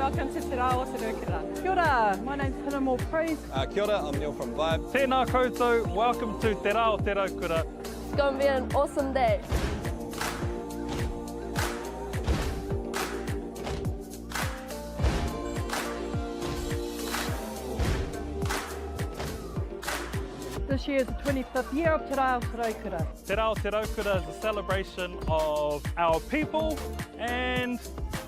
welcome to Te Rā o Te Raukura. Kia ora, my name's Hinemoa Priest. Uh, kia ora, I'm Neil from Vibe. Tēnā koutou, welcome to Te Rā o Te Raukura. It's gonna be an awesome day. This year is the 25th year of Te Rā o Te Raukura. Te Rā o Te Raukura is a celebration of our people and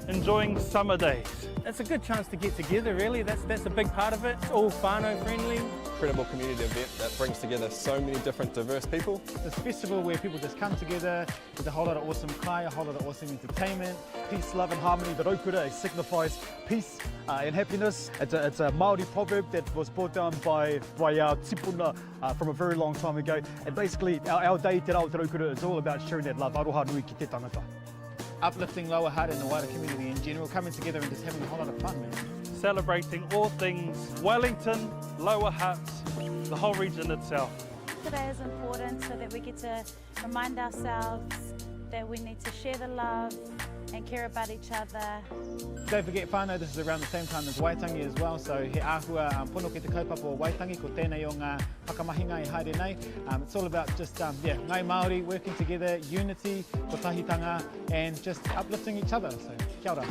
enjoying summer days. It's a good chance to get together really, that's, that's a big part of it. It's all whānau friendly. Incredible community event that brings together so many different diverse people. This festival where people just come together, there's a whole lot of awesome kai, a whole lot of awesome entertainment. Peace, love and harmony, the raukura signifies peace uh, and happiness. It's a, it's a Māori proverb that was brought down by, by our tipuna uh, from a very long time ago. And basically, our, our day, Te Rā o Te Raukura, is all about sharing that love, aroha nui ki te tangata. Uplifting Lower Hutt and the wider community in general, coming together and just having a whole lot of fun, man. Celebrating all things Wellington, Lower Hutt, the whole region itself. Today is important so that we get to remind ourselves that we need to share the love and care about each other. Don't forget whānau, this is around the same time as Waitangi as well, so he āhua um, pono ki te kaupapa o Waitangi, ko tēnei o ngā whakamahinga i haere nei. Um, it's all about just, um, yeah, Ngai Māori working together, unity, kotahitanga, and just uplifting each other, so kia ora.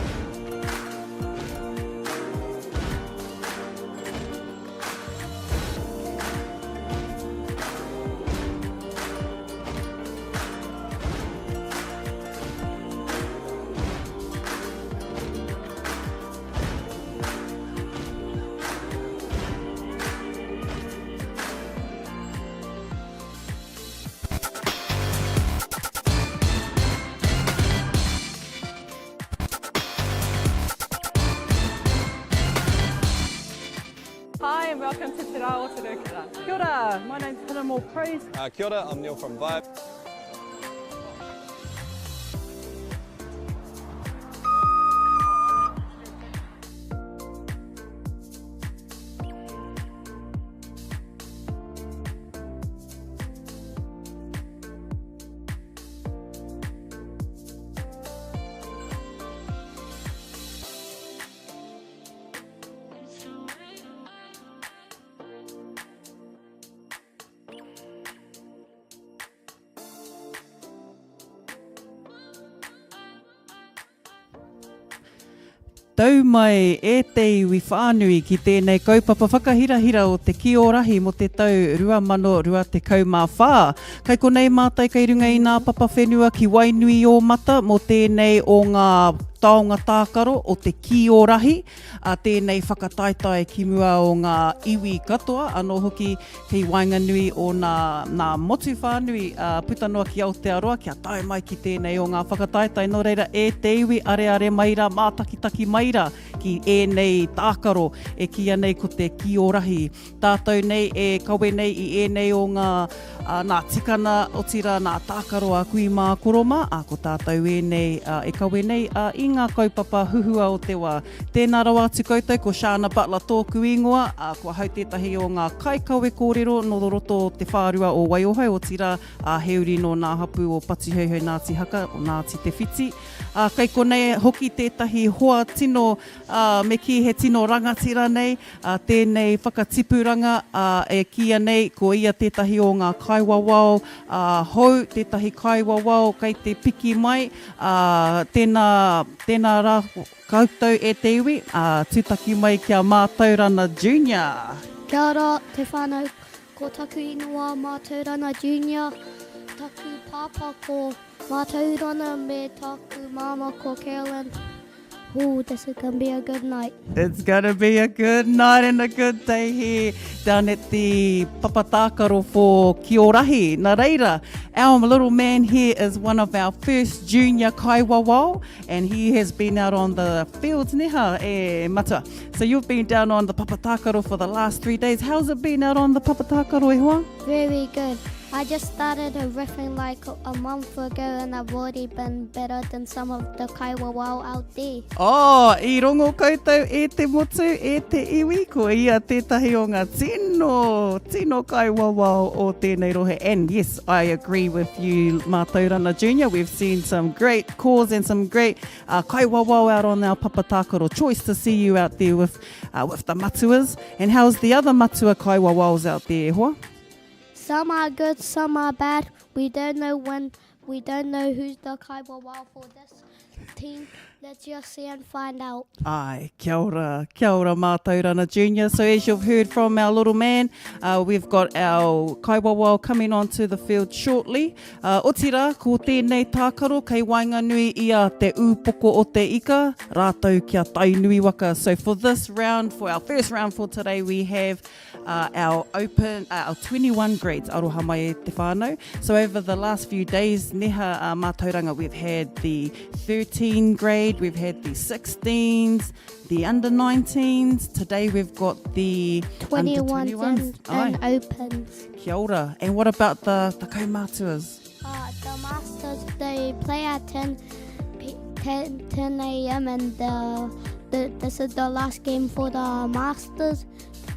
Hi and welcome to Te Rā o Te Raukura. Kia ora, my name's Hinemoa Priest. Uh, kia ora, I'm Neil from Vibe. Tau mai e te iwi whānui ki tēnei kaupapa whakahirahira o te Kī o Rahi mō te tau 2024. Kai konei mātai kei runga i nā papa whenua ki Wainuiōmata mō tēnei o ngā taonga tākaro o te Kī o Rahi, a tēnei whakataetae ki mua o ngā iwi katoa, anō hoki kei waenganui o nā, nā motu whānui ā, puta noa ki Aotearoa kia tae mai ki tēnei o ngā whakataetae. Nō reira, e te iwi, areare mai rā, mātakitaki mai rā ki ēnei tākaro e kīia nei ko te Kī o Rahi. Tātou nei e kawe nei i ēnei o ngā, ā, nā tikana, otirā nā tākaro a kui mā koro mā, ā, ko tātou ēnei, ā, e kawe nei, ā, i ngā kaupapa huhua o te wā. Tēnā rawa atu koutou, ko Shana Butler tōku ingoa, ā, ko ahau tētahi o ngā kaikawe kōrero nō roto o te whārua o Waiohau, otirā, ā, he uri nō nā hapū o Patuheuheu Ngāti Haka, o Ngāti Te Whiti. Ā, kei konei hoki tētahi hoa tino, ā, me kī he tino rangatira nei, ā, tēnei whakatipuranga, ā, e kīia nei ko ia tētahi o ngā kaiwawao, ā, hou, tētahi kaiwawao kei te piki mai, ā, tēnā, tēnā rā koutou e te iwi, ā, tūtaki mai ki a Mātaurana Junior. Kia ora te whānau, ko taku ingoa Mātaurana Junior, taku pāpā ko Mātaurana me taku māmā ko Carolyn. Ooh, this is gonna be a good night. It's gonna be a good night and a good day here down at the Papatākaro for Kiorahi. Nā reira, our little man here is one of our first junior kaiwawao and he has been out on the fields neha e matua. So you've been down on the Papatākaro for the last three days. How's it been out on the Papatākaro e hoa? Very good. I just started riffing like a month ago and I've already been better than some of the kaiwawao out there. Oh, i rongo koutou e te motu, e te iwi, ko ia tētahi o ngā tino, tino kaiwawao o tēnei rohe. And yes, I agree with you, Mātaurana Junior. We've seen some great cause and some great uh, kaiwawao out on our papa tākaro. Choice to see you out there with, uh, with the matuas. And how's the other matua kaiwawaos out there, e hoa? Some are good, some are bad. We don't know when, we don't know who's the kaiwawao for this team. Let's just see and find out. Ai, kia ora, kia ora Mātaurana Junior. So as you've heard from our little man, uh, we've got our kaiwawao coming onto the field shortly. Uh, otira, ko tēnei tākaro kei waenganui i a Te Ūpoko o Te Ika, rātou kia Tainui waka. So for this round, for our first round for today, we have uh, our open, uh, our 21 grades, aroha mai e te whānau. So over the last few days, neha uh, mātauranga, we've had the 13 grade, we've had the 16s, the under 19s. Today we've got the 21s and, and opens. Kia ora. And what about the, the kaumātuas? Uh, the masters, they play at 10, 10, 10 a.m. and the, the, this is the last game for the masters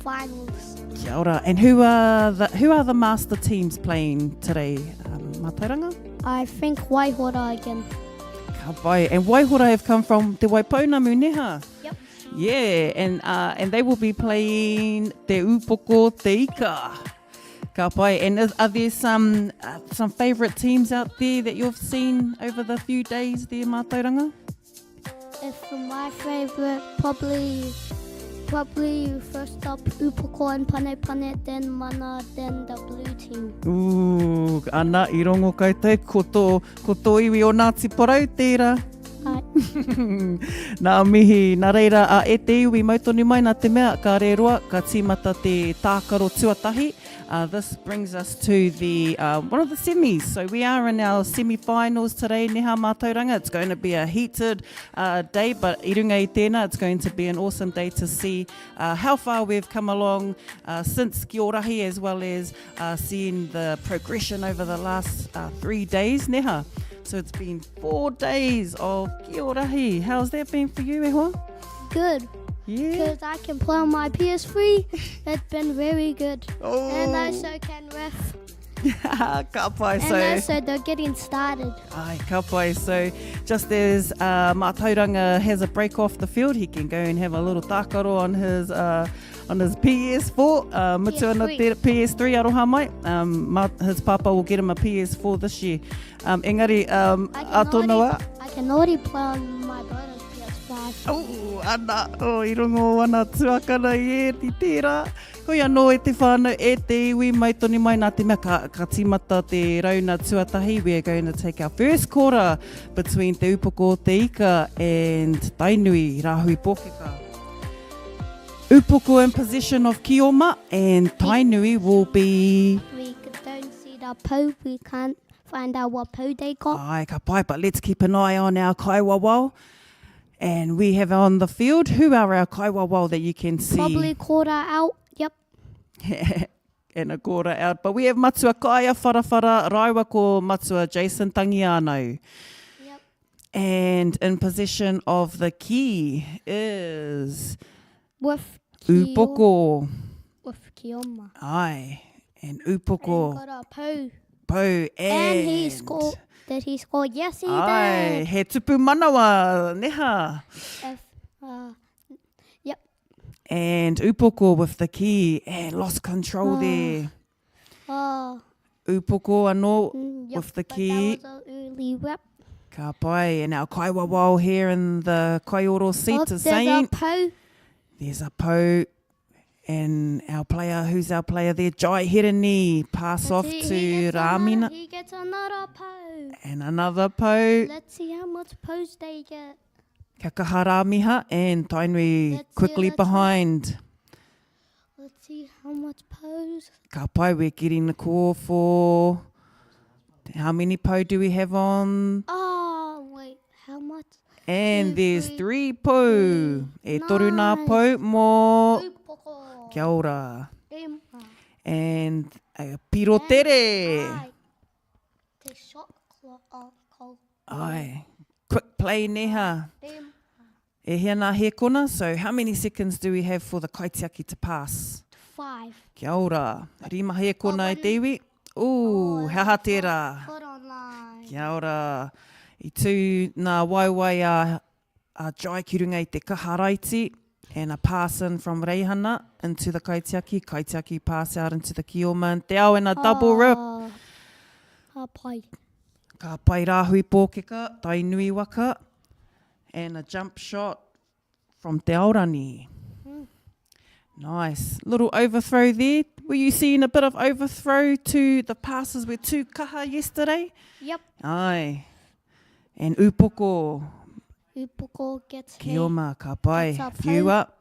finals. Kia ora. And who are the, who are the master teams playing today, um, Mātauranga? I think Waihora again. Ka pai. And Waihora have come from Te Waipounamu, neha? Yep. Yeah, and, uh, and they will be playing Te Upoko Te Ika. Ka pai. And is, are there some, uh, some favourite teams out there that you've seen over the few days there, Mātauranga? If my favourite, probably, probably first up Upoko and Pane Pane, then Mana, then the blue team. Ooh, ana, i rongo koutou, ko tō, ko tō iwi o Ngāti Porou tērā. Ai. Nā mihi, nā reira, a e te iwi mau tonu mai nā te mea, ka rēroa, ka tīmata te tākaro tuatahi. Uh, this brings us to the uh, one of the semis. So we are in our semi-finals today, Neha Mātauranga. It's going to be a heated uh, day, but i runga i tēnā, it's going to be an awesome day to see uh, how far we've come along uh, since Kiorahi, as well as uh, seeing the progression over the last uh, three days, Neha. So it's been four days of Kiorahi. How's that been for you, e hoa? Good. Yeah. Because I can play on my PS3. It's been very good. Oh. And I so can ref. ka pai, And so... also they're getting started. Ai, ka pai. So just as uh, Mātauranga has a break off the field, he can go and have a little tākaro on his, uh, on his PS4. Uh, mutu ana PS3. te PS3 aroha mai. Um, ma, his papa will get him a PS4 this year. Um, engari, um, I can a tōna wā... already, I can already play on my brother's PS5. Oh, ana, oh, i rongo ana tuakana i e, i tērā. Hoi anō e te whānau, e te iwi, mai tonu mai nā te mea ka, ka tīmata te rauna tuatahi. We are going to take our first quarter between Te Upoko o Te Ika and Tainui, Rāhui Pōkeka. Upoko in possession of Kioma and Tainui will be... We don't see the pou, we can't find out what pou they got. Ai, ka pai, but let's keep an eye on our kaiwawao. And we have on the field, who are our kaiwawao that you can see? Probably quarter out, yep. and a quarter out. But we have Matua Kaia Wharawhara, rāua ko Matua Jason Tangiano. Yep. And in possession of the key is With Kio, Upoko. With Kioma. Ai, and Upoko. And got a pou. Pou and... And he scored. Did he score? Yes, he Ai, did. he tupu manawa, neha. If, uh, yep. And Upoko with the key and lost control oh. there. Oh. Upoko anō mm, yep, with the key. But that was an early whip. Ka pai. And our kaiwawao here in the kaioro seat oh, is there's saying... a pou. There's a pou. And our player, who's our player there? Jai Hirini, pass Let's off see, to he gets Ramina. Another, he gets another pou. And another pou. Let's see how much pous they get. Kia kaha Ramiha and Tainui Let's see, quickly let's see. behind. Let's see how much pous. Ka pai, we're getting the call for... How many pou do we have on? Oh, wait, how much? And Two, there's three, three pou. E toru nā Nice. pou mō... Upoko. Kia ora. Rima. And A piro tere. Ai. Te shot clock. Oh, call. Ai. Quick play neha. Them. E hia nā hēkona, so how many seconds do we have for the kaitiaki to pass? Five. Kia ora. Rima hēkona e te iwi. Ooh, he aha tērā? Put online. Kia ora. I tū nā waewae a, a Jai ki runga i te kaha raiti and a pass in from Reihana into the kaitiaki, kaitiaki pass out into the kioma and te ao and a double rip. Oh, ka pai. Ka pai Rāhui Pōkeka, Tainui waka and a jump shot from Te Aorani. Nice. Little overthrow there. Were you seeing a bit of overthrow to the passes were too kaha yesterday? Yep. Aye. And Upoko. Upoko gets Kioma, ka pai. Gets a Few pou. up.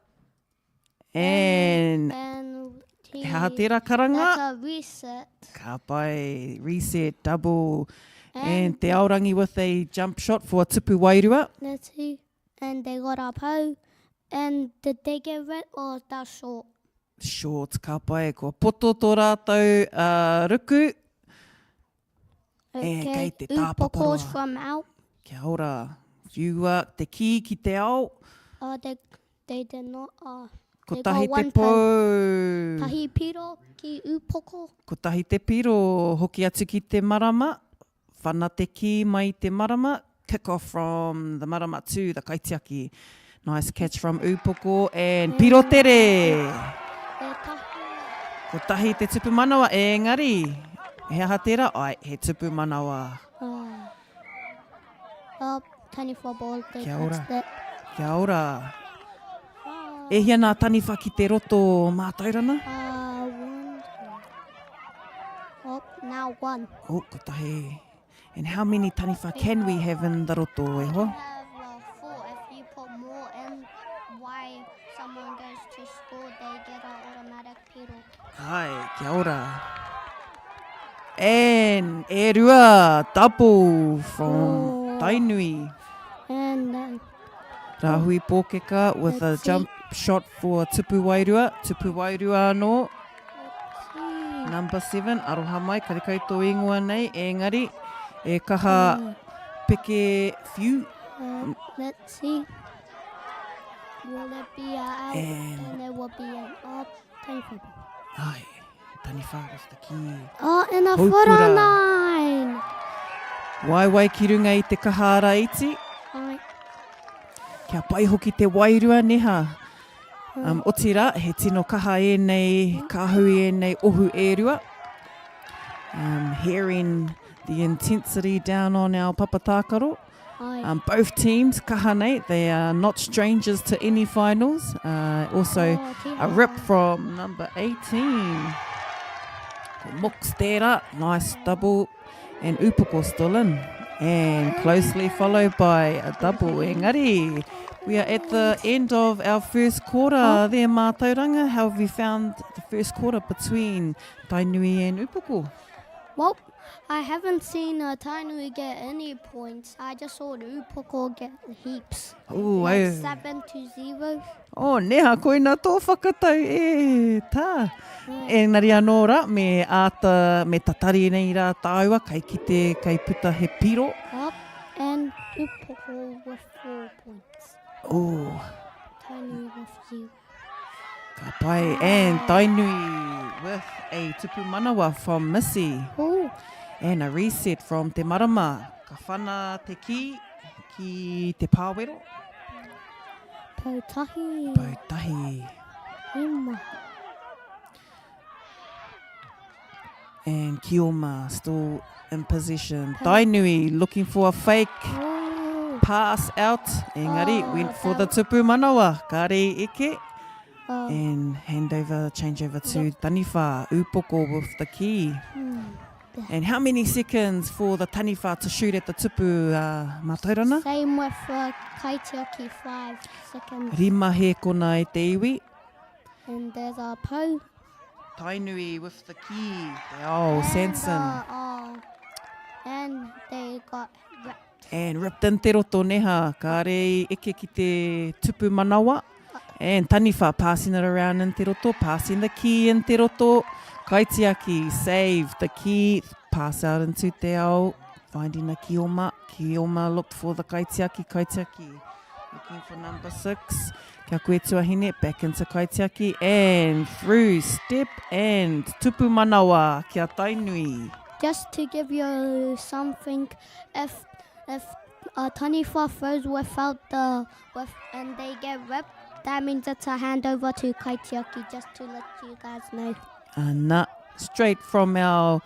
And, And he, he aha tērā karanga? That's a reset. Ka pai. Reset, double. And, And Te Aorangi with a jump shot for a tupu wairua. Let's see. And they got a pou. And did they get red or is that short? Short, ka pai. Kua poto tō rātou uh, ruku. Okay. E, kei te Upoko's tāpaparoa. from out. Kia ora. Whiua te kī ki te ao. Uh, they, they did not. Uh, they Kotahi got te one pou. Tahi piro ki upoko. Kotahi te piro, hoki atu ki te marama. Whana te kī mai i te marama. Kick off from the marama to the kaitiaki. Nice catch from Upoko and piro tere. E tahi. Kotahi te tupu manawa, engari, he aha tērā? Ai, he tupu manawa. Uh, uh, taniwha ball, they Kia ora. fixed it. Kia ora. E hia nā taniwha ki te roto mātauranga? Uh, one, two. Oh, now one. Oh, kotahi. And how many taniwha can we have in the roto, e hoa? We have uh, four. If you put more in, why someone goes to score, they get an automatic pedal. Ai, kia ora. And e rua, double from Oh. Tainui. And then Rahui Pōkeka with a Let's see. jump shot for Tupu Wairua. Tupu Wairua anō. let's see. Number 7, aroha mai, karekau tō ingoa nei, engari, e kaha peke whiu. Let's see. Will it be a out? And- And it will be an up. Taniwha ball. Ai, taniwha with the key. Oh, and a foot on Houkura. nine. Waiwai ki runga i te kaha ara iti. Ai. Kia pai hoki te wairua neha. Um, otira, he tino kaha ēnei kāhui ēnei ohu e rua. Um, hearing the intensity down on our papa tākaro. Ai. Um, both teams, kaha nei, they are not strangers to any finals. Uh, also, Oh, a rip from number 18. Ko Mooks tērā, nice double, and Upoko still in. And closely followed by a double. Engari, we are at the end of our first quarter there, Mātauranga. How have you found the first quarter between Tainui and Upoko? Well, I haven't seen uh, Tainui get any points. I just saw Upoko get heaps. Ooh, Like ai. 7 to 0. Oh, neha, koina tō whakatau, e, tā. Engari anō rā, me āta, me tatari nei rā tāua, kai kite, kai puta he piro. Up and Upoko with 4 points. Oh, Tainui with 0. ka pai. And Tainui with a tupu manawa from Missy. Oh, And a reset from Te Marama. Ka whana te ki, ki te pāwero. Pautahi. Pautahi. Ima. And Kioma still in possession. Tainui looking for a fake Oh, pass out. Engari Oh, went for the that- tupu manawa. Kāre i eke. oh. And handover, changeover to Taniwha. Upoko with the key. Hmm. And how many seconds for the Taniwha to shoot at the tupu uh, mātauranga? Same with uh, Kaitiaki, 5 seconds. Rima he kona e te iwi. And there's a pou. Tainui with the key. Te ao, And, Sanson. uh, oh, and they got wrapped. And ripped in te roto neha. Kāre i eke ki te tupu manawa. And Taniwha passing it around in te roto, passing the key in te roto. Kaitiaki, save the key, pass out into te ao, finding a Kioma. Kioma looked for the kaitiaki, kaitiaki looking for number 6. Kia koe tuahine, back into kaitiaki and through step and tupu manawa kia Tainui. Just to give you something, if if a taniwha throws without the with and they get ripped, that means it's a handover to kaitiaki, just to let you guys know. Ana, straight from our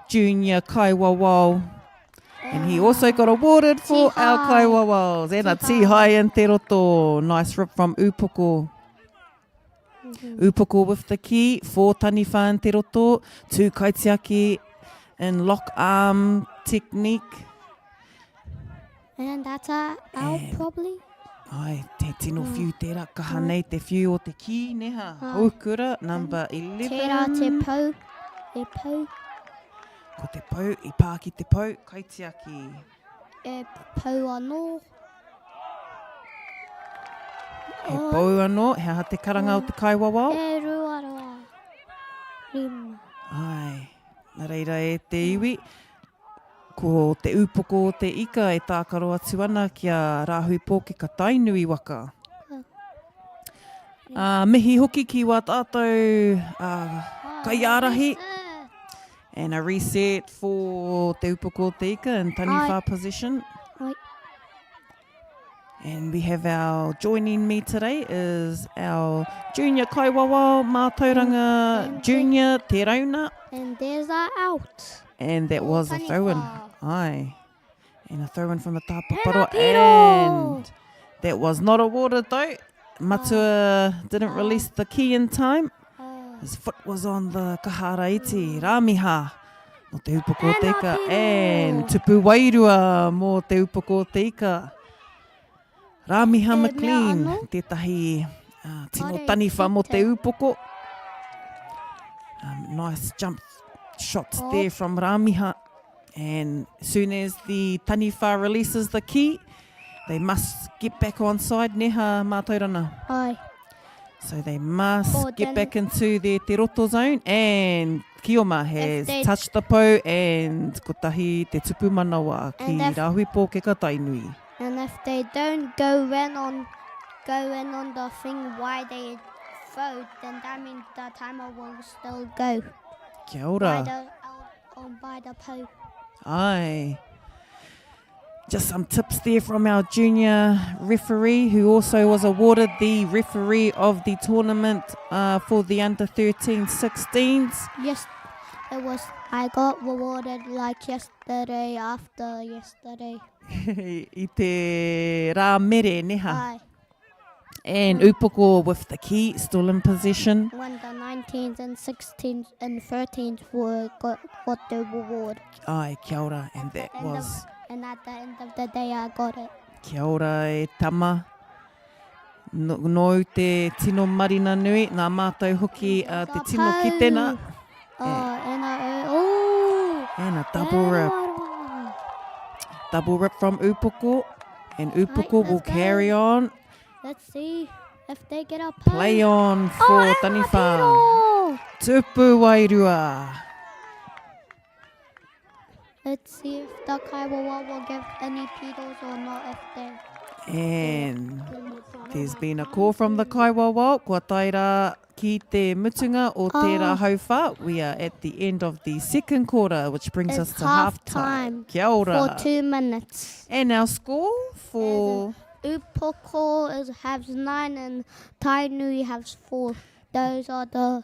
junior kaiwawao. And he also got awarded for our kaiwawaos. And a tihai in te roto. Nice rip from Upoko. Upoko with the key for Taniwha in te roto. Two kaitiaki in lock arm technique. And that's a out probably. Ai, te tino whiu tērā, kaha nei te whiu o te kī, neha. Houkura, number 11. Tērā te pou, e pou. Ko te pou, i pā ki te pou, kaitiaki. E pou anō. He pou anō, he aha te karanga o te kaiwawao? E ruaroa, rima. Ai, nā reira e te iwi, ko te ūpoko o te ika e tākaro atu ana ki a Rāhui Pōkeka Tainui waka. Ā, mihi hoki ki wā tātou kaiārahi. And a reset for Te Upoko o Te Ika in Taniwha position. Ai. And we have our, joining me today is our junior kaiwawao mātauranga junior Te Rauna. And there's our out. And that was a throw-in. Aye. And a throw in from the Tāpaparoa. And that was not awarded though. Matua didn't release the key in time. His foot was on the kahara iti. Ramiha no Te Upoko o Te Ika. And Tupu Wairua mō Te Upoko o Te Ika. Ramiha McLean, tētahi uh, tino taniwha mō Te Upoko. Um, nice jump shots oh. there from Ramiha. And soon as the taniwha releases the key, they must get back on side, neha mātauranga. Ai. So they must oh, get back into their te roto zone and Kioma has touched the pou and kotahi te tupu manawa ki Rāhui Pōkeka Tainui. And if they don't go in on go in on the thing why they vote, then that means the timer will still go. Kia ora. By the, on by the pou. Aye. Just some tips there from our junior referee, who also was awarded the referee of the tournament uh, for the under 13 16s. Yes, it was. I got rewarded like yesterday after yesterday. I te rā mere, neha. Aye. And Upoko with the key, still in possession. When the 19s and 16s and 13s were got, got the reward. Ai, kia ora, and that was... Of, and at the end of the day I got it. Kia ora e tama. No, nōu te tino marina nui, nā mātou hoki uh, te tino kitena. Oh, and a, oh! And a double rip. Double rip from Upoko. And Upoko right, will go. carry on. Let's see if they get a play. Play on for oh, Taniwha. Tupu Wairua. Let's see if the Kaiwawa will give any petals or not if they... And there's been a call from the Kaiwawa. Kua tae rā ki te mutunga o tērā oh. hauwhā. We are at the end of the second quarter, which brings It's us to half time. Kia ora. For two minutes. And our score for... Upoko is, has nine and Tainui has four. Those are the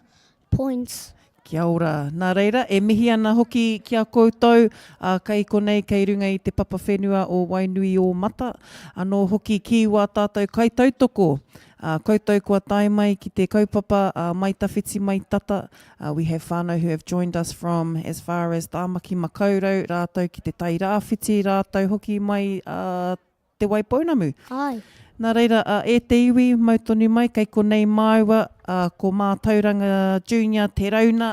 points. Kia ora. Nā reira, e mihi ana hoki ki a koutou, ā, kei konei, kei runga i te papa whenua o Wainuiōmata, anō hoki ki wā tātou kaitautoko, ā, koutou kua tae mai ki te kaupapa, ā, mai tawhiti mai tata, ā, we have whānau who have joined us from as far as Tāmaki Makaurau, rātou ki te Tairāwhiti, rātou hoki mai, ā, Te Waipounamu. Ai. Nā reira, e te iwi, mau tonu mai, kei konei māua, ko Mātauranga Junior Te Rauna,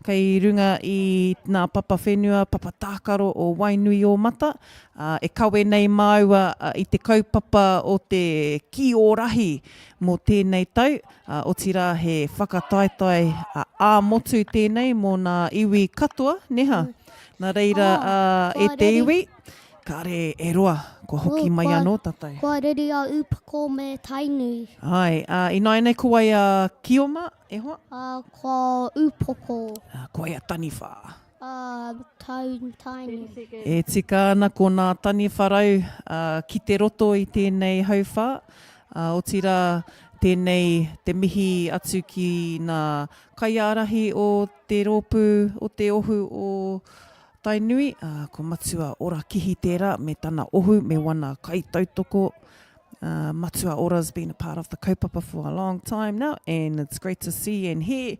kei runga i nā papa whenua, papa tākaro o Wainuiōmata, e kawe nei māua i te kaupapa o te Kī o Rahi mō tēnei tau, otirā he whakataetae ā-motu tēnei mō nā iwi katoa, neha? Nā reira, e te iwi, Kāre e roa, kua hoki mai anō tātou. Kua riri a Upoko me Tainui. Āe, ā, ināianei ko wai a Kioma, e hoa? Ā, ko Upoko. Ā, ko wai a Taniwha? Ā, Tau, Tainui. E tika ana ko nā Taniwha rau, ā, ki te roto i tēnei hauwhā, ā, otirā, tēnei te mihi atu ki nā kaiārahi o te rōpū o te ohu o Tainui, ā, ko Matua Ora Kihi tērā me tana ohu me wana kaitautoko. Uh, Matua Ora's been a part of the kaupapa for a long time now and it's great to see and hear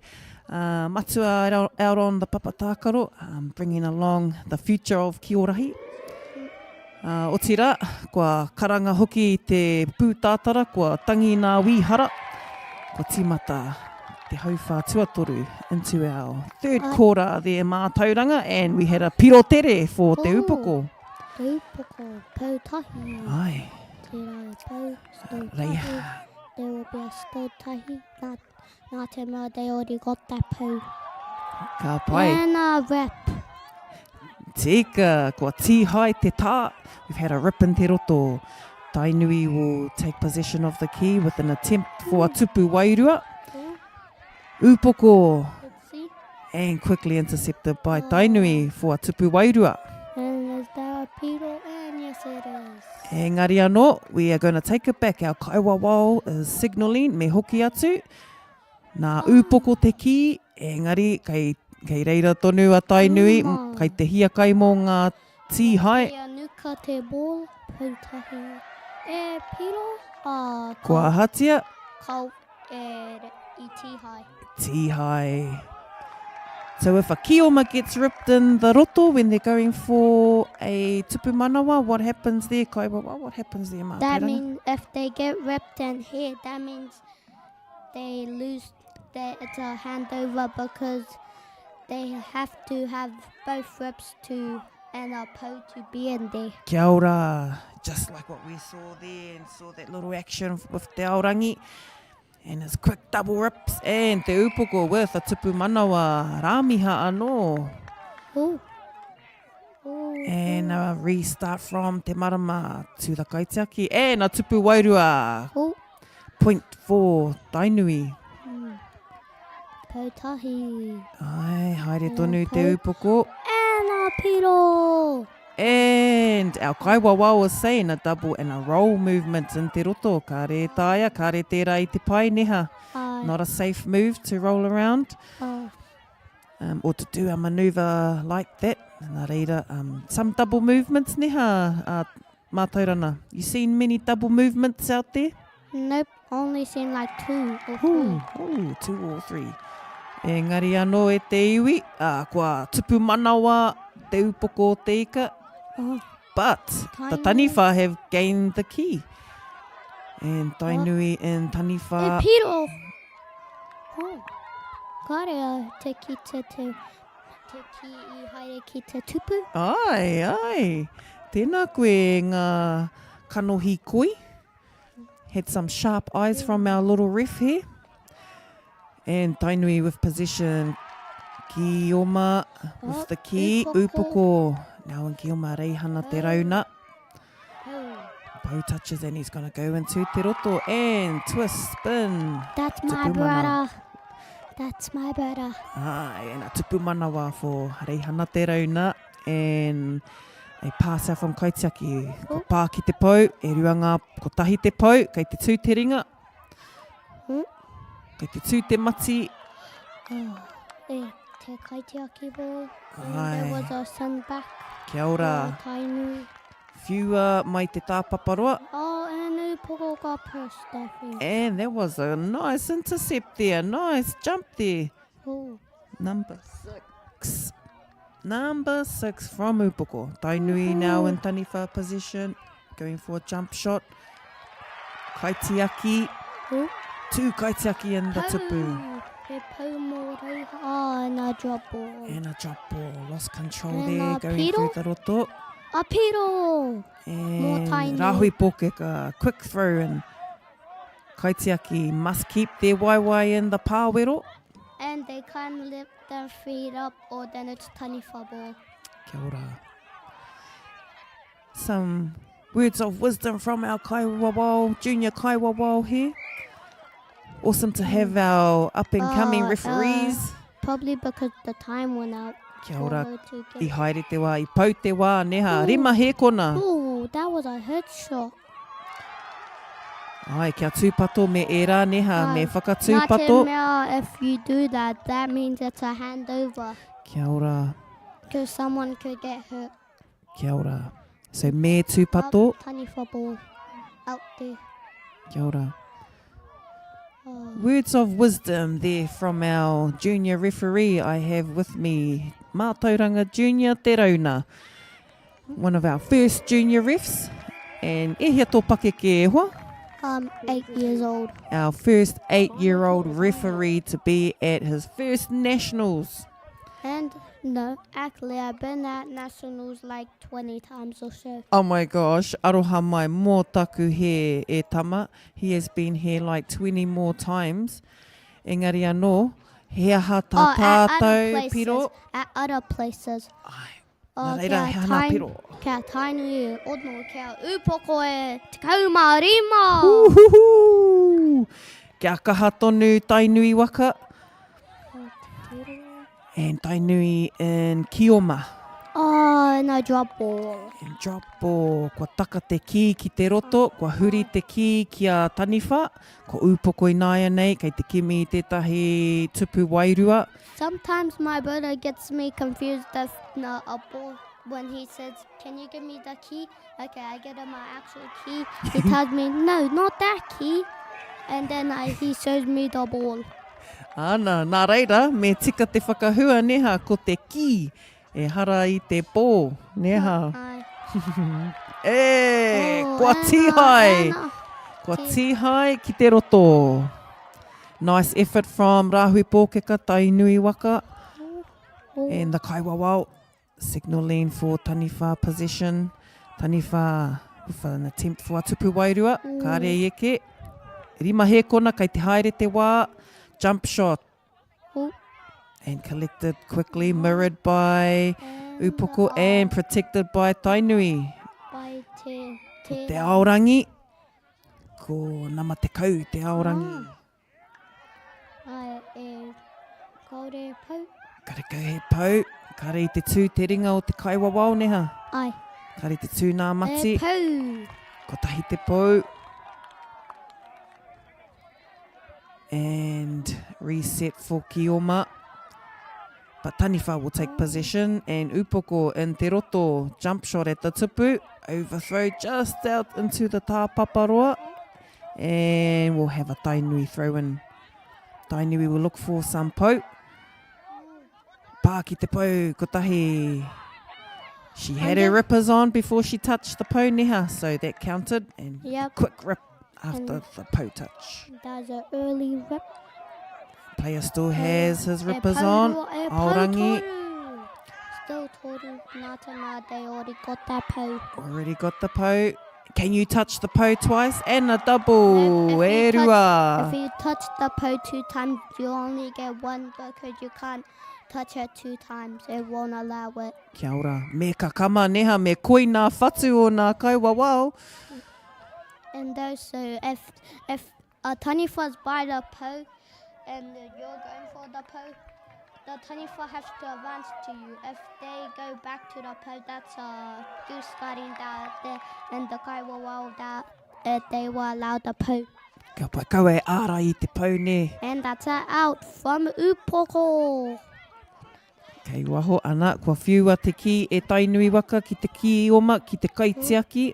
uh, Matua out, out on the papa tākaro um, bringing along the future of Kiorahi. Uh, otirā, kua karanga hoki te pūtātara, kua tangi nā wīhara, kua tīmata te hauwhā tuatoru into our third quarter there mātauranga and we had a piro tere for Te Upoko. Te Upoko, pou tahi. Ai. Tērā e pou, still tahi. There will be a still tahi. Nā, nā te mea they already got that pou. Ka pai. And a rip. Tika, kua tīhae te tā. We've had a rip in te roto. Tainui will take possession of the key with an attempt for a tupu wairua. Upoko. And quickly intercepted by Tainui for a tupu wairua. And is that a piro? And yes it is. Engari anō, we are going to take it back. Our kaiwawao is signalling, me hoki atu. Nā Ūpoko te kī, engari kei, kei reira tonu a Tainui, kei te hiakai mō ngā tīhae. Kei a Nuka te ball, Pūtahi e piro, ā, ka. Kua ahatia? Ka e i tīhae. Tīhae. So if a kioma gets ripped in the roto when they're going for a tupu manawa, what happens there, Kaiwawa? What happens there, Mātauranga? That means if they get ripped in here, that means they lose they, it's a handover because they have to have both rips to and a pou to be in there. Kia ora. Just like what we saw there and saw that little action with Te Aorangi and his quick double rips and Te Upoko with a tupu manawa rāmiha anō. Ooh. Ooh. And a restart from Te Marama to the Kaitiaki and a tupu wairua. Ooh. Point for Tainui. Mm. Poutahi. Ai, haere tonu te upoko. And a piro. And our kaiwawao was saying a double and a roll movement in te roto. Kāre e taea, kāre tērā i te pai, neha. Ai. Not a safe move to roll around. Oh. Um, or to do a maneuver like that. Nā reira, um, some double movements, neha, uh, Mātauranga, you seen many double movements out there? Nope, only seen like two or three. Ooh, ooh, two or three. Engari anō e te iwi, ā, kua tupu manawa te upoko o te ika. Oh. But the taniwha have gained the key. And Tainui and Taniwha. E piro! Oh. Kāre au te kite te Te ki i haere ki te tupu. Ae, ae. Tēnā koe ngā kanohi koi. Had some sharp eyes from our little ref here. And Tainui with possession. Kioma with oh, the key. Upoko. Upoko. Now in Kioma Reihana Te Rauna. Bow touches and he's going to go into Te Roto and twist, spin. That's my brother. That's my brother. Ai, and a tupu manawa for Reihana Te Rauna and a pass out from Kaitiaki. Ko pā ki te pou, e rua ngā, ko tahi te pou, kei te tū te ringa. Mm. Kei te tū te mati. Oh, e, te kaitiaki ball. And there was a sun back. Kia ora. Tainui. Whiua mai te tāpaparoa. Oh, and Upoko got pushed, I think. And that was a nice intercept there. Nice jump there. Oh. Number 6. Number 6 from Upoko. Tainui now in taniwha position. Going for a jump shot. Kaitiaki. Ooh. Tū kaitiaki in the tupu. He pau mō Rauha. Oh, and a drop ball. And a drop ball. Lost control And there, a going piro. through the roto. A piro! Mō And Tainui. Rahui Pōkeka, quick throw and kaitiaki must keep their waewae in the pāwero. And they can't lift their feet up or then it's taniwha ball. Kia ora. Some words of wisdom from our kaiwawao, junior kaiwawao here. Awesome to have our up and coming referees. Probably because the time went out. Kia ora. for her to I get- haere te wā, i pau te wā, neha. Ooh. Rima hēkona. Ooh, that was a headshot. Ai, kia tūpato me ērā, neha, me Ai. Nā te whakatūpato. mea, if you do that, that means it's a handover. Kia ora. Because someone could get hurt. Kia ora. So me tūpato. Up, taniwha ball out there. Kia ora. Oh. Words of wisdom there from our junior referee I have with me, Mātauranga Junior Te Rauna, one of our first junior refs. And e hea tō pakeke e hoa? Um, 8 years old. Our first 8-year-old referee to be at his first nationals. And no, actually I've been at nationals like 20 times or so. Oh my gosh, aroha mai mō taku hē e tama, he has been here like 20 more times. Engari anō, he aha tā Oh, at other tātou places. piro? At other places. Ai, Oh, nā reira, kia he aha nā tain- piro? Kia Tainui ono, kia upoko e 15! Uhuhu! Kia kaha tonu Tainui waka. And Tainui in Kioma. Oh, and a drop ball. And drop ball. Kua taka te kī ki te roto, kua huri te kī ki a Taniwha. Ko Ūpoko ināianei, kei te kimi i tētahi tupu wairua. Sometimes my brother gets me confused if not a ball when he says, can you give me the key? Okay, I get him my actual key. He tells me, no, not that key. And then I, he shows me the ball. Ana, nā reira, me tika te whakahua, neha, ko te kī, ehara i te pō, neha. Ai. E, Oh, kua Anna, tīhae! Anna. Kua tīhae ki te roto. Nice effort from Rahui Pōkeka, Tainui waka, Oh. and the Kaiwawao signalling for Taniwha possession. Taniwha with an attempt for a tupu wairua. Kāre i eke. Rima hēkona, kei te haere te wā. Jump shot. Ooh. And collected quickly, mirrored by Upoko and protected by Tainui. By te, Ko te Te Aorangi. Ko nama tekau Te Aorangi. Ai, e, kaore pau. Karekau he pau. Kare i te tū te ringa o te kaiwawao neha. Ai. Kare i te tū nā mati. E pau. Kotahi te pou. And reset for Kioma. But Taniwha will take possession and Upoko in te roto. Jump shot at the tupu. Overthrow just out into the tāpaparoa. And we'll have a Tainui throw in. Tainui will look for some pou. Pā ki te pou, kotahi. She had her rippers on before she touched the pou neha, so that counted. And Yep. quick rip after And the pou touch. That's an early rip. Player still has his E rippers pou on. roa, e pou Aorangi toru. Still toru, nā te mea they already got that pou. already got the pou. Can you touch the pou twice? And a double. Nope, E if you touch- rua. If you touch the pou two times, you only get one because you can't touch it two times. It won't allow it. Kia ora. Me kakama neha, me koi nā whatu o nā kaiwawao. And also, if, if a taniwha's by the pou and you're going for the pou, the taniwha has to advance to you. If they go back to the pou, that's a goose guarding that the, and the kaiwawao that uh, they will allow the pou. Kia pai kau e ārai i te pou nē. And that's a out from Upoko. Kei waho, ana, kua whiua te kī e Tainui waka ki te kī oma, ki te kaitiaki.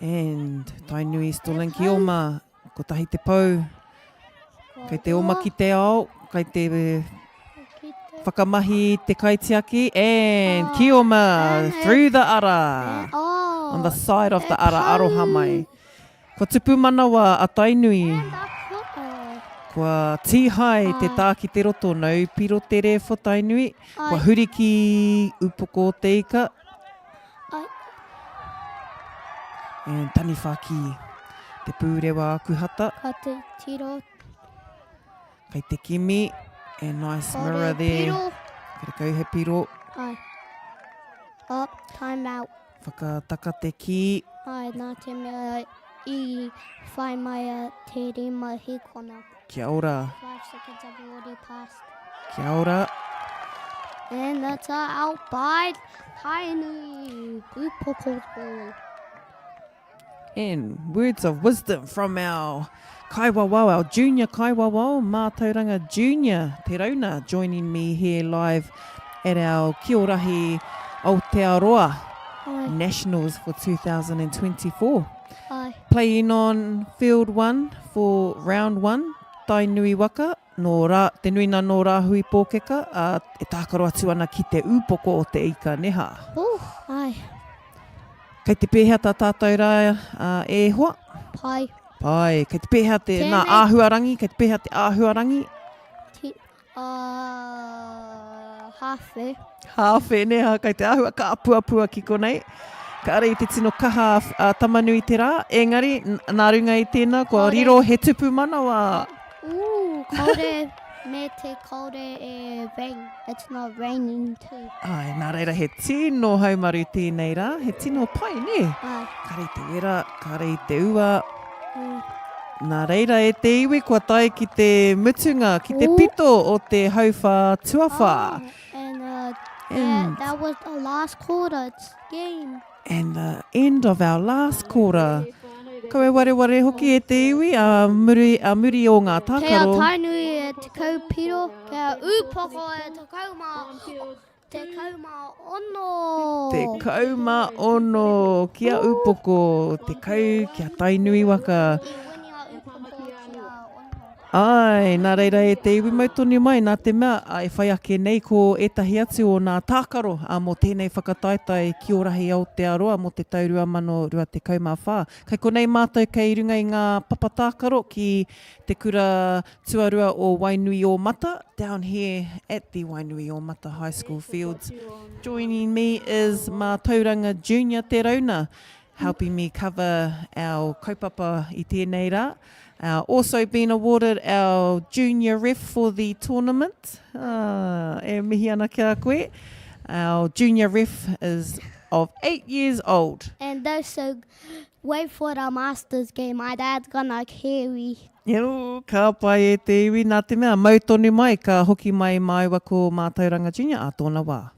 And Tainui still in ki oma. Kotahi te pou. Kei te oma ki te ao, kei te whakamahi i te kaitiaki. And ki oma through the ara. On the side of the ara, aroha mai. Kua tupu manawa a Tainui. Kua tīhae te tā ki te roto, no pirotere for Tainui. Kua huri ki Upoko o te Ika. And taniwha ki Te Pūrewa Akuhata. Ka te tiro. Kei te kimi, a nice mirror there. Piro. Karekau he piro. Ai. Up, time out. Whakataka te kī. Ai, nā te mea i whai mai a te rima hikona. Kia ora. 5 seconds have already passed. Kia ora. And that's out by Tainui Upoko ball. And words of wisdom from our kaiwawao, our junior kaiwawao, Mātauranga Junior Te Rauna, joining me here live at our Kiorahi Aotearoa Ai. Nationals for 2024. Ai. Playing on field one for round one, Tainui Waka, nō Rā, te nuina nō Rāhui Pōkeka, ā, e tākaro atu ana ki te ūpoko o te ika neha. Ooh, ai. Kei te pēhea tā tātou rā, ā, e hoa? Pai. Pai. Kei te pēhea te, nā Tēnei. āhuarangi, kei te pēhea te āhuarangi? Ti, ā, hāwhe. Hāwhe, neha, kei te āhua kāpuapua ki konei. Kāre i te tino kaha a Tamanui te rā, engari, nā runga i tēnā, kua riro he tupu manawa. Ooh, kaore me te kaore e rain. It's not raining too. Ai, nā reira he tino haumaru tēnei rā, he tino pai, nē? Ai. Kāre i te wera, kāre i te ua. Mm. Nā reira e te iwi kua tae ki te mutunga, ki te pito o te hauwhā tuawhā. Oh. And, uh, and that, that was the last quarter. It's game. And the end of our last quarter. Kau e wareware hoki e te iwi a muri, a muri o ngā tākaro. Kei a Tainui e tekau piro, kei a Ūpoko e 16. 16 ki a Ūpoko, 10 ki a Tainui waka. I wini a Ūpoko ki a ono. Āe, nā reira e te iwi mau tonu mai, nā te mea, e whai ake nei ko ētahi atu o nā tākaro mō tēnei whakataetae ki Ōrahi Aotearoa mō te tau 2024. Kei konei mātou kei runga i ngā papa tākaro ki te kura tuarua o Wainuiōmata, down here at the Wainuiōmata High School fields. Joining me is Mātauranga Junior Te Rauna, helping me cover our kaupapa i tēnei rā. Also been awarded our junior ref for the tournament. Ah, e mihi ana ki a koe. Our junior ref is of 8 years old. And also wait for the masters game, my dad's gonna carry. Eo, ka pai e te iwi, nā te mea, mau tonu mai, ka hoki mai māua ko Mātauranga Junior ā tōna wā.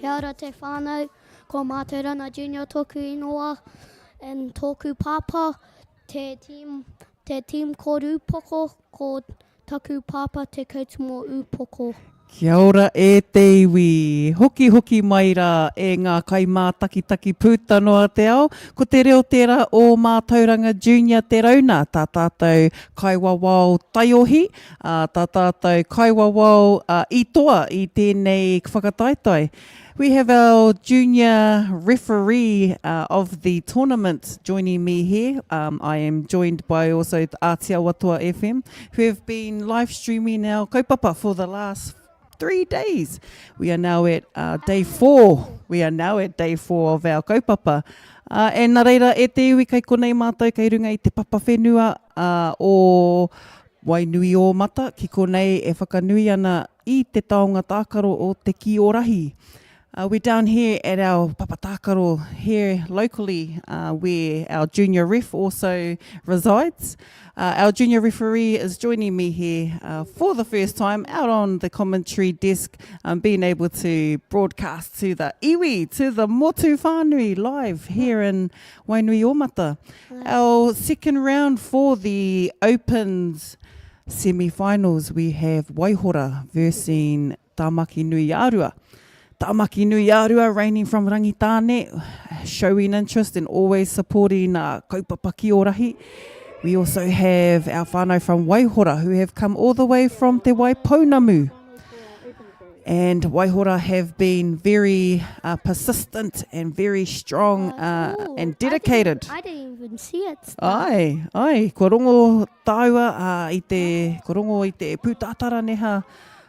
Kia ora te whānau, ko Mātaurana Junior tōku ingoa and tōku pāpā te team, te team ko Rūpoko, ko taku pāpā te coach mō Ūpoko. Kia ora e te iwi. Hokihoki mai rā e ngā kaimātakitaki puta noa te ao. Ko te reo tērā o Mātauranga Junior Te Rauna, tā tātou kaiwawao taiohi, ā, tā tātou kaiwawao i toa i tēnei whakataetae. We have our junior referee of the tournament joining me here. I am joined by also Ātiawa Toa FM, who have been live streaming our kaupapa for the last three days. We are now at uh, day four. We are now at day four of our kaupapa. Uh, and nā reira, e te iwi kei konei mātou kei runga i te papa whenua uh, o Wainuiōmata, ki konei e whakanui ana i te taonga tākaro o Te Kī o Rahi. Uh, we're down here at our papa tākaro here locally uh, where our junior ref also resides. Uh, our junior referee is joining me here uh, for the first time out on the commentary desk, um, being able to broadcast to the iwi, to the motu whānui live here in Wainuiomata. Our second round for the Opens semi-finals, we have Waihora versing Tāmaki Nui-ā-Rua. Tāmaki Nui-ā-Rua reigning from Rangitāne, showing interest and always supporting uh, kaupapa ki Orahi. We also have our whānau from Waihora who have come all the way from Te Waipounamu. And Waihora have been very uh, persistent and very strong uh, uh, and dedicated. I didn't, I didn't even see it. Ai, ai, kua rongo tāua uh, i te, kua rongo i te pūtātara neha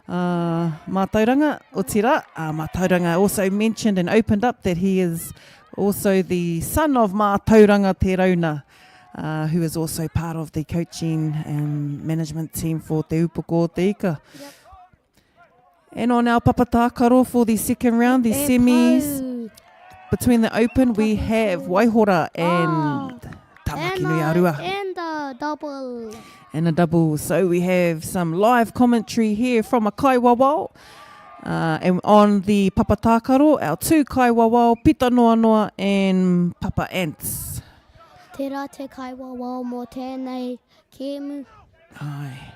uh, Mātauranga, otirā, uh, Mātauranga also mentioned and opened up that he is also the son of Mātauranga Te Rauna, uh, who is also part of the coaching and management team for Te Upoko o Te Ika. Yep. And on our papatākaro for the second round, the semis between the open, we have Waihora and oh. Tamaki nui Arua. And a double. And a double. So we have some live commentary here from a kaiwawao. Uh, and on the papatākaro, our two kaiwawao, Pita Noa Noa and Papa Ants. Tērā te kaiwawao mō tēnei kēmu. Aye.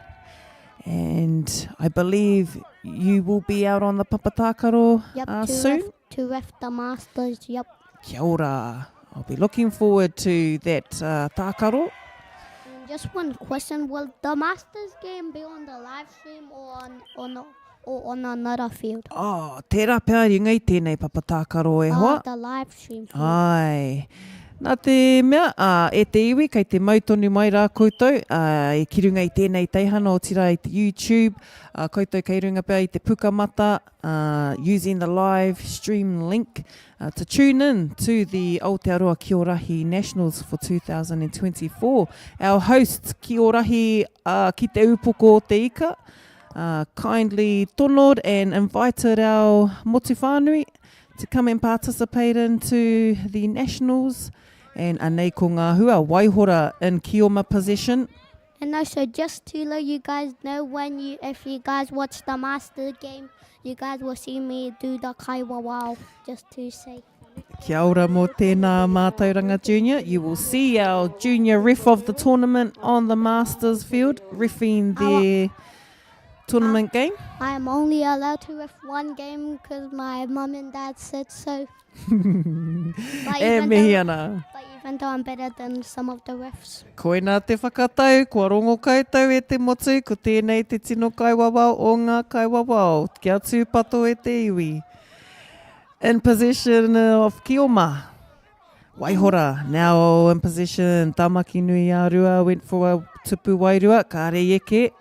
And I believe you will be out on the papatākaro yep, uh, to soon. Ref, to ref the Masters, yep. Kia ora. I'll be looking forward to that uh, tākaro. And just one question, will the Masters game be on the live stream or on, on, or on another field? Oh, tērā pea i runga i tēnei papa tākaro e hoa. Oh, the live stream field. Ai. Nā te mea, ā, e te iwi, kei te mau tonu mai rā koutou, ā, e ki runga i tēnei teihana, otirā i te YouTube, ā, koutou kei runga pea i te Pukamata, ā, using the live stream link, ā, to tune in to the Aotearoa Kiorahi Nationals for 2024. Our hosts, Kiorahi, ā, ki Te Upoko o Te Ika, ā, kindly tonoed and invited our motu whānui, To come and participate into the nationals and anei ko ngā hua, Waihora in Kioma possession. And also just to let you guys know when you if you guys watch the master game you guys will see me do the kaiwawao just to say. Kia ora mō tēnā Mātauranga Junior. You will see our junior ref of the tournament on the Masters field refing their tournament game. I am only allowed to ref one game because my mum and dad said so. but, e even mihi though, ana. but even though I'm better than some of the refs. Koina te whakatau, kua rongo koutou e te motu, ko tēnei te tino kaiwawao o ngā kaiwawao. Kia tūpato e te iwi. In possession of Kioma. Waihora, now in possession, Tamaki nui a Rua went for a tupu wairua, kāre i eke.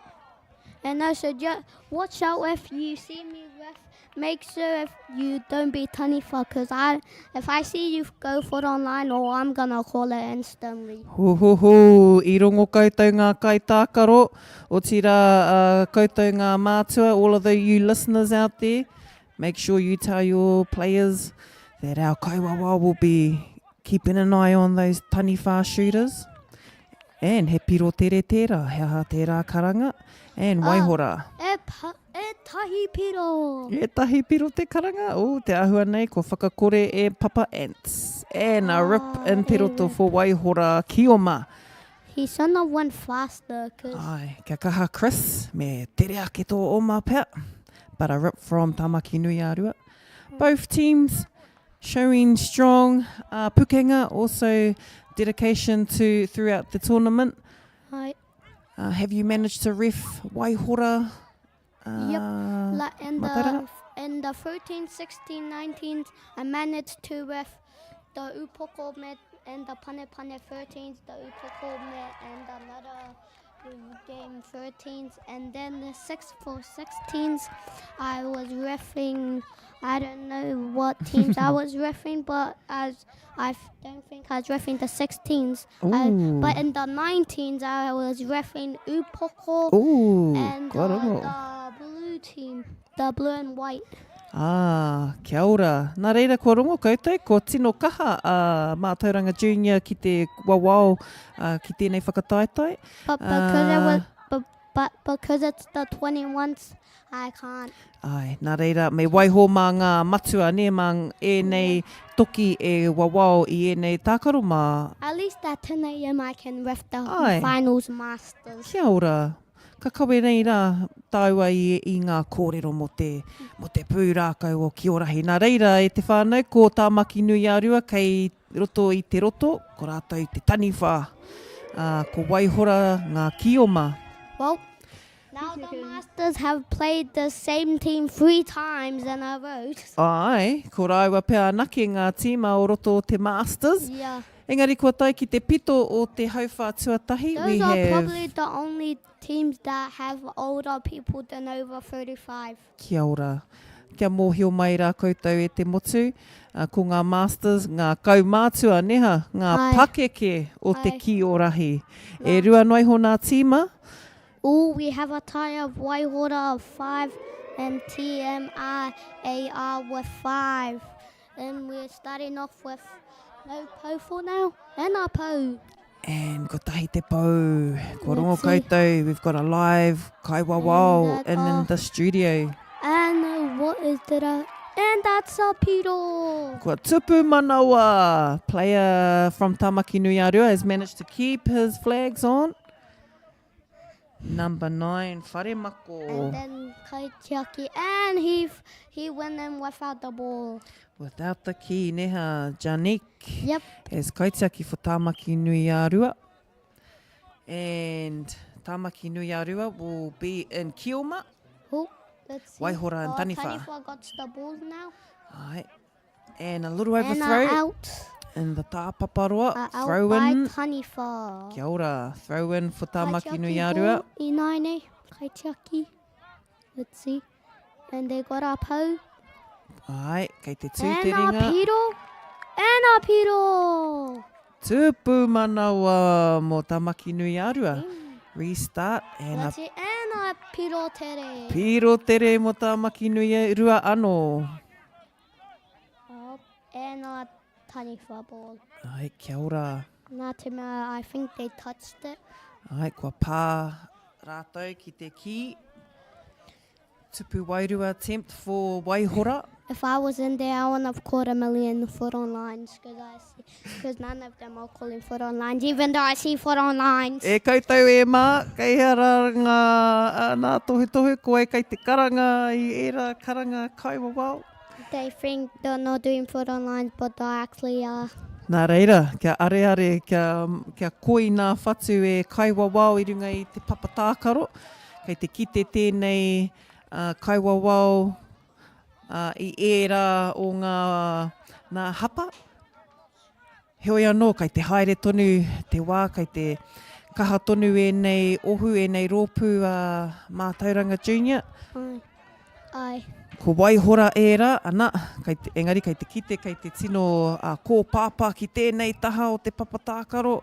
And also, just watch out if you see me ref. Make sure if you don't be taniwha, cause I, if I see you go for it online, or I'm gonna call it instantly. Hu hu hu, i rongo koutou ngā kaitākaro, otirā uh, koutou ngā mātua, all of the you listeners out there, make sure you tell your players that our kaiwawao will be keeping an eye on those taniwha shooters. And he piro tere tērā, he aha tērā karanga, and Ah. waihora. E. pa, e tahi piro! E tahi piro te karanga? Oh, te āhua nei, kua whakakore e Papa Ants. And a rip ah, in te roto for Waihora Kioma. He shouldn't have went faster. Cause... Ai, kia kaha Chris, me tere ake tō oma pea. But a rip from Tamaki Nui-a-Rua. Both teams showing strong uh, pukenga, also dedication to throughout the tournament. Ai. Uh, have you managed to ref Waihora? Uh, yep. La, in, the, in the 13, 16, 19s, I managed to ref the Upoko met and the Pane Pane 13s, the Upoko met and another game 13s, and then the 6 for 16s, I was refing, I don't know what teams I was refing, but as I don't think I was refing the 16s. I, but in the 19s, I was refing Upoko Ooh, and the blue team, the blue and white. Ah, kia ora. Nā reira, kua rongo koutou, kua tino kaha a Mātauranga Junior ki te wawao uh, ki tēnei whakataetae. But because, uh, it was, but, but because it's the 21s, I can't. Ai, nā reira, me waiho mā ngā matua, nē, mā ēnei toki e wawao i ēnei tākaro mā. At least at 10 a.m. I can ref the Ai. finals masters. Kia ora. Ka kawe nei rā tāua i, i ngā kōrero mō te, mō te pūrākau o Kiorahi. Nā reira, e te whānau, ko Tāmaki-nui-ā-Rua kei roto i te roto, ko rātou te taniwha, ā, ko Waihora ngā kioma. Well, now the Masters have played the same team three times in a row. Āe, ko rāua pea anake ngā tīma o roto o te Masters. Yeah. Engari kua tae ki te pito o te hauwhā tuatahi, Those we are have. probably the only teams that have older people than over 35. Kia ora. Kia mōhio mai rā koutou e te motu, ko ngā Masters, ngā kaumātua, neha, ngā Ae. pakeke o te Ae. kī o rahi. E rua noa iho nā tīma. Ooh, we have a tie of Waihora of five and TMRAR with five. And we're starting off with no pou for now, and a pou. And kotahi te pou. Kua rongo Let's see. koutou, we've got a live kaiwawao And, in, uh, in the studio. And uh, what is that? Uh, and that's a piro. Kua tupu manawa. Player from Tamaki Nui-a-Rua has managed to keep his flags on. Number 9, Wharemako. And then Kaitiaki, and he he went in without the ball. Without the key, neha, Janik. Yep. As Kaitiaki for Tamaki Nui-a-Rua. And Tamaki Nui-a-Rua will be in Kioma. Oh, let's see. Waihora and oh, Taniwha. Taniwha got the ball now. Aye. And a little And overthrow. a out. In the tāpaparoa. A out Throw by in. Taniwha. Kia ora. Throw in for Tāmaki Kaitiaki Nui-a-Rua. ball Inaine, Kaitiaki. Let's see. And they got a pou. Ai, kei te tū te And a ringa. piro. And a piro. Tupu manawa mō Tāmaki Nui-a-Rua. Restart and a Let's see. And a piro tere. piro tere mō Tāmaki Nui-a-Rua anō. Oh, and a taniwha ball. Ai, kia ora. Nā te mea, I think they touched it. Ai, kua pā rātou ki te kī. Tupu wairua attempt for Waihora. If I was in there, I wouldn't have caught a million foot on lines because I see, because none of them are calling foot on lines, even though I see foot on lines. E koutou e mā, kei hea rā ngā, nā tohutohu, koe kei te karanga i ērā karanga kaiwawao? They think they're not doing foot on lines, but they actually are. Nā reira, kia areare, kia, kia koi nā whatu e kaiwawao i runga i te papa tākaro. Kei te kite tēnei uh, kaiwawao uh, i ērā o ngā nā hapa. Heoi anō, kei te haere tonu te wā, kei te kaha tonu ēnei ohu, ēnei rōpū a Mātauranga Junior. Ai. Ai. Ko Waihora ērā, ana, kei te, engari kei te kite, kei te tino uh, kōpāpā ki tēnei taha o te papa tākaro.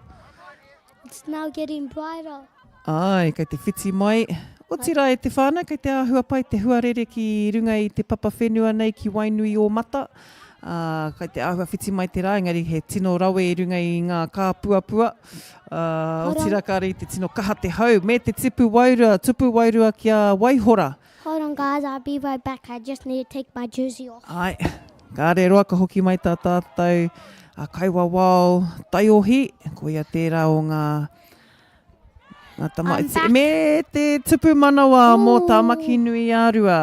It's now getting brighter. Āe, kei te whiti mai. Otirā e te whānau, kei te āhua pai te huarere ki runga i te papa whenua nei ki Wainuiōmata. Ā, kei te āhua whiti mai te rā, engari he tino rawe i runga i ngā kāpuapua. Ā, otirā kāre i te tino kaha te hau, me te tipu wairua, tupu wairua kia Waihora. on, guys. I'll be right back. I just need to take my jersey off. Ai, kāre roa ka hoki mai tā tātou a kaiwawao taiohi, koia tērā o ngā, ngā tamaiti. Me te tupu manawa mō Tāmaki nui-ā-Rua.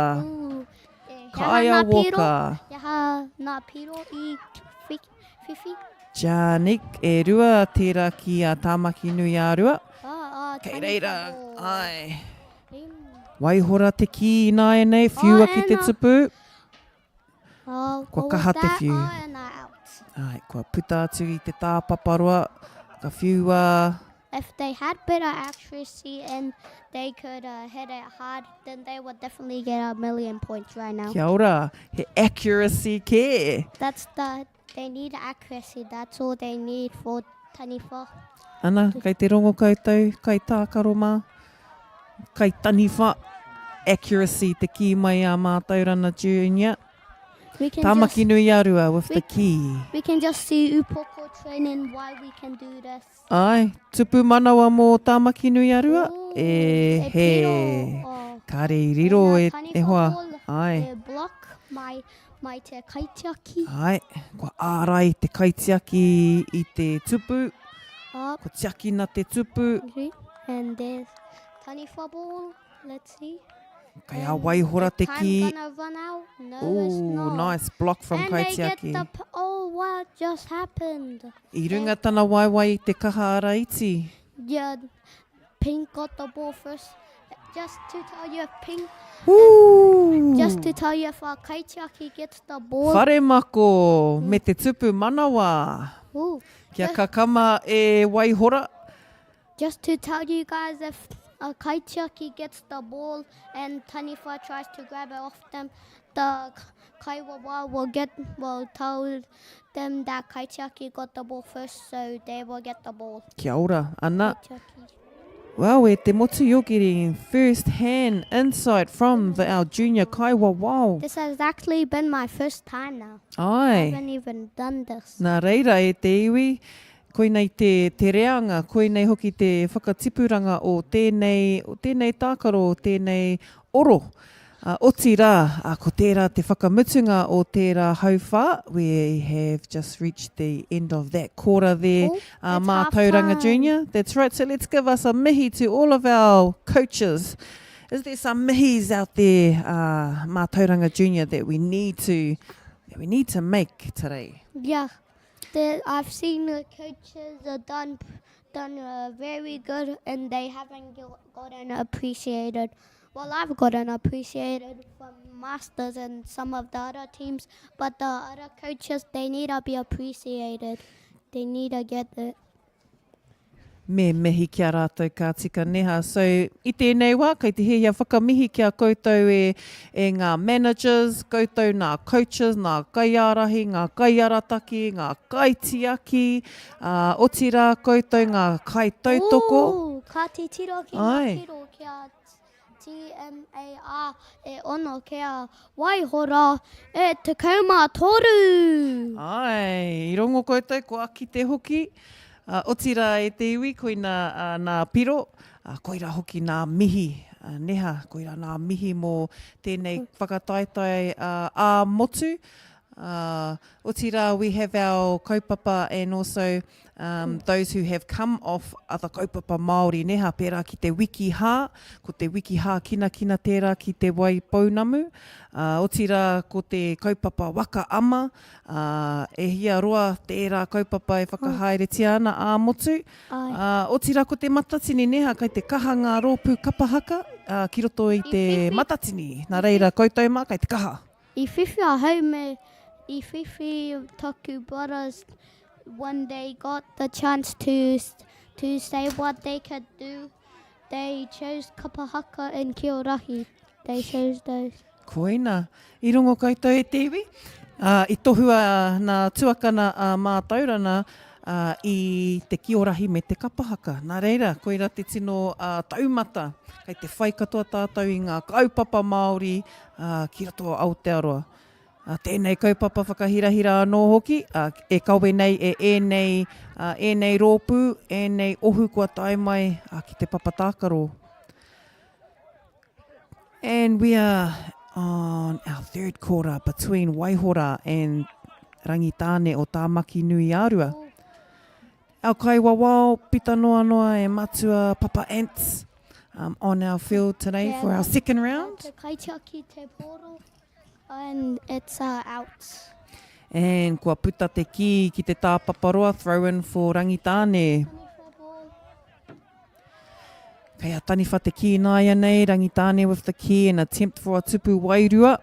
Kaia Walker. He aha nā piro i whiwhi? Janik, e rua tērā ki a Tāmaki nui-ā-Rua. Kei reira, ai. Waihora te kī ināianei, whiua ki te tupu. Kua kaha te whiu. Ai, kua puta atu i te tāpaparoa, ka whiua. If they had better accuracy and they could uh, hit it hard, then they would definitely get a million points right now. Kia ora, he accuracy kē. That's the, they need accuracy, that's all they need for taniwha. Ana, kei te rongo koutou, kai tākaro mā, kai taniwha, accuracy te kī mai a Mātaurana Junior. We can Tamaki just, nui-a-Rua with we, the key. We can just see Upoko training why we can do this. Āe, tupu manawa mō Tāmaki nui-a-Rua? E E he. piro, oh. Kāre i riro e, e hoa. Āe. E block mai, mai te kaitiaki. Āe, kua ārai te kaitiaki i te tupu. Up. Kua tiakina te tupu. And there's taniwha ball. Let's see. Kei a Waihora te kī. Time gonna run out? No, it's Ooh, not. nice block from And they get Kaitiaki. the p- oh, what just happened? I runga tana waewae i te kaha ara iti. Yeah, Pink got the ball first. Just to tell you if Pink... Ooh. Just to tell you if our Kaitiaki gets the ball... Wharemako me te tupu manawa. Ooh. Kia kakama e Waihora. Just to tell you guys if a kaitiaki gets the ball and Taniwha tries to grab it off them, the kaiwawa will get will tell them that kaitiaki got the ball first, so they will get the ball. Kia ora, ana. Kaitiaki. Well, e te motu, you're getting first-hand insight from the, our junior kaiwawao. This has actually been my first time now. Ai. I haven't even done this. Nā reira, e te iwi, Koinei te, te reanga, koinei hoki te whakatipuranga o tēnei, o tēnei tākaro, o tēnei oro. Uh, otirā, uh, ko tērā te whakamutunga o tērā hauwhā. We have just reached the end of that quarter there, Oh, uh, it's Mātauranga half time. Junior. That's right, so let's give us a mihi to all of our coaches. Is there some mihis out there, uh, Mātauranga Junior, that we need to, that we need to make today? Yeah. The, I've seen the coaches are done done uh, very good and they haven't gotten appreciated. Well, I've gotten appreciated from masters and some of the other teams, but the other coaches, they need to be appreciated. They need to get it. Me mihi ki a rātou ka tika neha. So, i tēnei wā, kei te hiahia whakamihi ki a koutou e, e ngā managers, koutou nā coaches, nā kaiārahi, ngā kaiarataki, ngā kaitiaki, ā, otirā koutou ngā kaitautoko. Ooh, ka titiro ki ngā Ai. tiro kia TMAR e ono kia Waihora e 13! Āe, i rongo koutou, kua kite hoki, ā, otirā e te iwi, koina nā piro, ā, koirā hoki nā mihi, neha, koirā nā mihi mō tēnei whakataetae ā-motu, ā, otirā we have our kaupapa and also um, those who have come off other kaupapa Māori, neha, pērā ki te wiki hā, ko te wiki hā kinakina tērā ki te wai pounamu, uh, otirā ko te kaupapa waka ama, uh, e hia roa tērā kaupapa e whakahaeretia ana ā-motu, uh, otirā ko te matatini, neha, kai te kaha ngā rōpū kapa haka uh, ki roto i te matatini, nā reira koutou mā kai te kaha. I whiwhi ahau me i whiwhi taku brothers when they got the chance to to say what they could do, they chose kapa haka and kiorahi. They chose those. Koina, i rongo koutou e te iwi? Ā, i tohua nā tuakana a Mātaurana ā, i te kiorahi me te kapa haka. Nā reira, koira te tino ā, taumata, kei te whai katoa tātou i ngā kaupapa Māori ā, ki roto o Aotearoa. Ā, tēnei kaupapa whakahirahira anō hoki, ā, e kawe nei e ēnei, ā, ēnei rōpū, ēnei ohu kua tae mai, ā, ki te papa tākaro. And we are on our third quarter between Waihora and Rangitāne o Tāmaki Nui Ārua. Our kaiwawao, Pita Noanoa and Matua Papa Ants um, on our field today for our second round. Te kaitiaki te poro and it's uh, out. And kua puta te kī ki te tāpaparoa, throw in for Rangitāne. Kei a Taniwha te kī nāianei, Rangitāne with the key and attempt for a tupu wairua.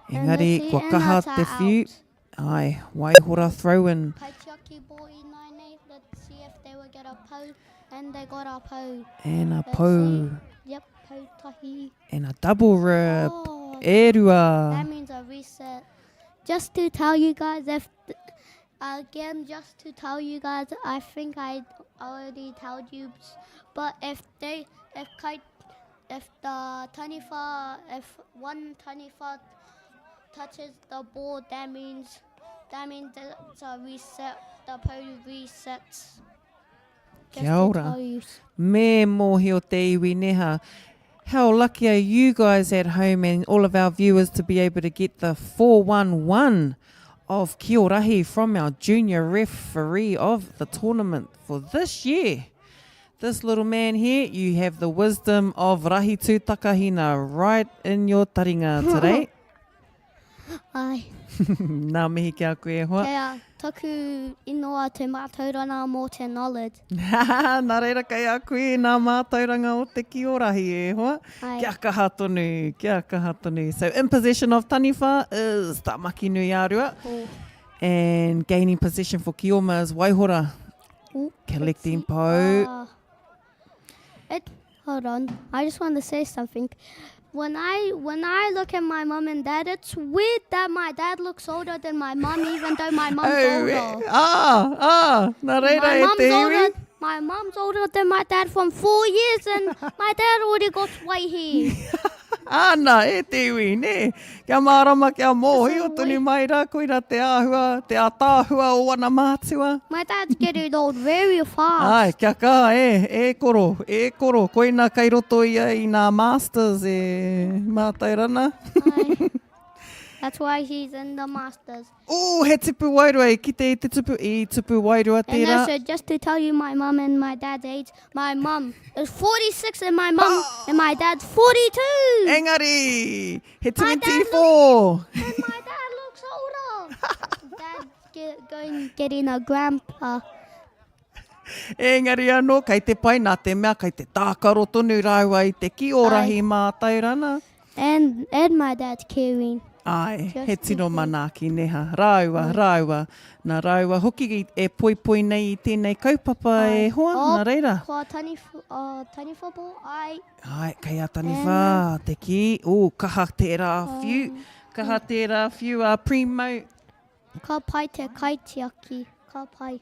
Engari, kua kaha te whiu. Ai, waihora throw in. Kaitiaki ball ināianei, let's see if they will get a pou. And they got a pou. And a pou. Yep, pou tahi. And a double rip. Oh, e rua. That means a reset. Just to tell you guys if Again, just to tell you guys, I think I already told you, but if they, if kite, if the taniwha, if one taniwha touches the board, that means, that means it's a reset, the pole resets. Just Kia to ora. tell you. Me mōhio te iwi neha. How lucky are you guys at home and all of our viewers to be able to get the 411 of Kiorahi from our junior referee of the tournament for this year. This little man here, you have the wisdom of Rahitu Takahina right in your taringa today. Ai. Nā mihi ki a koe e hoa. Kei a taku inoa te mātauranga mō te knowledge. Nā reira kei a koe nā mātauranga o te kiorahi e hoa. Ai. Kia kaha tonu, kia kaha tonu. So in possession of Taniwha is Tamaki Nui Ārua. Oh. And gaining possession for Kioma is Waihora. Ooh, Collecting let's see. pou. Ah. It, hold on. I just want to say something. When I when I look at my mom and dad, it's weird that my dad looks older than my mom, even though my mom's Oh, older. ah, ah, nā reira My e mom's te iwi. older. My mom's older than my dad from four years, and my dad already got white hair. Āna, e te iwi, nē. Kia mārama, kia mōhio So tonu wait. mai rā, koira te āhua, te ātaahua o ana mātua. My dad's getting old very fast. Ai, kia kā, e, e koro, e koro, koina kei roto ia i nā masters e mātaurana. Ai. That's why he's in the masters. Ooh, he tipu wairua, i kite i te tupu, i tupu wairua And tērā. also, just to tell you my mum and my dad's age, my mum is 46 and my mum and my dad's 42. Engari, he My dad 24. And my dad looks older. Dad's get, going getting a grandpa. Engari anō, kei te pai nā te mea, kei te tākaro tonu rāua i te ki o rahi mātaurana. And, and my dad's caring. Āe, Just he tino to- manaaki neha. Rāua, rāua. Nā rāua hoki e poipoi nei i tēnei kaupapa e hoa, Oh, nā reira. Kua taniwha, uh, taniwha ball, ai. Āe, kei a Taniwha te kī. Ooh, kaha tērā whiu. Kaha tērā whiu a Primo. Ka pai te kaitiaki, ka pai.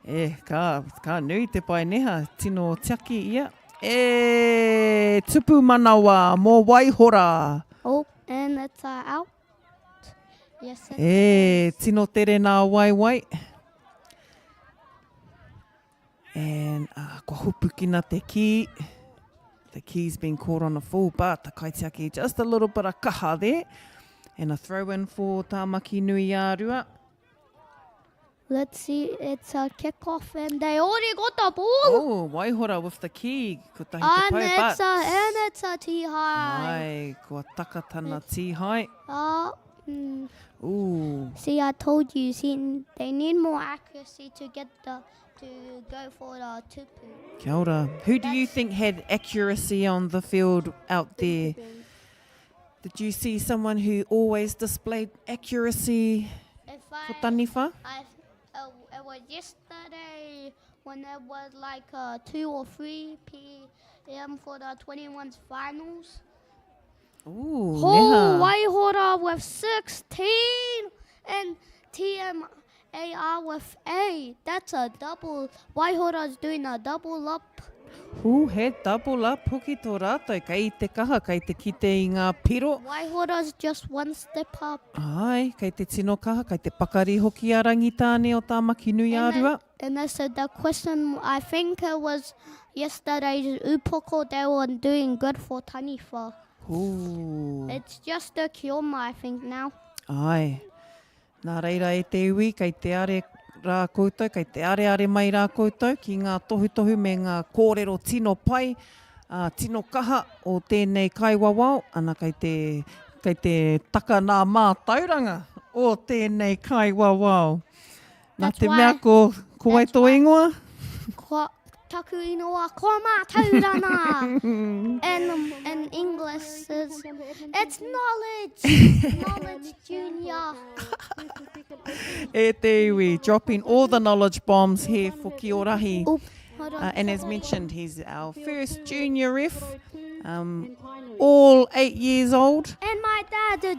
E, ka, ka nui te pai neha, tino tiaki ia. E, tupu manawa mō Waihora. Oh, and it's uh, out. Yes, it E, tino tere nā waewae. And uh, kua hupukina te kī. The key's been caught on a full, but the kaitiaki just a little bit of kaha there. And a throw in for Tāmaki Nui Ārua. Let's see, it's a kickoff and they already got the ball. Oh, Waihora with the key. Ko tahi te and, pau, it's but... a, and it's a tee high. Ai, kua taka tana tīhai. Uh, mm, Ooh. see, I told you, see, they need more accuracy to get the, to go for the tupu. Kia ora. Who do you think had accuracy on the field out there? Did you see someone who always displayed accuracy If for I, Taniwha? I, uh, it was yesterday when it was like uh, 2 or 3 p.m. for the 21s finals. Ooh, Oh, neha. Waihora with 16 and TMAR with 8. That's a double. Waihora's doing a double up. Who had double up hoki tō rātou. Kei te kaha, kei te kite i ngā piro. Waihora's just one step up. Āe, kei te tino kaha, kei te pakari hoki a Rangitāne o Tāmaki-nui-ā-Rua. And they said the question, I think it was yesterday's upoko, they were doing good for Taniwha. Ooh. It's just the Kioma, I think, now. Āe. Nā reira e te iwi, kei te are rā koutou, kei te areare mai rā koutou ki ngā tohutohu me ngā kōrero tino pai, ā, tino kaha o tēnei kaiwawao, ana kei te, kei te taka nā mātauranga o tēnei kaiwawao. Nā te mea ko, ko wai tō ingoa? Ko taku ingoa ko Mātauranga. In, in English is, it's knowledge, knowledge junior. E te iwi, dropping all the knowledge bombs here for Kiorahi. Oop, hold on. And as mentioned, he's our first junior ref, um, all 8 years old. And my dad did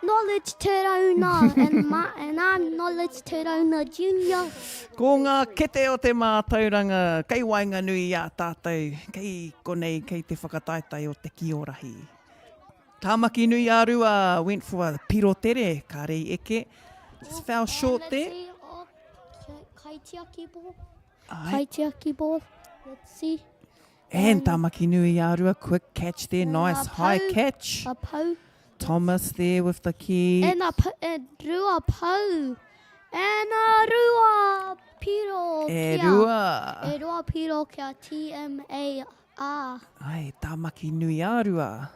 Knowledge Te Rauna and, my, and I'm Knowledge Te Rauna Junior. Ko ngā kete o te mātauranga kei waenganui i a tātou, kei konei, kei te whakataetae o te Kiorahi. Tāmaki nui a Rua went for a piro tere, kāre i eke. Just fell short there. Let's see, oh, kaitiaki ball. Kaitiaki ball. Let's see. And Tamaki nui a Rua, quick catch there, nice high pou, catch. A pou. Thomas there with the key. And a, and rua pou. And a rua piro E kia. rua. E rua piro kia T-M-A-R. Ai, Tamaki nui a Rua.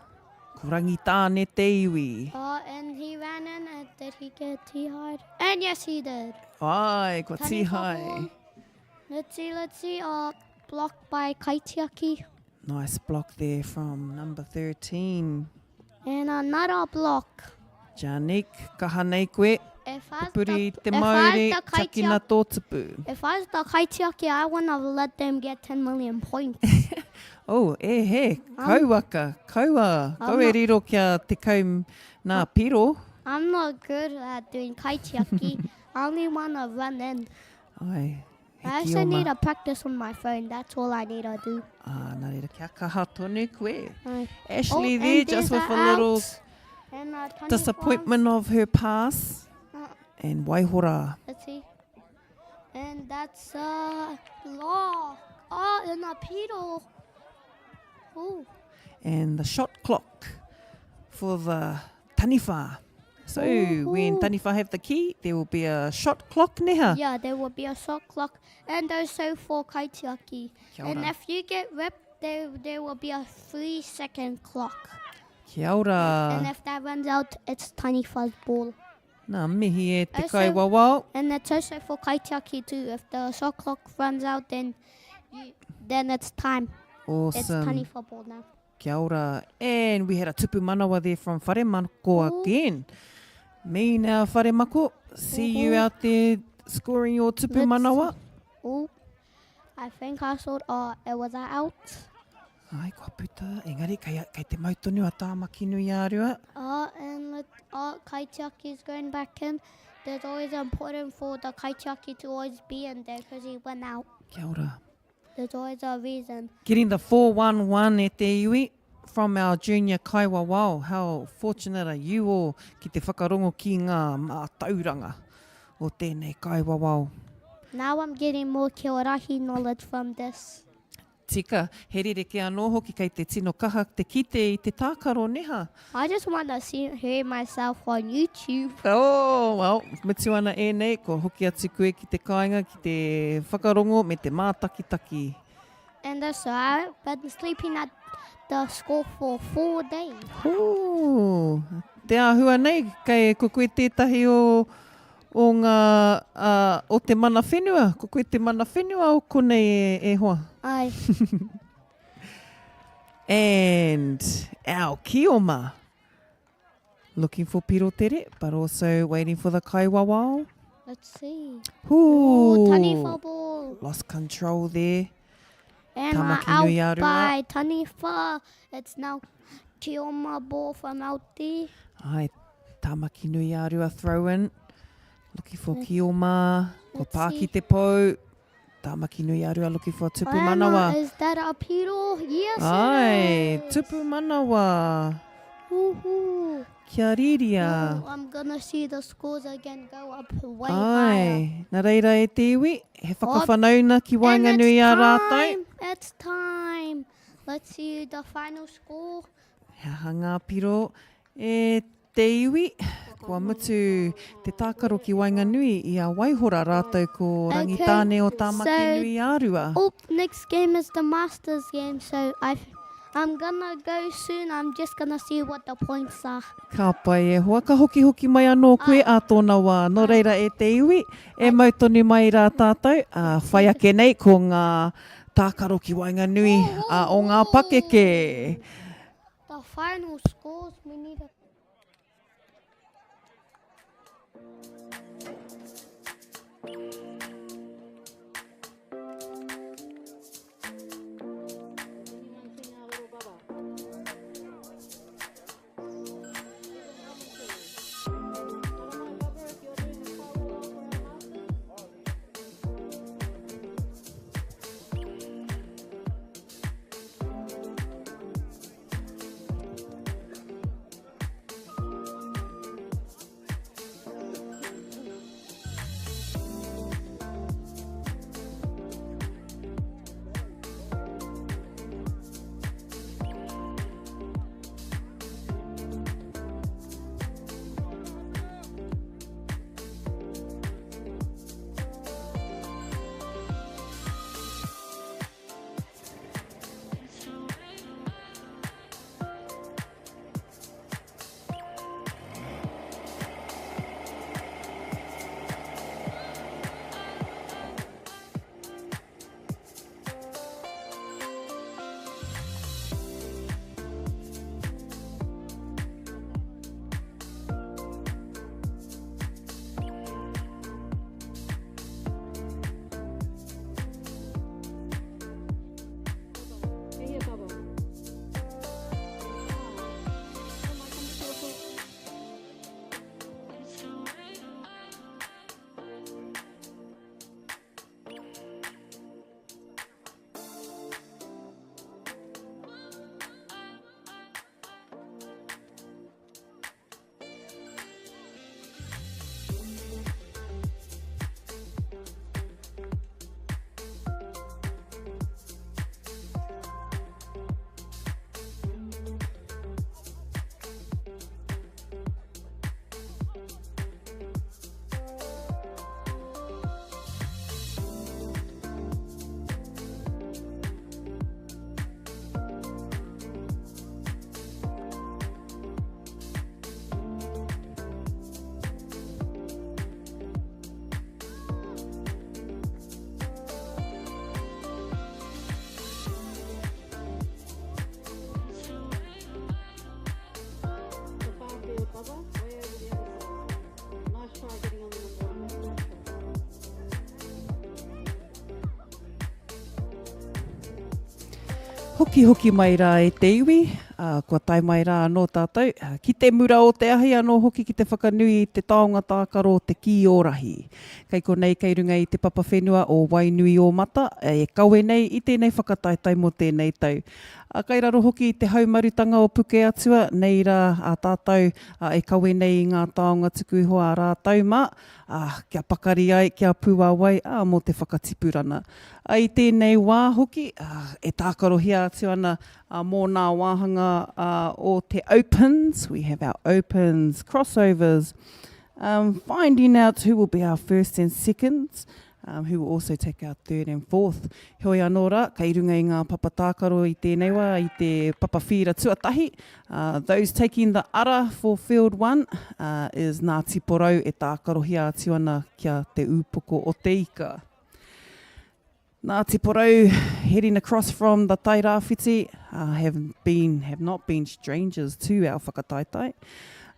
Ko Rangitāne te iwi. Oh, and he ran in and did he get tihai? And yes, he did. Ai, kua Taniwha tihai. ball. Let's see, let's see. Uh, blocked by Kaitiaki. Nice block there from number 13. And another block. Janique, kaha nei koe. If I Pupuri the, te if I mauri, the takina kaitiaki, tō tupu. if I was the kaitiaki, I wouldn't have let them get 10 million points. Oh, e he, kauaka, kaua, I'm kau e not- riro kia tekau nā piro. I'm not good at doing kaitiaki. I only want to run in. Ai, he I also need kioma. to practice on my phone. That's all I need to do. Ah, nā reira, kia kaha tonu koe. Ai. Ashley Oh, there, and just there's with a a little out. And a 24. disappointment of her pass. Uh, And Waihora. Let's see. And that's a law. Oh, and a piro. Ooh. And the shot clock for the Taniwha. So when Ooh. Taniwha have the key, there will be a shot clock, neha? Yeah, there will be a shot clock and also for kaitiaki. Kia And ora. if you get ripped, there, there will be a 3-second clock. Kia ora. And if that runs out, it's Taniwha's ball. Nā mihi e te Also- kaiwawao. And it's also for kaitiaki too. If the shot clock runs out, then you, then it's time. It's Awesome. Taniwha ball now. Kia ora. And we had a tupu manawa there from Wharemako Ooh. again. Me now, Wharemako. See you Ooh. out there scoring your tupu Let's manawa. Oh, I think I saw. Oh, it was that out. Ai, kua puta. Engari, kei, kei te mau tonu a Tāmaki nui a Rua. Oh, and let, oh, kaitiaki is going back in. There's always important for the kaitiaki to always be in there because he went out. Kia ora. There's always a reason. Getting the 4-1-1 e te iwi from our junior kaiwawao. How fortunate are you all ki te whakarongo ki ngā mātauranga o tēnei kaiwawao. Now I'm getting more Kiorahi knowledge from this. Tika, he rereke anō hoki kei te tino kaha te kite i te tākaro neha. I just want to see hear myself on YouTube. Oh, well, mutu ana ēnei, kua hoki atu koe ki te kāinga, ki te whakarongo me te mātakitaki. And also, I've been sleeping at the school for 4 days. Hū, te āhua nei, kei ko koe tētahi o, o ngā, uh, o te mana whenua. Ko koe te mana whenua o konei e, e hoa. Ai. And our Kioma, looking for Pirotere, but also waiting for the kaiwawao. Let's see. Hū, Ooh, Taniwha ball. Lost control there. And Tamaki out nui a Rua. by Taniwha. It's now Kioma ball from out there. Ai, Tamaki nui a Rua throw in. Looking for Kioma. Ko Let's Pāki see. te pou. Tāmaki nui a Rua looking for Tupu Manawa. Is that a piro? Yes Ai, Tupu Manawa. Woohoo. Kia riria. Ooh, I'm gonna see the scores again go up way Ai, higher. Nā reira e te iwi, he whakawhanauna ki waenganui i a rātou. It's time. Let's see the final score. He aha ngā piro e te iwi? Kua mutu te tākaro ki waenganui i a Waihora rātou ko Rangitāne o Tāmaki-nui-ā-Rua. Oh, next game is the Masters game, so I, I'm gonna go soon. I'm just gonna see what the points are. Ka pai e hoa, ka hokihoki mai anō koe ā tōna wā. Nō reira e te iwi, e mau tonu mai rā tātou, ā, whai ake nei ko ngā Tākaro ki waenganui o ngā pakeke. The final scores, we need a... Hokihoki mai rā e te iwi, ā, kua tae mai rā anō tātou, ki te mura o te ahi anō hoki ki te whakanui i te taonga tākaro o te kī o rahi. Kei konei kei runga i te papa whenua o Wainuiōmata e kawe nei i tēnei whakataetae mō tēnei tau. Ā, kai raro hoki i te haumarutanga o Pukeatua, nei rā a tātou e kawe nei i ngā taonga tuku iho a rātou mā, ā, kia pakari ai, kia pūāwai, ā, mō te whakatipurana. Ā, i tēnei wā hoki, ā, e tākarohia atu ana, ā, mō nā wāhanga, ā, o te Opens, we have our Opens crossovers, um, finding out who will be our first and seconds, um, who will also take our third and fourth. Heoi anō rā, kei runga i ngā papa tākaro i tēnei wā, i te papa whīra tuatahi, uh, those taking the ara for field one uh, is Ngāti Porou e tākarohia atu ana kia Te Ūpoko o Te Ika. Ngāti Porou heading across from the Tairāwhiti uh, have been have not been strangers to our whakataetae,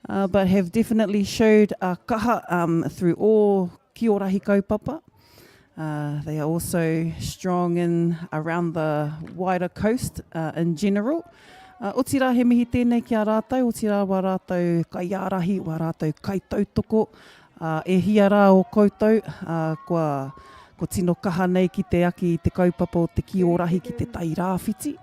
uh, but have definitely showed a kaha um, through all Kiorahi kaupapa. Uh, they are also strong in around the wider coast uh, in general. Uh, otirā he mihi tēnei ki a rātou, otirā wā rātou kaiārahi, wā rātou kaitautoko, uh, e hia rā o koutou, uh, kua, Ko tino kaha nei ki te aki i te kaupapa o te kī o rahi ki te tai rāwhiti.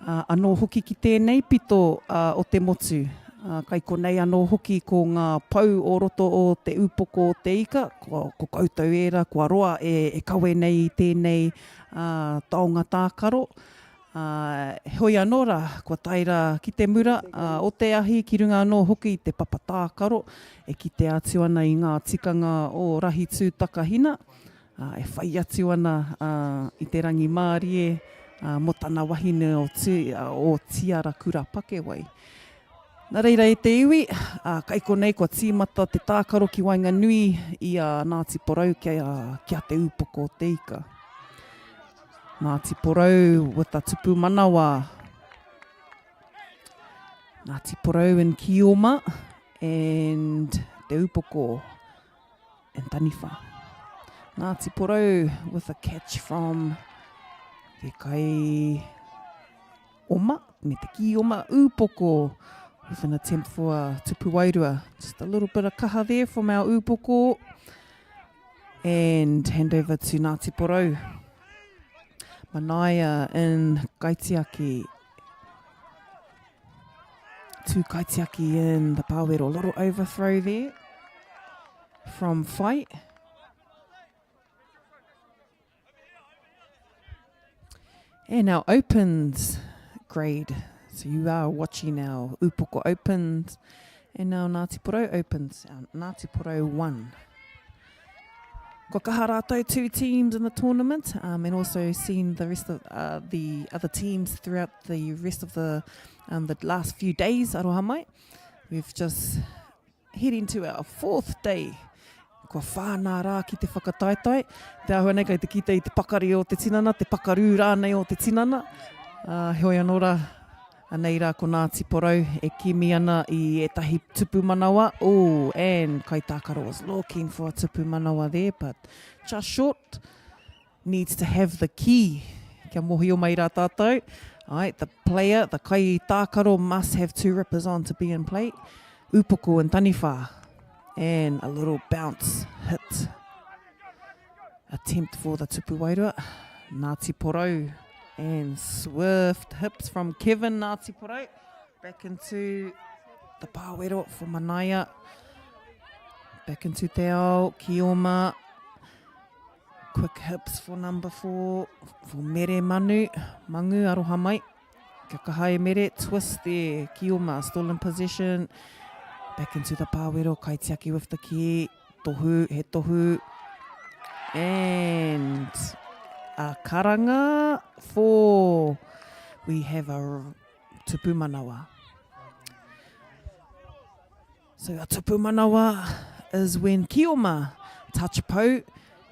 Ā, anō hoki ki tēnei pito o te motu. Ā, kai konei anō hoki ko ngā pou o roto o Te Ūpoko o te Ika, ko, ko koutou ērā kua roa e, e kawe nei i tēnei, ā, taonga tākaro. Ā, heoi anō rā, kua tae rā ki te mura, ā, o te ahi ki runga anō hoki i te papa tākaro, e kitea atu ana i ngā tikanga o Rahi Tū Takahina, ā, e whai atu ana i te rangimārie mō tana wahine o, o Tiara Kura Pakewai. Nā reira e te iwi, ā, kai konei kua tīmata te tākaro ki waenganui i a Ngāti Porou ki a, ki a Te Ūpoko o Te Ika. Ngāti Porou with a tupu manawa. Ngāti Porou in Kioma and Te Ūpoko and Taniwha. Ngāti Porou with a catch from te kai oma, me te kī oma ūpoko with an attempt for a tupu wairua. Just a little bit of kaha there from our ūpoko. And hand over to Ngāti Porou. Manaia in Kaitiaki. Two Kaitiaki in the Pāwero. Little overthrow there from Fight. And our opens grade. So you are watching our Upoko opens and our Ngāti Porou opens. Our Ngāti Porou 1. Kua kaha rātou two teams in the tournament um, and also seen the rest of uh, the other teams throughout the rest of the, um, the last few days, aroha mai. We've just heading to our fourth day. Kua whānā rā ki te whakataetae. Te āhua nei kei te kite i te pakari o te tinana, te pakarū rānei o te tinana. Uh, heoi anō rā, anei rā ko Ngāti Porou e kimi ana i ētahi tupu manawa. Oh, and Kaitākaro was looking for a tupu manawa there, but just short. Needs to have the key. Kia mohio mai rā tātou. Ai, the player, the kai tākaro must have two rippers on to be in play. Upoko and Taniwha. And a little bounce hit. Attempt for the Tupu Wairua. Ngāti Porou. And swift hips from Kevin Ngāti Porou. Back into the pāwero for Manaia. Back into Te Ao, Kioma. Quick hips for number 4, for Mere Manu. Mangu, aroha mai. Kia kaha e Mere, twist there. Kioma, still in possession. Back into the pāwero, kaitiaki with the key. Tohu, he tohu. And a karanga for, we have a tupu manawa. So a tupu manawa is when Kioma touch pou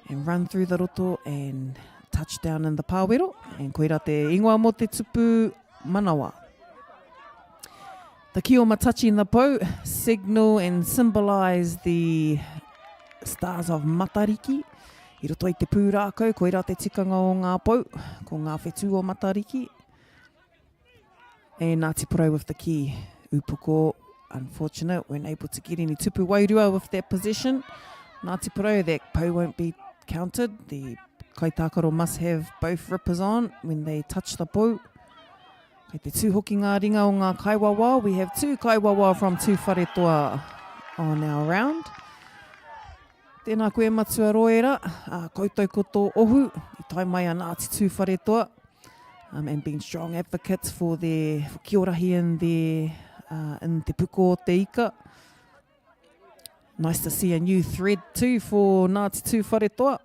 and run through the roto and touch down in the pāwero. And koira te ingoa mō te tupu manawa. The Kioma touching the pou signal and symbolise the stars of Matariki. I roto i te pūrākau, koira te tikanga o ngā pou, ko ngā whetū o Matariki. And Ngāti Porou with the key. Upoko, unfortunate, weren't able to get any tupu wairua with that possession. Ngāti Porou, that pou won't be counted. The kaitākaro must have both rippers on when they touch the pou. Kei te tū hoki ngā ringa o ngā kaiwawao. We have two kaiwawao from Tūwharetoa on our round. Tēnā koe Matua Roera, ā, koutou ko tō ohu, i tae mai a Ngāti Tūwharetoa, um, and been strong advocates for their, for Kiorahi in their, uh, in Te Puko o Te Ika. Nice to see a new thread too for Ngāti Tūwharetoa.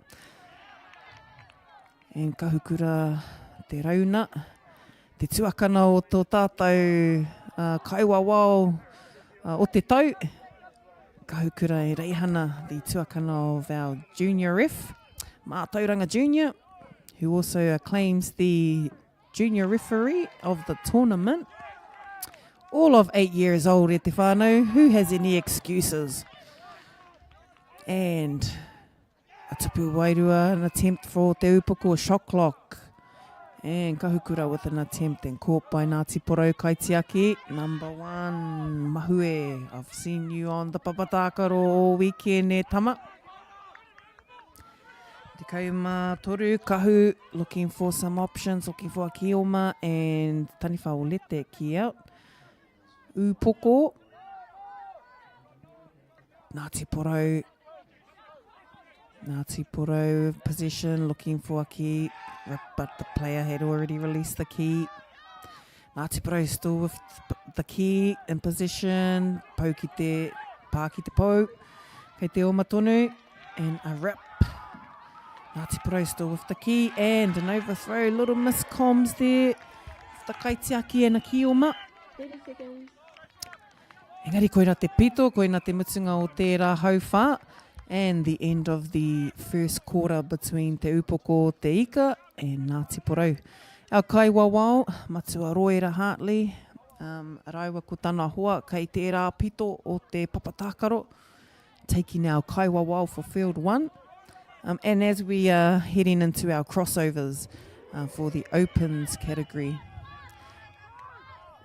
And Kahukura Te Rauna, te tuakana o tō tātou uh, kaiwawao uh, o te tau. Kahukura e Reihana, the tuakana of our junior ref, Mātauranga Junior, who also acclaims the junior referee of the tournament. All of eight years old e te whānau, who has any excuses? And A tupu wairua, an attempt for Te Upoko, shot clock. And Kahukura with an attempt and caught by Ngāti Porou Kaitiaki. Number one, Mahue. I've seen you on the papatākaro all weekend, e tama. 13, Kahu looking for some options, looking for a Kioma and Taniwha will let that key out. Upoko. Ngāti Porou. Ngāti Porou possession, looking for a key, but the player had already released the key. Ngāti Porou still with the key in possession. Pau ki te, pā ki te pou. Kei te oma tonu. And a rip. Ngāti Porou still with the key and an overthrow. Little miscomms there. The kaitiaki and a kioma. 30 seconds. Engari koira te pito, koina te mutunga o tērā hauwhā. And the end of the first quarter between Te Upoko o Te Ika and Ngāti Porou. Our kaiwawao, Matua Roera Hartley, um, rāua ko tana hoa kei tērā pito o te papa tākaro. Taking our kaiwawao for field one. Um, and as we are heading into our crossovers uh, for the opens category.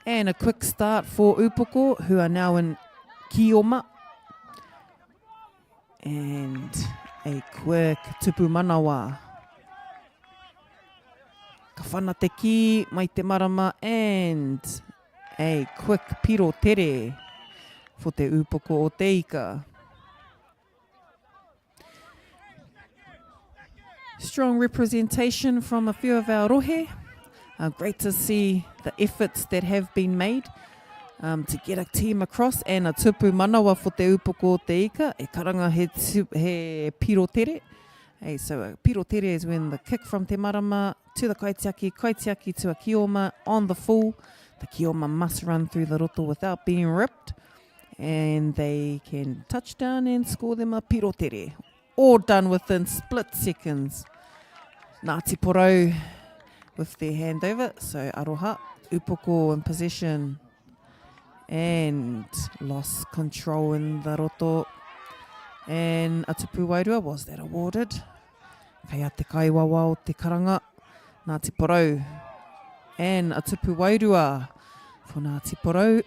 And a quick start for Upoko, who are now in Kioma. And a quick tupu manawa. Ka whana te ki, mai te marama, and a quick piro tere for te upoko o te ika. Strong representation from a few of our rohe. Uh, great to see the efforts that have been made um, to get a team across and a tupu manawa for te upoko o te ika. E karanga he, tu, he piro tere. Hey, so a piro tere is when the kick from te marama to the kaitiaki, kaitiaki to a kioma on the full. The kioma must run through the roto without being ripped. And they can touch down and score them a piro tere. All done within split seconds. Ngāti Porou with their handover. So Aroha, Upoko in possession and lost control in the roto. And Atupu Wairua, was that awarded? Kei a te kaiwawa o te karanga, Ngāti Porou. And Atupu Wairua for Ngāti Porou.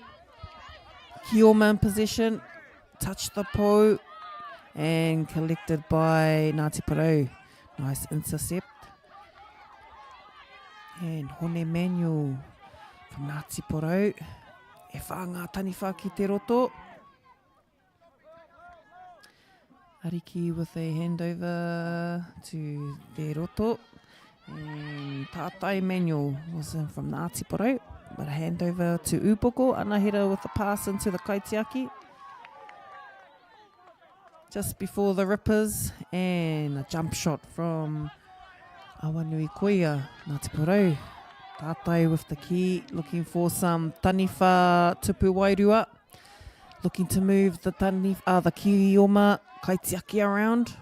Kioma in possession, touched the pou and collected by Ngāti Porou. Nice intercept. And Hone Manuel from Ngāti Porou. E whā ngā taniwha ki te roto. Ariki with a handover to te roto. And Tātai Manuel was in from Ngāti Porou. But a handover to Upoko. Anahera with the pass into the kaitiaki. Just before the Rippers. And a jump shot from Awanui Koia, Ngāti Porou. Tātai with the key, looking for some taniwha tupu wairua. Looking to move the taniwha, the kioma kaitiaki around.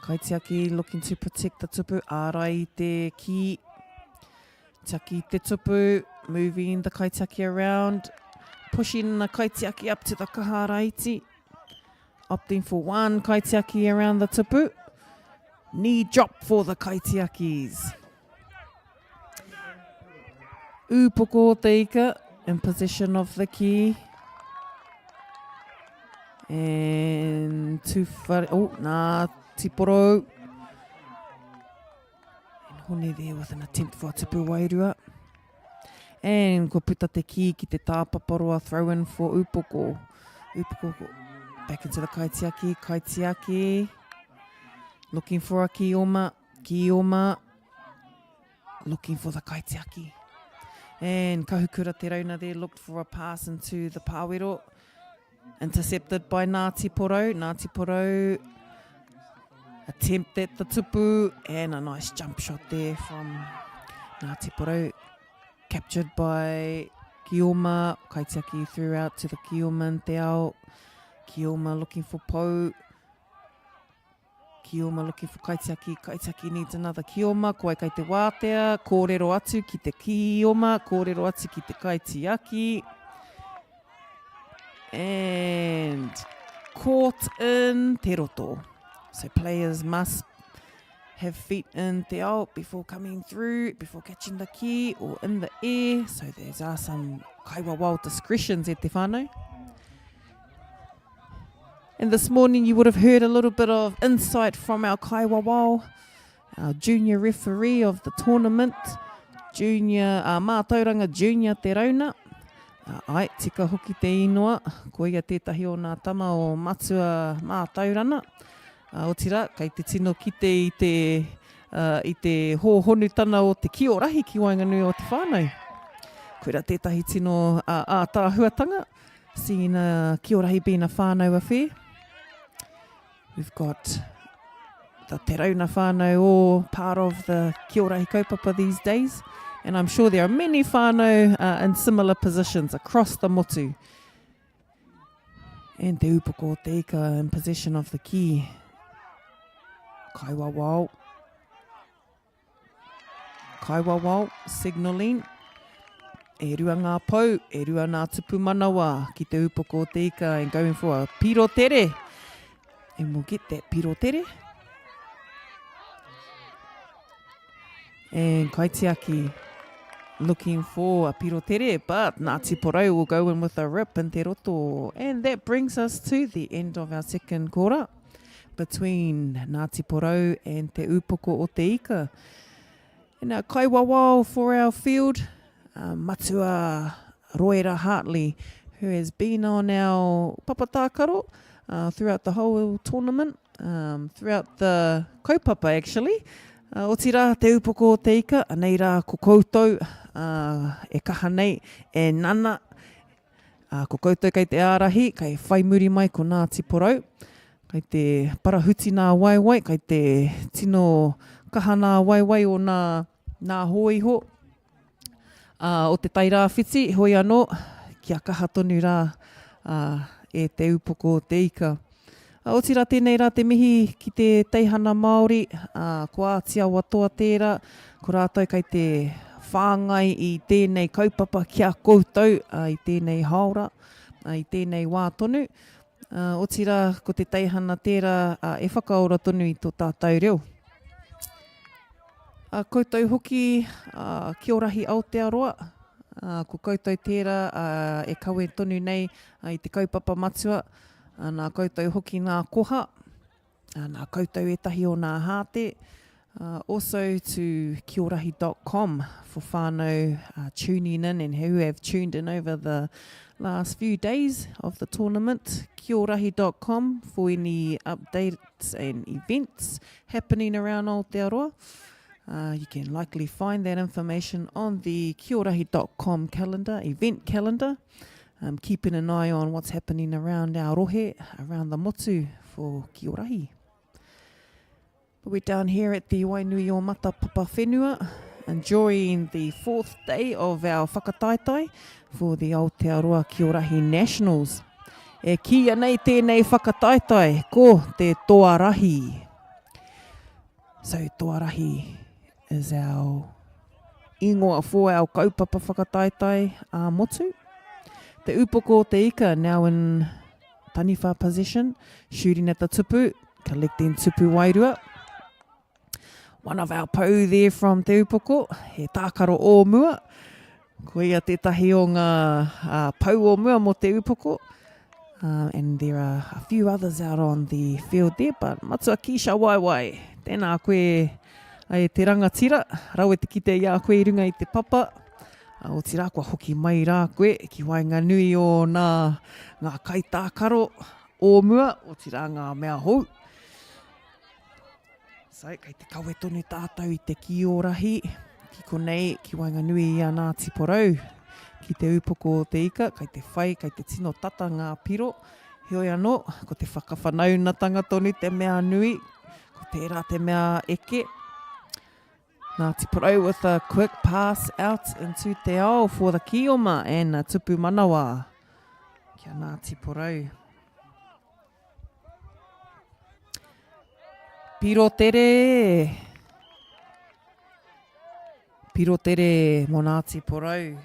Kaitiaki looking to protect the tupu, ārai te ki. Tiaki te tupu, moving the kaitiaki around. Pushing the kaitiaki up to the kaharaiti. Opting for one kaitiaki around the tupu. Knee drop for the kaitiakis. Upoko o te ika in possession of the key. And Tuwhare, oh, nā, Tiporo. And Hone there with an attempt for a tupu wairua. And kua puta te kī ki te tāpaparoa throw in for Upoko. Upoko back into the kaitiaki, kaitiaki. Looking for a kioma, kioma. Looking for the kaitiaki. And Kahukura Te Rauna there looked for a pass into the pāwero. Intercepted by Ngāti Porou. Ngāti Porou attempt at the tupu and a nice jump shot there from Ngāti Porou. Captured by Kioma. Kaitiaki threw out to the Kioma in Te Ao. Kioma looking for Pou. Kioma looking for Kaitiaki. Kaitiaki needs another Kioma. Ko ai kai te wātea. Kōrero atu ki te Kioma. Kōrero atu ki te Kaitiaki. And caught in te roto. So players must have feet in te ao before coming through, before catching the key or in the air. So there's are some kaiwawao discretions e te whānau. And this morning you would have heard a little bit of insight from our kaiwawao, our junior referee of the tournament, junior, uh, Mātauranga Junior Te Rauna. Uh, ai, tika hoki te inoa, ko ia tētahi o nā tama o Matua Mātaurana. Uh, otira, kei te tino kite i te, uh, i te hōhonutana o te kio rahi ki waenganui o te whānau. Koira tētahi tino uh, ātaahuatanga, seeing a kio rahi being a whānau affair. We've got the Te Rauna whānau all part of the Kiorahi kaupapa these days. And I'm sure there are many whānau uh, in similar positions across the motu. And Te Upoko o Te Ika in possession of the key. Kaiwawao. Kaiwawao, signalling. E rua ngā pou, e rua nā tupu manawa ki Te Upoko o Te Ika and going for a piro tere. And we'll get that piro tere. And Kaitiaki looking for a piro tere, but Ngāti Porou will go in with a rip in te roto. And that brings us to the end of our second quarter between Ngāti Porou and Te Upoko o Te Ika. And our kaiwawao for our field, uh, Matua Roera Hartley, who has been on our papatākaro uh, throughout the whole tournament, um, throughout the kaupapa actually. Uh, otirā, Te Upoko o Te Ika, anei rā ko koutou uh, e kaha nei, e nana, Ā, ko koutou kei te ārahi, kei whai muri mai ko Ngāti Porou, kei te parahuti nā waewae, kei te tino kaha nā waewae o nā, nā hōiho, ā, o Te Tairāwhiti, heoi anō, kia kaha tonu rā, ā, e Te Upoko o Te Ika. Ā, otirā tēnei rā te mihi ki te teihana Māori, ā, ko Ātiawa Toa tērā, ko rātou kei te whāngai i tēnei kaupapa ki a koutou, ā, i tēnei hāora, ā, i tēnei wā tonu. Ā, otirā ko te teihana tērā, ā, e whakaora tonu i tō tātou reo. Ā, koutou hoki, ā, Kiorahi Aotearoa, ā, ko koutou tērā, ā, e kawe tonu nei, ā, i te kaupapa matua, Ā, nā koutou hoki ngā koha, ā, nā koutou ētahi o nā hāte. Uh, also to kiorahi dot com for whānau uh, tuning in and who have tuned in over the last few days of the tournament. Kiorahi dot com for any updates and events happening around Aotearoa. Uh, you can likely find that information on the kiorahi.com calendar, event calendar. Um, keeping an eye on what's happening around our rohe, around the motu for Kiorahi. But we're down here at the Wainui o Mata Papa Whenua, enjoying the fourth day of our whakataetae for the Aotearoa Kiorahi Nationals. E kīia nei tēnei whakataetae ko te Toa Rahi. So Toa Rahi is our ingoa for our kaupapa whakataetae ā-motu. Te upoko o te ika now in taniwha possession, shooting at the tupu, collecting tupu wairua. One of our pou there from Te Upoko, he tākaro o mua. Ko ia tētahi o ngā uh, pou o mua mō Te Upoko. Uh, and there are a few others out on the field there, but Matua Keisha Waiwai, tēnā koe e te rangatira, rawe te kite i a koe i runga i te papa. Uh, otirā kua hoki mai rā koe ki waenganui o nā ngā kaitākaro o mua, otirā ngā mea hou. So, kei te kawe tonu tātou i te kī-o-rahi, ki konei, ki waenganui i a Ngāti Porou, ki te upoko o te ika, kei te whai, kei te tino tata ngā piro. Heoi anō, ko te whakawhanaunatanga tonu te mea nui, ko tērā te mea eke. Ngāti Porou with a quick pass out into te ao for the Kioma and a tupu manawa ki a Ngāti Porou. Piro tere! Piro tere mō Ngāti Porou.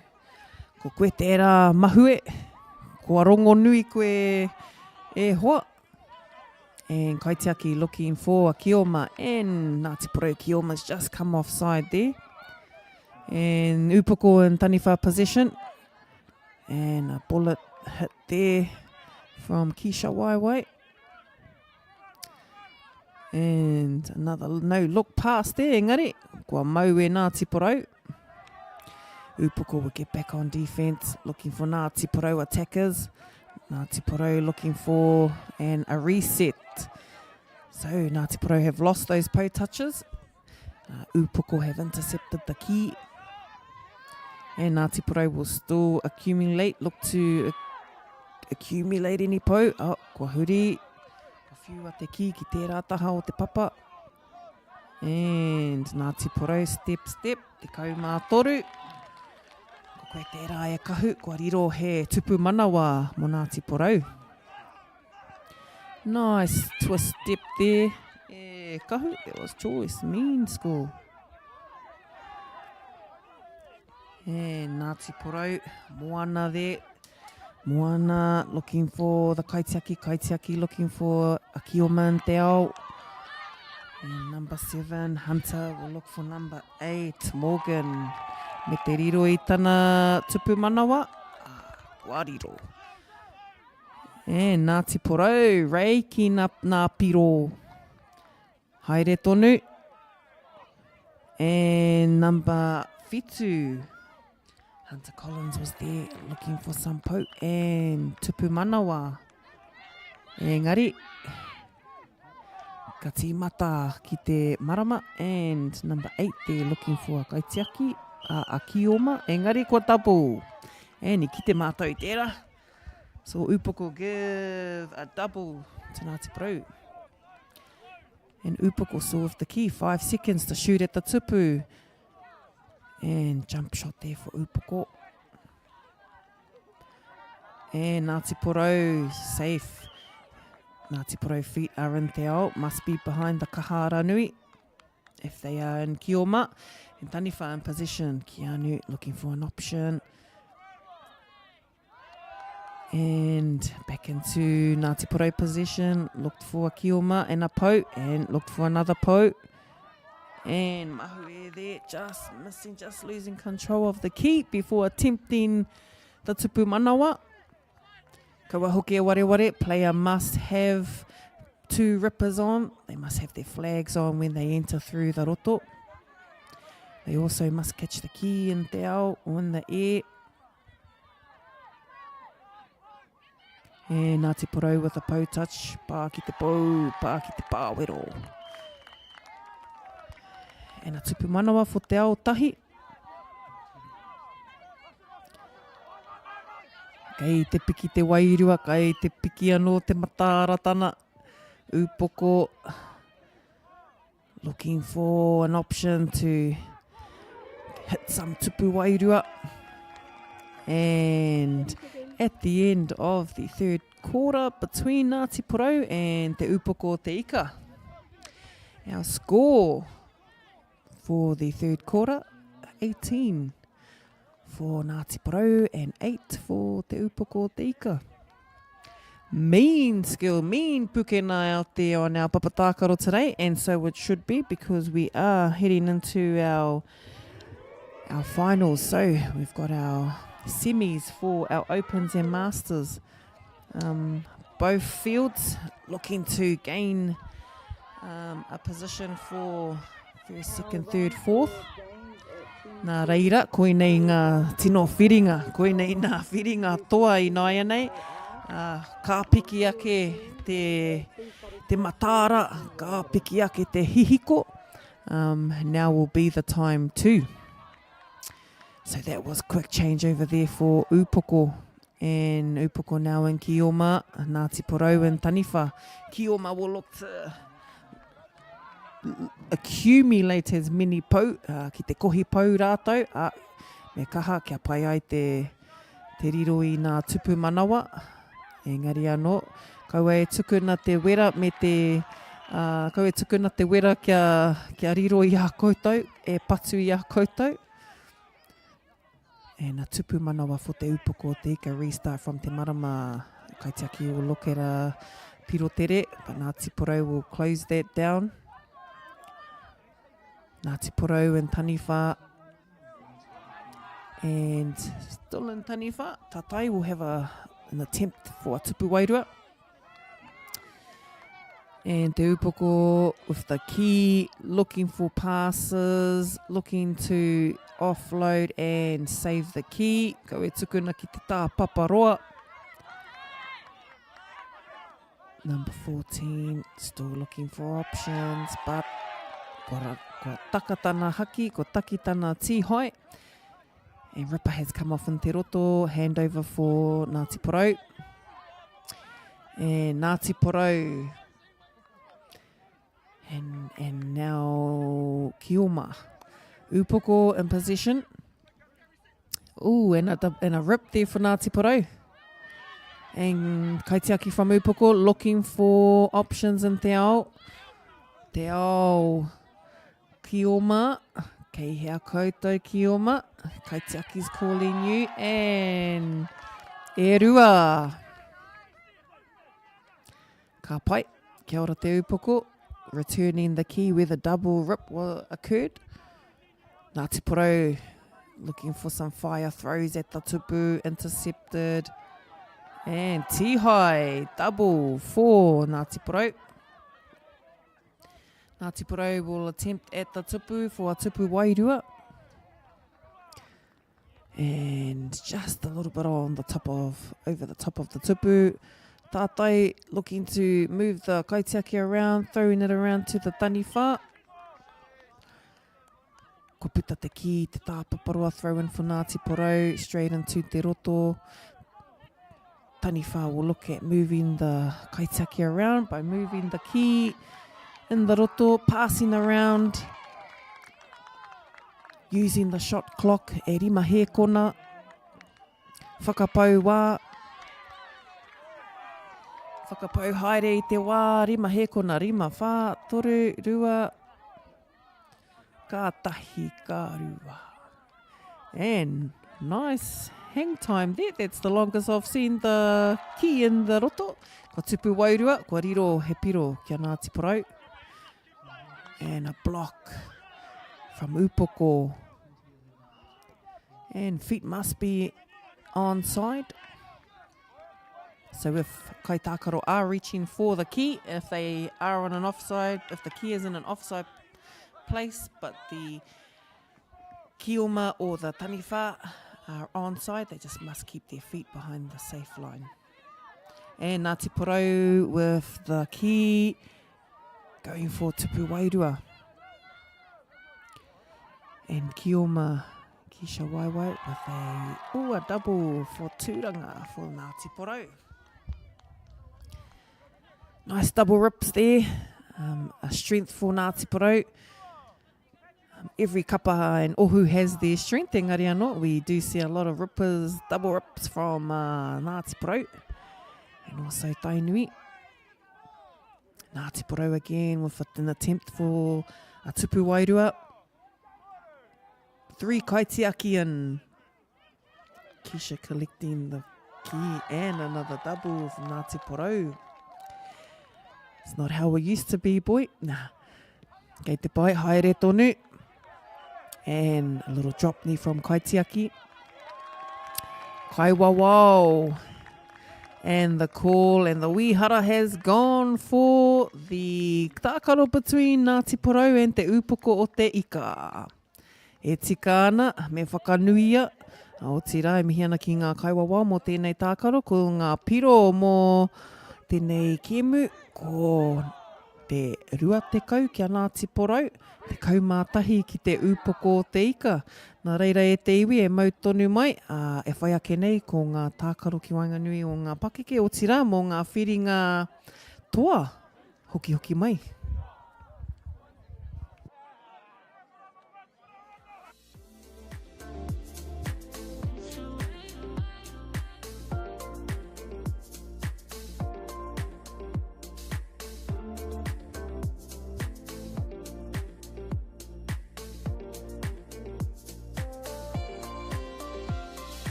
Ko koe tērā mahue. Kua rongonui koe e hoa. And Kaitiaki looking for a Kioma and Ngāti Porou Kioma's just come offside there. And Upoko in Taniwha possession. And a bullet hit there from Keisha Waiwai. And another no look pass there, engari, kua mau e Ngāti Porou. Upoko will get back on defense, looking for Ngāti Porou attackers. Ngāti Porou looking for and a reset. So Ngāti Porou have lost those po touches. Uh, Upoko have intercepted the key. And Ngāti Porou will still accumulate, look to accumulate any po. Oh, kua huri. Kua whiua te kī ki tērā taha o te papa. And Ngāti Porou step, step, 13. Ko koe tērā e kahu, kua riro he tupu manawa mō Ngāti Porou. Nice twist step there. E kahu, that was choice, mean score. And Ngāti Porou, Moana there. Moana looking for the kaitiaki, kaitiaki looking for Akioma and Te Ao. And number 7, Hunter will look for number 8, Morgan. Me te riro i tana tupu manawa. Ah, kua riro. And Ngāti Porou, raking up ngā piro. Haere tonu. And number whitu, Hunter Collins was there looking for some po and tupu manawa. Engari, ka tīmata ki te marama and number 8 there looking for a kaitiaki, a, a Kioma, engari kua double. And i kite mātou i tērā. So Upoko give a double to Ngāti Porou. And Upoko saw with the key, five seconds to shoot at the tupu. And jump shot there for Upoko. And Ngāti Porou safe. Ngāti Porou feet are in te ao, must be behind the Kahara nui. If they are in Kioma. And Taniwha in position. Keanu looking for an option. And back into Ngāti Porou position. Looked for a Kioma and a po and looked for another po. And Mahue there just missing, just losing control of the key before attempting the tupu manawa. Kaua hoki e wareware, player must have two rippers on. They must have their flags on when they enter through the roto. They also must catch the key in te ao or in the air. E Ngāti Porou with a pou touch, pā ki te pou, pā ki te pāwero. And a tupu manawa for te ao tahi. Kei te piki te wairua, kei te piki anō te matāratana. Upoko Looking for an option to hit some tupu wairua. And at the end of the third quarter between Ngāti Porou and Te Upoko o Te Ika. Our score for the third quarter, 18 for Ngāti Porou and 8 for Te Upoko o Te Ika. Mean skill, mean pukena out there on our papatākaro today, and so it should be because we are heading into our our finals. So we've got our semis for our opens and masters. Um, both fields looking to gain um, a position for first, second, third, fourth. Nā reira, koinei ngā tino whiringa, koinei ngā whiringa toa i nāianei. Uh, ka piki ake te, te mataara, ka piki ake te hihiko. Um, now will be the time too. So that was quick change over there for Upoko. And Upoko now in Kioma, Ngāti Porou and Taniwha. Kioma will look to accumulate as many pou, uh, ki te kohi pou rātou, uh, me kaha kia pai ai te, te riro i ngā tupu manawa. Engari anō, kaua e tukuna te wera me te, uh, kaua e tukuna te wera kia, kia riro i a koutou, e patu i a koutou. And a tupu manawa for Te Upoko o Te Ika restart from Te Marama Kaitiaki o Lokera Pirotere, but Ngāti Porou will close that down. Ngāti Porou and Taniwha and still in Taniwha, Tatai will have a, an attempt for a tupu wairua. And Te Upoko with the key, looking for passes, looking to offload and save the key. Kau e tukuna ki te tā paparoa. Number 14, still looking for options, but kua, kua taka tana haki, kua taki tana tīhai. And Ripper has come off in Te Roto, handover for Ngāti Porou. And Ngāti Porou. And, and now Kioma. Upoko in possession. Ooh, and a, and a rip there for Ngāti Porou. And Kaitiaki from Upoko looking for options in Te Ao. Te Ao. Kioma, kei hea koutou Kioma? Kaitiaki's calling you and e rua. Ka pai, kia ora te upoko. Returning the key where the double rip occurred. Ngāti Porou looking for some fire throws at the tupu, intercepted. And Tihai, double for Ngāti Porou. Ngāti Porou will attempt at the tupu for a tupu wairua. And just a little bit on the top of, over the top of the tupu. Tātai looking to move the kaitiaki around, throwing it around to the taniwha. Ko puta te ki, te tāpaparoa throw in for Ngāti Porou, straight into te roto. Taniwha will look at moving the kaitiaki around by moving the key in the roto, passing around, using the shot clock e rima hēkona, whakapau wā, whakapau haere i te wā, rima hēkona, rima, whā, toru, rua, ka tahi, ka rua. And nice hang time there. That's the longest I've seen the key in the roto. Kua tupu wairua, kua riro he piro kia Ngāti Porou. And a block from Upoko. And feet must be on side. So if Kaitākaro are reaching for the key, if they are on an offside, if the key is in an offside place, but the Kioma or the taniwha are onside, they just must keep their feet behind the safe line. And Ngāti Porou with the key going for Tupu Wairua. And Kioma Keisha Waiwai with a, ooh, a double for Tūranga for Ngāti Porou. Nice double rips there. Um, a strength for Ngāti Porou. Um, every kapa and ohu has their strength, engari anō, we do see a lot of rippers, double rips from uh, Ngāti Porou and also Tainui. Ngāti Porou again with an attempt for a tupu wairua. Three kaitiaki and Keisha collecting the key and another double from Ngāti Porou. It's not how we used to be, boy. Nah. Kei te pai, haere tonu. And a little drop knee from Kaitiaki. Kaiwawao. And the call and the wīhara has gone for the tākaro between Ngāti Porou and Te Ūpoko o Te Ika. E tika ana, me whakanuia, otirā e mihi ana ki ngā kaiwawao mō tēnei tākaro, ko ngā piro mō tēnei kēmu, ko te 20 ki a Ngāti Porou, 11 ki te ūpoko o te ika. Nā reira e te iwi e mau tonu mai, ā, e whai ake nei ko ngā tākaro ki waenganui o ngā pakeke, otirā mō ngā whiringa toa hokihoki mai.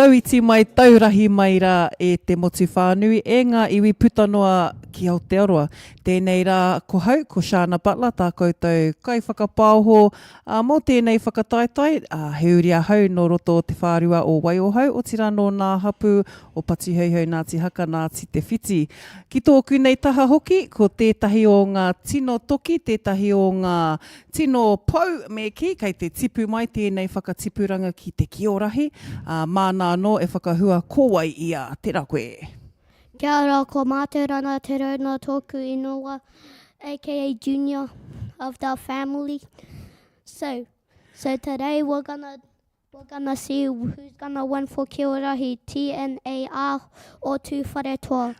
Tauiti mai, taurahi mai rā e te motu whānui, e ngā iwi puta noa ki Aotearoa. Tēnei rā ko hau, ko Shana Butler tā koutou kaiwhakapaoho ā, mō tēnei whakataetae, ā, he uri ahau nō roto o te whārua o Waiohau, otirā nō nā hapū o Patuheuheu Ngāti Haka, Ngāti Te Whiti. Ki tōku nei taha hoki, ko tētahi o ngā tino toki, tētahi o ngā tino pou me kī, kei te tipu mai tēnei whakatipuranga ki te kiorahi, ā, māna anō e whakahua ko wai ia. Tēnā koe. Kia ora, ko Mātauranga Te Rauna tōku inoa, aka Junior of the family. So, so today we're gonna We're gonna see who's gonna win for Kiorahi, TNAR or Tūwharetoa.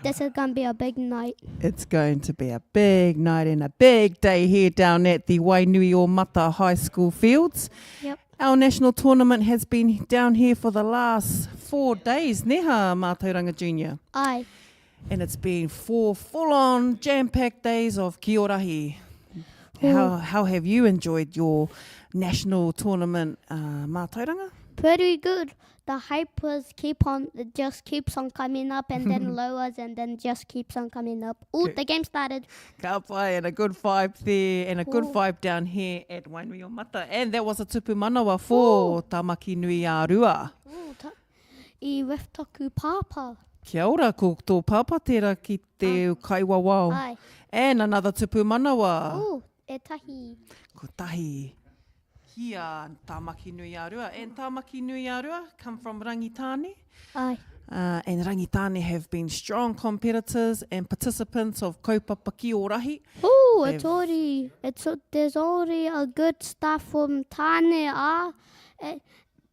This is gonna be a big night. It's going to be a big night and a big day here down at the Wainuiomata High School fields. Yep. Our national tournament has been down here for the last four days, neha, Mātauranga Junior? Aye. And it's been four full-on jam-packed days of Kiorahi. How, how have you enjoyed your national tournament uh, mātauranga? Pretty good. The hype was keep on, it just keeps on coming up and then lowers and then just keeps on coming up. Oh, the game started. Ka pai, and a good vibe there, and a good Ooh. vibe down here at Wainuiomata. And that was a tupu manawa for Tamaki nui a Rua. Ooh, ta- I with taku pāpā. Kia ora, ko tō pāpā tērā ki te ah. kaiwawao. Ai. And another tupu manawa. Ooh, e tahi. Ko tahi. Kia Tāmaki nui a Rua. And Tāmaki nui a Rua come from Rangitāne. Ai. Uh, and Rangitāne have been strong competitors and participants of kaupapa ki Orahi. Ooh, it's already, it's, there's already a good staff from Tāne, ah. Eh,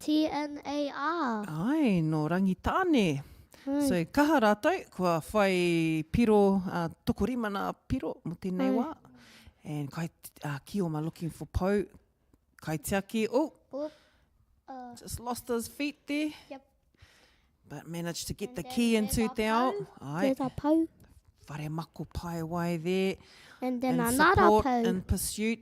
TNAR. Ae, nō Rangitāne. So, kaha rātou, kua whai piro, uh, tokorima nā piro mo tēnei wā. And kai, uh, Kioma looking for pou, kaitiaki, oh, oh uh, just lost his feet there. Yep. But managed to get and the key into te ao. Ae. There's a pou. Whare mako paewai there. And then in another support, pou. In pursuit.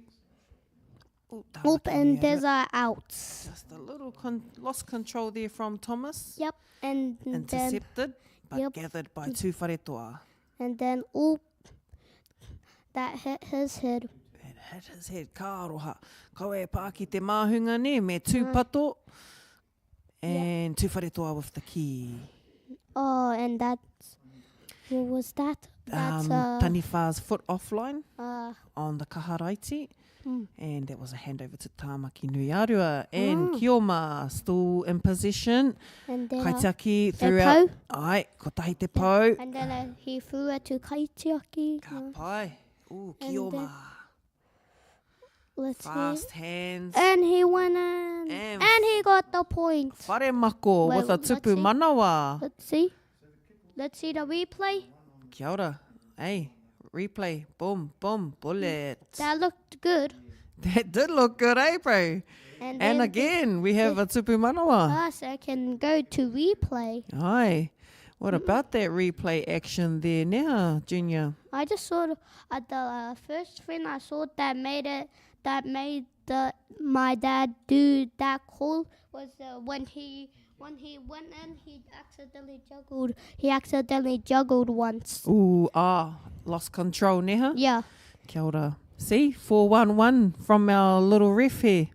Oop, and there's a out. Just a little con lost control there from Thomas. Yep, and Intercepted, then, but yep. gathered by Tūwharetoa. And then, oop, that hit his head. It hit his head. Ka aroha. Kaua e pā ki te māhunga ne, me tūpato. And yep. Tūwharetoa with the key. Oh, and that's, what was that? That's, um, uh, Taniwha's foot offline uh, on the Kaharaiti. Mm. And that was a handover to Tāmaki Nui-ā-Rua. And Mm. Kioma still in possession. And then, uh, Kaitiaki a throughout. pou. Ai, kotahi te pou. And then uh, he threw it to Kaitiaki. Ka pai. Ooh, And Kioma. then- Let's Fast see. hands. And he went in. And And, he got the point. Wharemako Wait, with a let's tupu see. manawa. Let's see. Let's see the replay. Kia ora. Hey, replay. Boom, boom, bullet. That looked good. That did look good, eh, bro? And, And then again, we have a tupu manawa. Us, I can go to replay. Aye. What about that replay action there now, Junior? I just saw the, uh, the uh, first thing I saw that made it that made the my dad do that call was uh, when he when he went in he accidentally juggled he accidentally juggled once. Ooh, ah, lost control, neha? Yeah. Kia ora. See, 411 from our little ref here.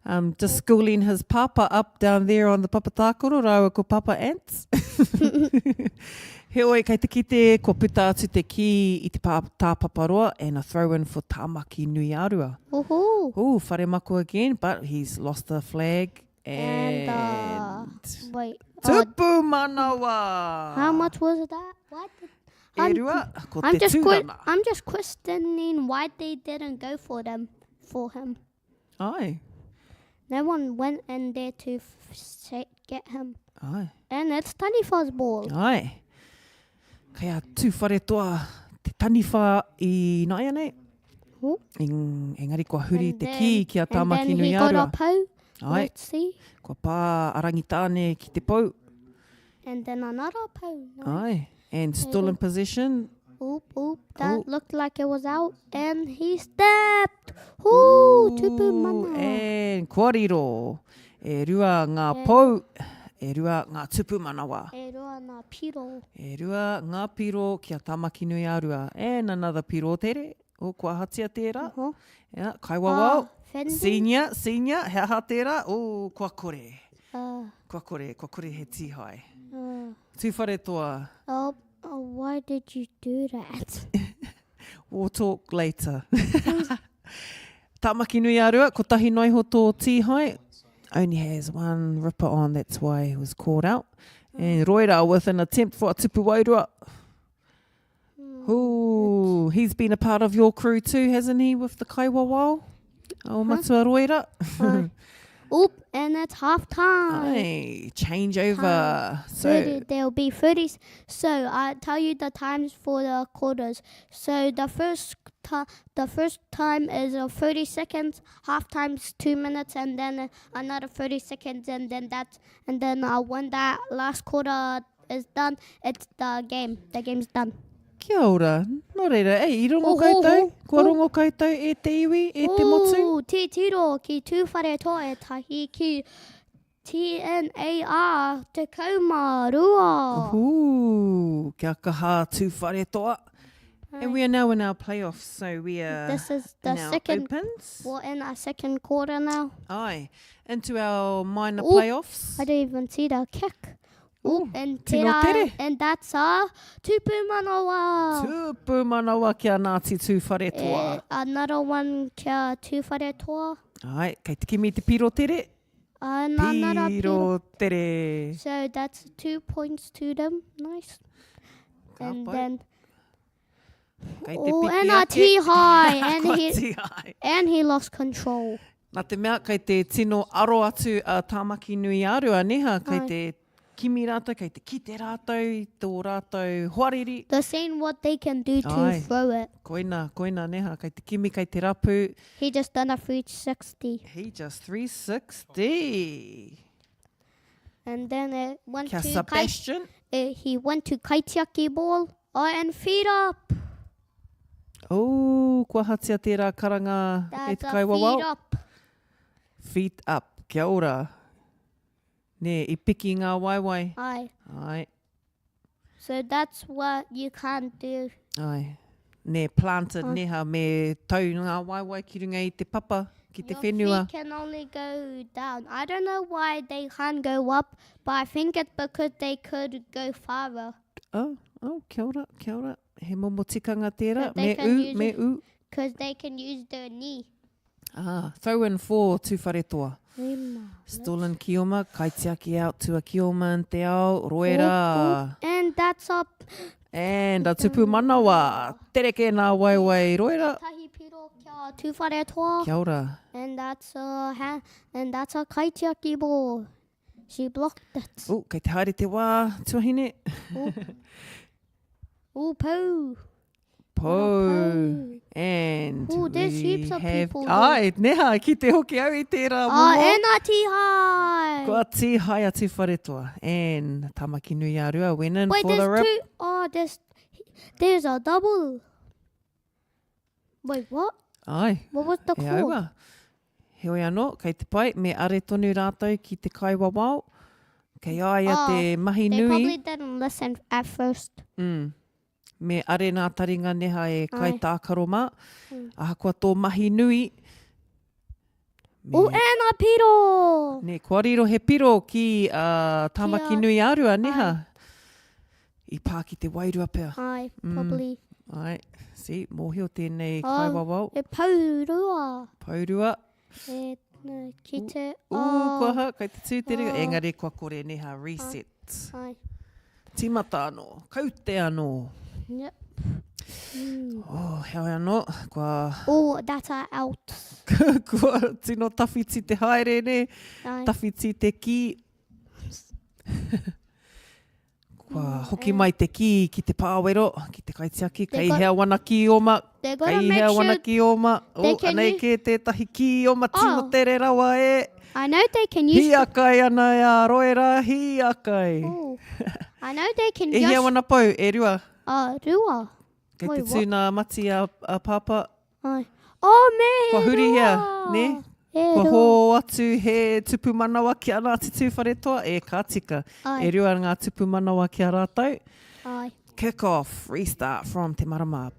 Um, just schooling his papa up down there on the papatākaro rāua ko Papa Ants. Heoi, kei te kite, kua puta atu te kī i te pā, tāpaparoa and a throw in for Tāmaki Nui-ā-Rua. Woohoo! Ooh, Wharemako again, but he's lost the flag and... And, uh, wait. Uh, Tupu manawa! how much was that? What? Did, E rua, ko I'm te just que- tūrana. I'm just questioning why they didn't go for them for him. Ai, No one went in there to f- say, get him. ai. And it's Taniwha's ball. Ai. Kei a Tūwharetoa te taniwha i nāianei. Oh. Eng, engari kua huri And te then- kī ki a And then Tāmaki he nui got a ārua. pou. Ai, Let's see. kua pā a Rangitāne ki te pou. And then another pou. Nice. Ai. And still in possession. Oop, oop. That Ooh. looked like it was out. And he stepped. Ooh, tupu Ooh, mana. And kua riro. E rua ngā pou. E rua ngā tupu manawa. E rua ngā piro. E rua ngā piro ki a Tamaki-nui-a-Rua. And another piro tere. Oh, kua ahatia tērā? Uh -huh. Yeah, kaiwawao. Uh, senior, senior, he aha tērā? Oh, kua kore. Uh, kua kore, kua kore he tīhae. Uh, Tūwharetoa. Oh, oh, why did you do that? we'll talk later. Tamaki nui a rua, kotahi noa iho tō tīhae. Only has one ripper on, that's why he was caught out. And Roera with an attempt for a tupu wairua. Hmm. Ooh, he's been a part of your crew too, hasn't he, with the kaiwawao? Oh, Matua Roera. Oop, and it's half time. Aye, change over. So 30, there'll be 30. So I tell you the times for the quarters. So the first the first time is uh, 30 seconds, half time's 2 minutes and then another 30 seconds and then that's and then uh, when that last quarter is done, it's the game. The game's done. Kia ora. Nō reira, ei, i rongo koutou? Kua rongo koutou e te iwi, e te motu? Ooh, titiro ki Tūwharetoa e tahi ki TNAR 12. Ooh, kia kaha Tūwharetoa. And we are now in our playoffs, so we are This is the in our second, opens. We're in our second quarter now. Aye. Into our minor Ooh, playoffs. I didn't even see the kick. Ooh, and tino tērā, tere. and that's a tupu manawa. Tupu manawa ki a Ngāti Tūwharetoa. Eh, another one kia Tūwharetoa. Aye, kei te kimi te piro tere. And another Piro piro. tere. So that's two points to them. Nice. Ka And pai. then Kei te oh, piki and a ake. tihai, and Kua he tihai. and he lost control. Nā te mea kei te tino aro atu a Tāmaki nui ā-rua, neha, kei Ai. te kimi rātou, kei te kite rātou i tō rātou hoariri. They're seeing what they can do to Ai. throw it. Koina, koina, neha, kei te kimi, kei te rapu. He just done a 360. He just 360. And then it went Kia to Sebastian. Kai, uh, he went to Kaitiaki ball. Oh, and feet up. Oh, kua hatia tērā karanga e That's te a kaiwawao. feet up. Feet up. Kia ora. Nē, i piki ngā waewae. Aye. Aye. So that's what you can't do. Aye. Nē, planted, Oh. neha, me tau ngā waewae ki runga i te papa, ki te Your whenua. feet can only go down. I don't know why they can't go up, but I think it's because they could go farther. Oh, oh, kia ora, kia ora. He momo tikanga tērā. But they Me can u, use me it. u. Because they can use their knee. Ah, throw in for Tūwharetoa. Rima. Stolen Kioma, kaitiaki out to a Kioma in te ao, Roera. And that's up. And a tupu manawa. Tereke nā waiwai, Roera. Tahi piro kia Tūwharetoa. Kia ora. And that's a ha and that's a kaitiaki ball. She blocked it. Oh, kei te haere te wā, tuahine. Ooh, pau. Pou. And Ooh, there's we heaps of have... people there. Ai, neha, ki te hoki au i tērā Oh, momo. and a tihai. Kua tīhai a Tūwharetoa. And Tamaki nui a Rua went in Wait, for the there's rip. two. Oh, there's there's a double. Wait, what? Ai. What was the He call? aua. Heoi anō, kei te pai, me are tonu rātou ki te kaiwawao. Kei a ia Oh, te mahi They nui. probably didn't listen at first. Mm. Me are nā taringa neha e kai Ai. tākaro mā. Mm. Ahakoa tō mahi nui. Me, Oh, and a piro. Ne, kua riro he piro ki uh, Tāmaki Ki a- nui ārua, neha. I pā ki te wairua pea. Ai, Mm. probably. Ai, see, mōhio tēnei Oh, kaiwawao. E paurua. Paurua. E no, ki te... Ū, oh, kua ha, kei te tū te ringa. Oh. Engari kua kore neha reset. Ai. Tīmata anō, kaute anō. Yep. Mm. Oh, heoi anō, kua... Oh, that's a out. kua tino tawhiti te haere, ne? Ai. Tawhiti te kī. Kua hoki mai te kī ki te pāwero, ki te kaitiaki, They kei got- hea wana kī oma, They gotta kei make hea wana sure kī oma. they Oh, can anei use- kē tētahi kī oma, tino Oh. tere rawa e. I know they can use... Hiakai ana e a Roera, hiakai. Oh. I know they can E hea just... wana pou, e rua. Uh, rua. Kei Wait, te what? tū nā mati a, a pāpā. Ai. Oh, me Kua huri hea, rua. ne? E Kua hō atu he tupu manawa ki a Ngāti Tūwharetoa, e ka tika. Ai. E rua ngā tupu manawa ki a rātou. Ai. Kick off, restart from Te Marama.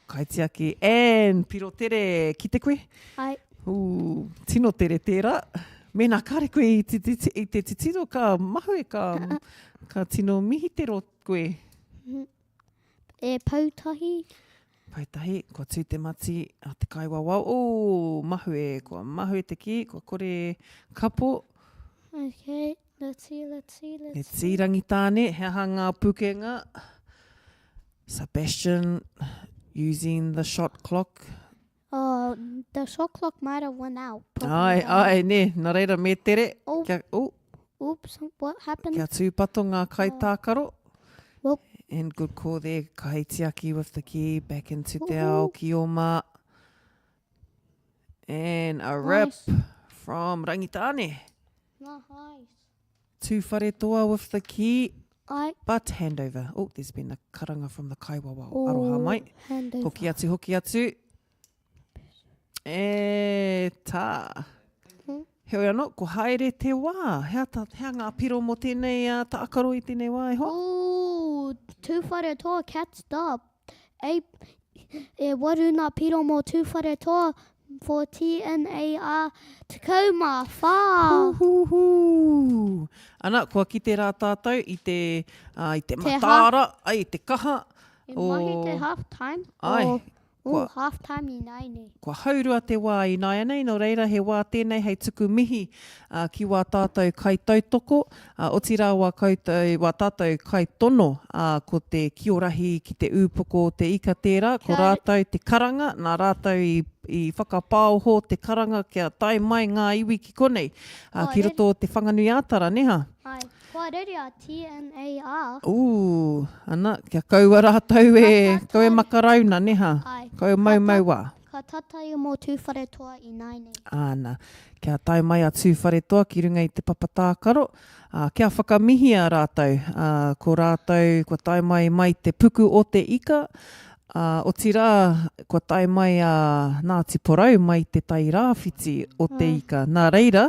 Kaitiaki and Piro Tere, kite koe? Ai. Ooh, tino tere tērā. Mēnā kāre koe i te, te, i te titiro ka mahue, ka, ka tino mihitero koe. E Poutahi. Poutahi, kua tū te mati a te kaiwawao. Ooh, mahue, kua mahue te kī, kua kore kapo. Okay, let's see, let's see, let's Let's see, Rangitāne, he aha ngā pukenga? Sebastian using the shot clock. Oh, the shot clock might have went out. Ai, ai, nē, nā reira me tere. Oh. Kia, oh. Oops, what happened? Kia tūpato ngā kaitākaro. Well. And good call there, kaitiaki with the key, back into te ao ki o mā. And a rip Nice. from Rangitāne. Nice. Tūwharetoa with the key. Ai. But handover. Oh, there's been a karanga from the kaiwawao. Oh, Aroha mai. Handover. Hoki atu, hoki atu. E tā. Hmm. Heoi anō, ko haere te wā. Hea, ta, hea ngā piro mō tēnei uh, tākaro i tēnei wā e hoa? Ooh, Tūwharetoa catched up. E, e waru nā piro mō Tūwharetoa for TNAR 14. Hū, hū. Ana, kua kite rā tātou i te, uh, i te Te ha- mataara, ai, i te kaha. E mahi te half time. Ai, O, kua- ooh, half time ināianei. Kua haurua te wā ināianei, nō reira he wā tēnei hei tuku mihi ki wā tātou kaitautoko, otirā wā koutou, wā tātou kaitono, ā, ko te kiorahi ki te ūpoko o te ika tērā, ko rātou te karanga, nā rātou i, i whakapaoho te karanga kia tae mai ngā iwi ki konei, ā, ki roto o Te Whanganui-ā-Tara, nē hā? Āe. Kua rere a TNAR. Ooh, ana, kia kaua rātou e, kaua e makarauna, ne hā? Ai. Kaua maumau wā. Ka tata ia mō Tūwharetoa ināianei. Āna, kia tae mai a Tūwharetoa ki runga i te papa tākaro, ā, kia whakamihia rātou, ā, ko rātou kua tae mai mai te puku o te ika, ā, otirā, kua tae mai a Ngāti Porou mai te tai rāwhiti o te ika. Nā reira,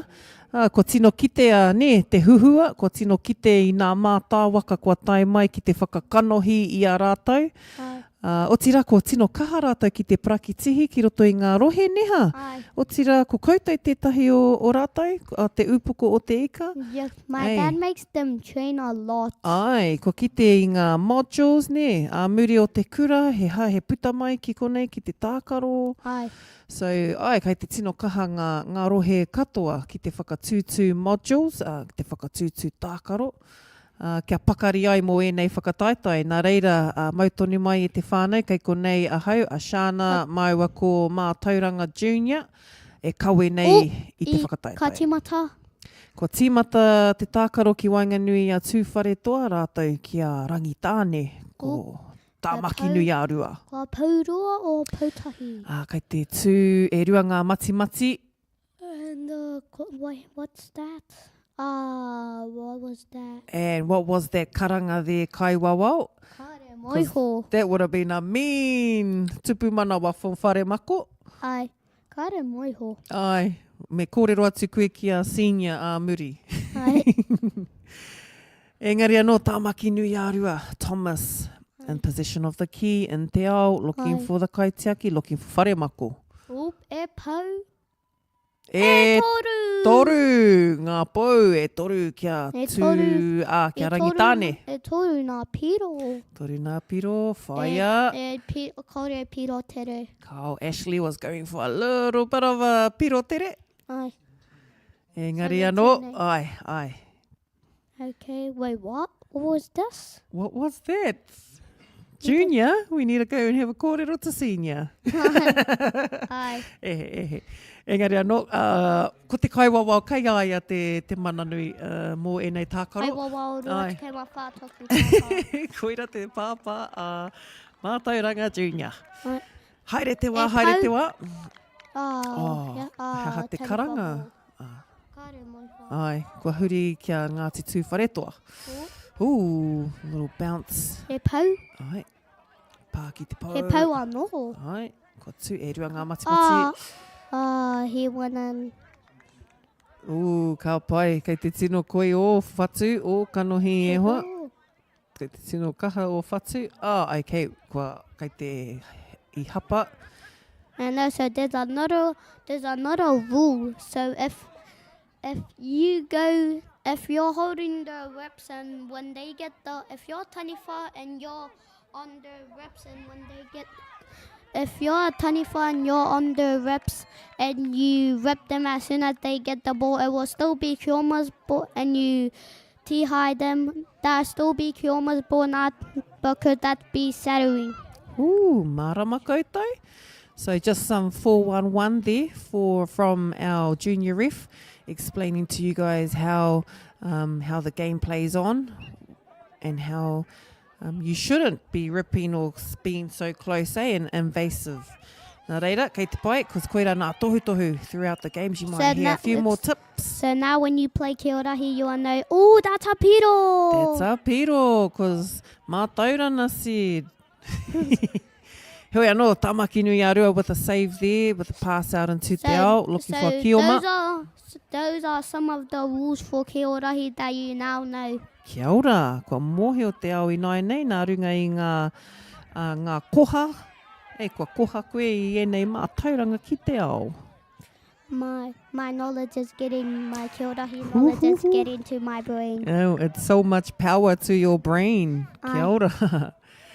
Ā, kua tino kitea, nē, te huhua, kua tino kite i nā mātāwaka kua tae mai ki te whakakanohi i a rātou. Āe. Ā, otirā, kua tino kaha rātou ki te parakitihi ki roto i ngā rohe, nē hā? Āe. Otirā, ko koutou tētahi o, o rātou, a Te Ūpoko o te Ika? Yes, my Ei. dad makes them train a lot. Āe, kua kite i ngā modules, nē, ā muri o te kura, he ha, he puta mai ki konei ki te tākaro. Āe. So, āe, kei te tino kaha ngā, ngā rohe katoa ki te whakatūtū modules, ā, ki te whakatūtū tākaro, ā, kia pakari ai mō ēnei whakataetae. Nā reira, ā, mau tonu mai e te whānau, kei konei ahau, a Shana māua ko Mātauranga Junior, e kawe nei Oh, i te i, whakataetae. Ka tīmata. Kua tīmata te tākaro ki waenganui i a Tūwharetoa rātou ki a Rangitāne, ko Oh. Tāmaki-nui-ā-Rua. Kua pourua o Poutahi. Ā, kei te tū e rua ngā matimati. And the, what's that? Ah, what was that? And what was that karanga there, Kaiwawao? Kāre moiho. That would have been a mean tupu manawa from Wharemako. Ai, kāre moiho. Ai, me kōrero atu koe ki a senior ā muri. Ai. Engari anō Tāmaki-nui-ā-Rua, Thomas, in possession of the key in Te Ao, looking Ai. for the kaitiaki, looking for Wharemako. Oop, e pou. E E toru! toru ngā pou, e toru kia E tū, toru. ā, kia E toru- Rangitāne. E toru nā piro. Toru nā piro, whaia. E, e pi, kaore e piro tere. Kao, Ashley was going for a little bit of a piro tere. Ai. Engari So anō, tēnei. ai, ai. Okay, wait, what? What was this? What was that? Junior, we need to go and have a kōrero to senior. Ai. Ehe, ehe. Engari anō, uh, ko te kaiwawao kei a ia te, te mana nui uh, mō ēnei tākaro. Kaiwawao Ai. 24 toku pāpā. Koira te pāpā a Mātauranga Junior. Ai. Haere te wā, E haere te pau- wā. Oh, Oh, yeah, he aha oh, te karanga? Ah. Kāre moe whā. Ai, kua huri ki a Ngāti Tūwharetoa. Oh. Ooh, little bounce. He pou. Ai, pā ki te pou. He pou anō. Ai, kua tū e rua ngā matimati. Ah. Oh, he won an... Ooh, ka pai. Kei te tino koi ō whatu, ō kanohi e hoa. Kei te tino kaha ō whatu. Oh, okay, kua, kei te i hapa. And also there's another, there's another rule. So if, if you go, if you're holding the reps and when they get the, if you're taniwha and you're on the reps and when they get, if you're a taniwha and you're on the reps and you rep them as soon as they get the ball, it will still be Kioma's ball and you tihai them, that'll still be Kioma's ball not because that'd be settling. Ooh, marama koutou. So just some 411 there for from our junior ref explaining to you guys how um, how the game plays on and how um, you shouldn't be ripping or being so close eh, and invasive. Nā reira, kei te pai, cause koira nā tohutohu throughout the games, you might so hear a few more tips. So now when you play Kiorahi, you will know, oh, that's a piro! That's a piro, cause mātaurana said. Heoi anō, Tamaki nui a Rua with a save there, with a pass out into so, Te Ao, looking so for a kioma. Those are, those are some of the rules for Kiorahi that you now know. Kia ora, kua mōhio te ao ināianei nā runga i ngā, uh, ngā koha, e, kua koha koe i ēnei mātauranga ki te ao. My, my knowledge is getting, my kiorahi knowledge is getting to my brain. Oh, it's so much power to your brain. Kia ora.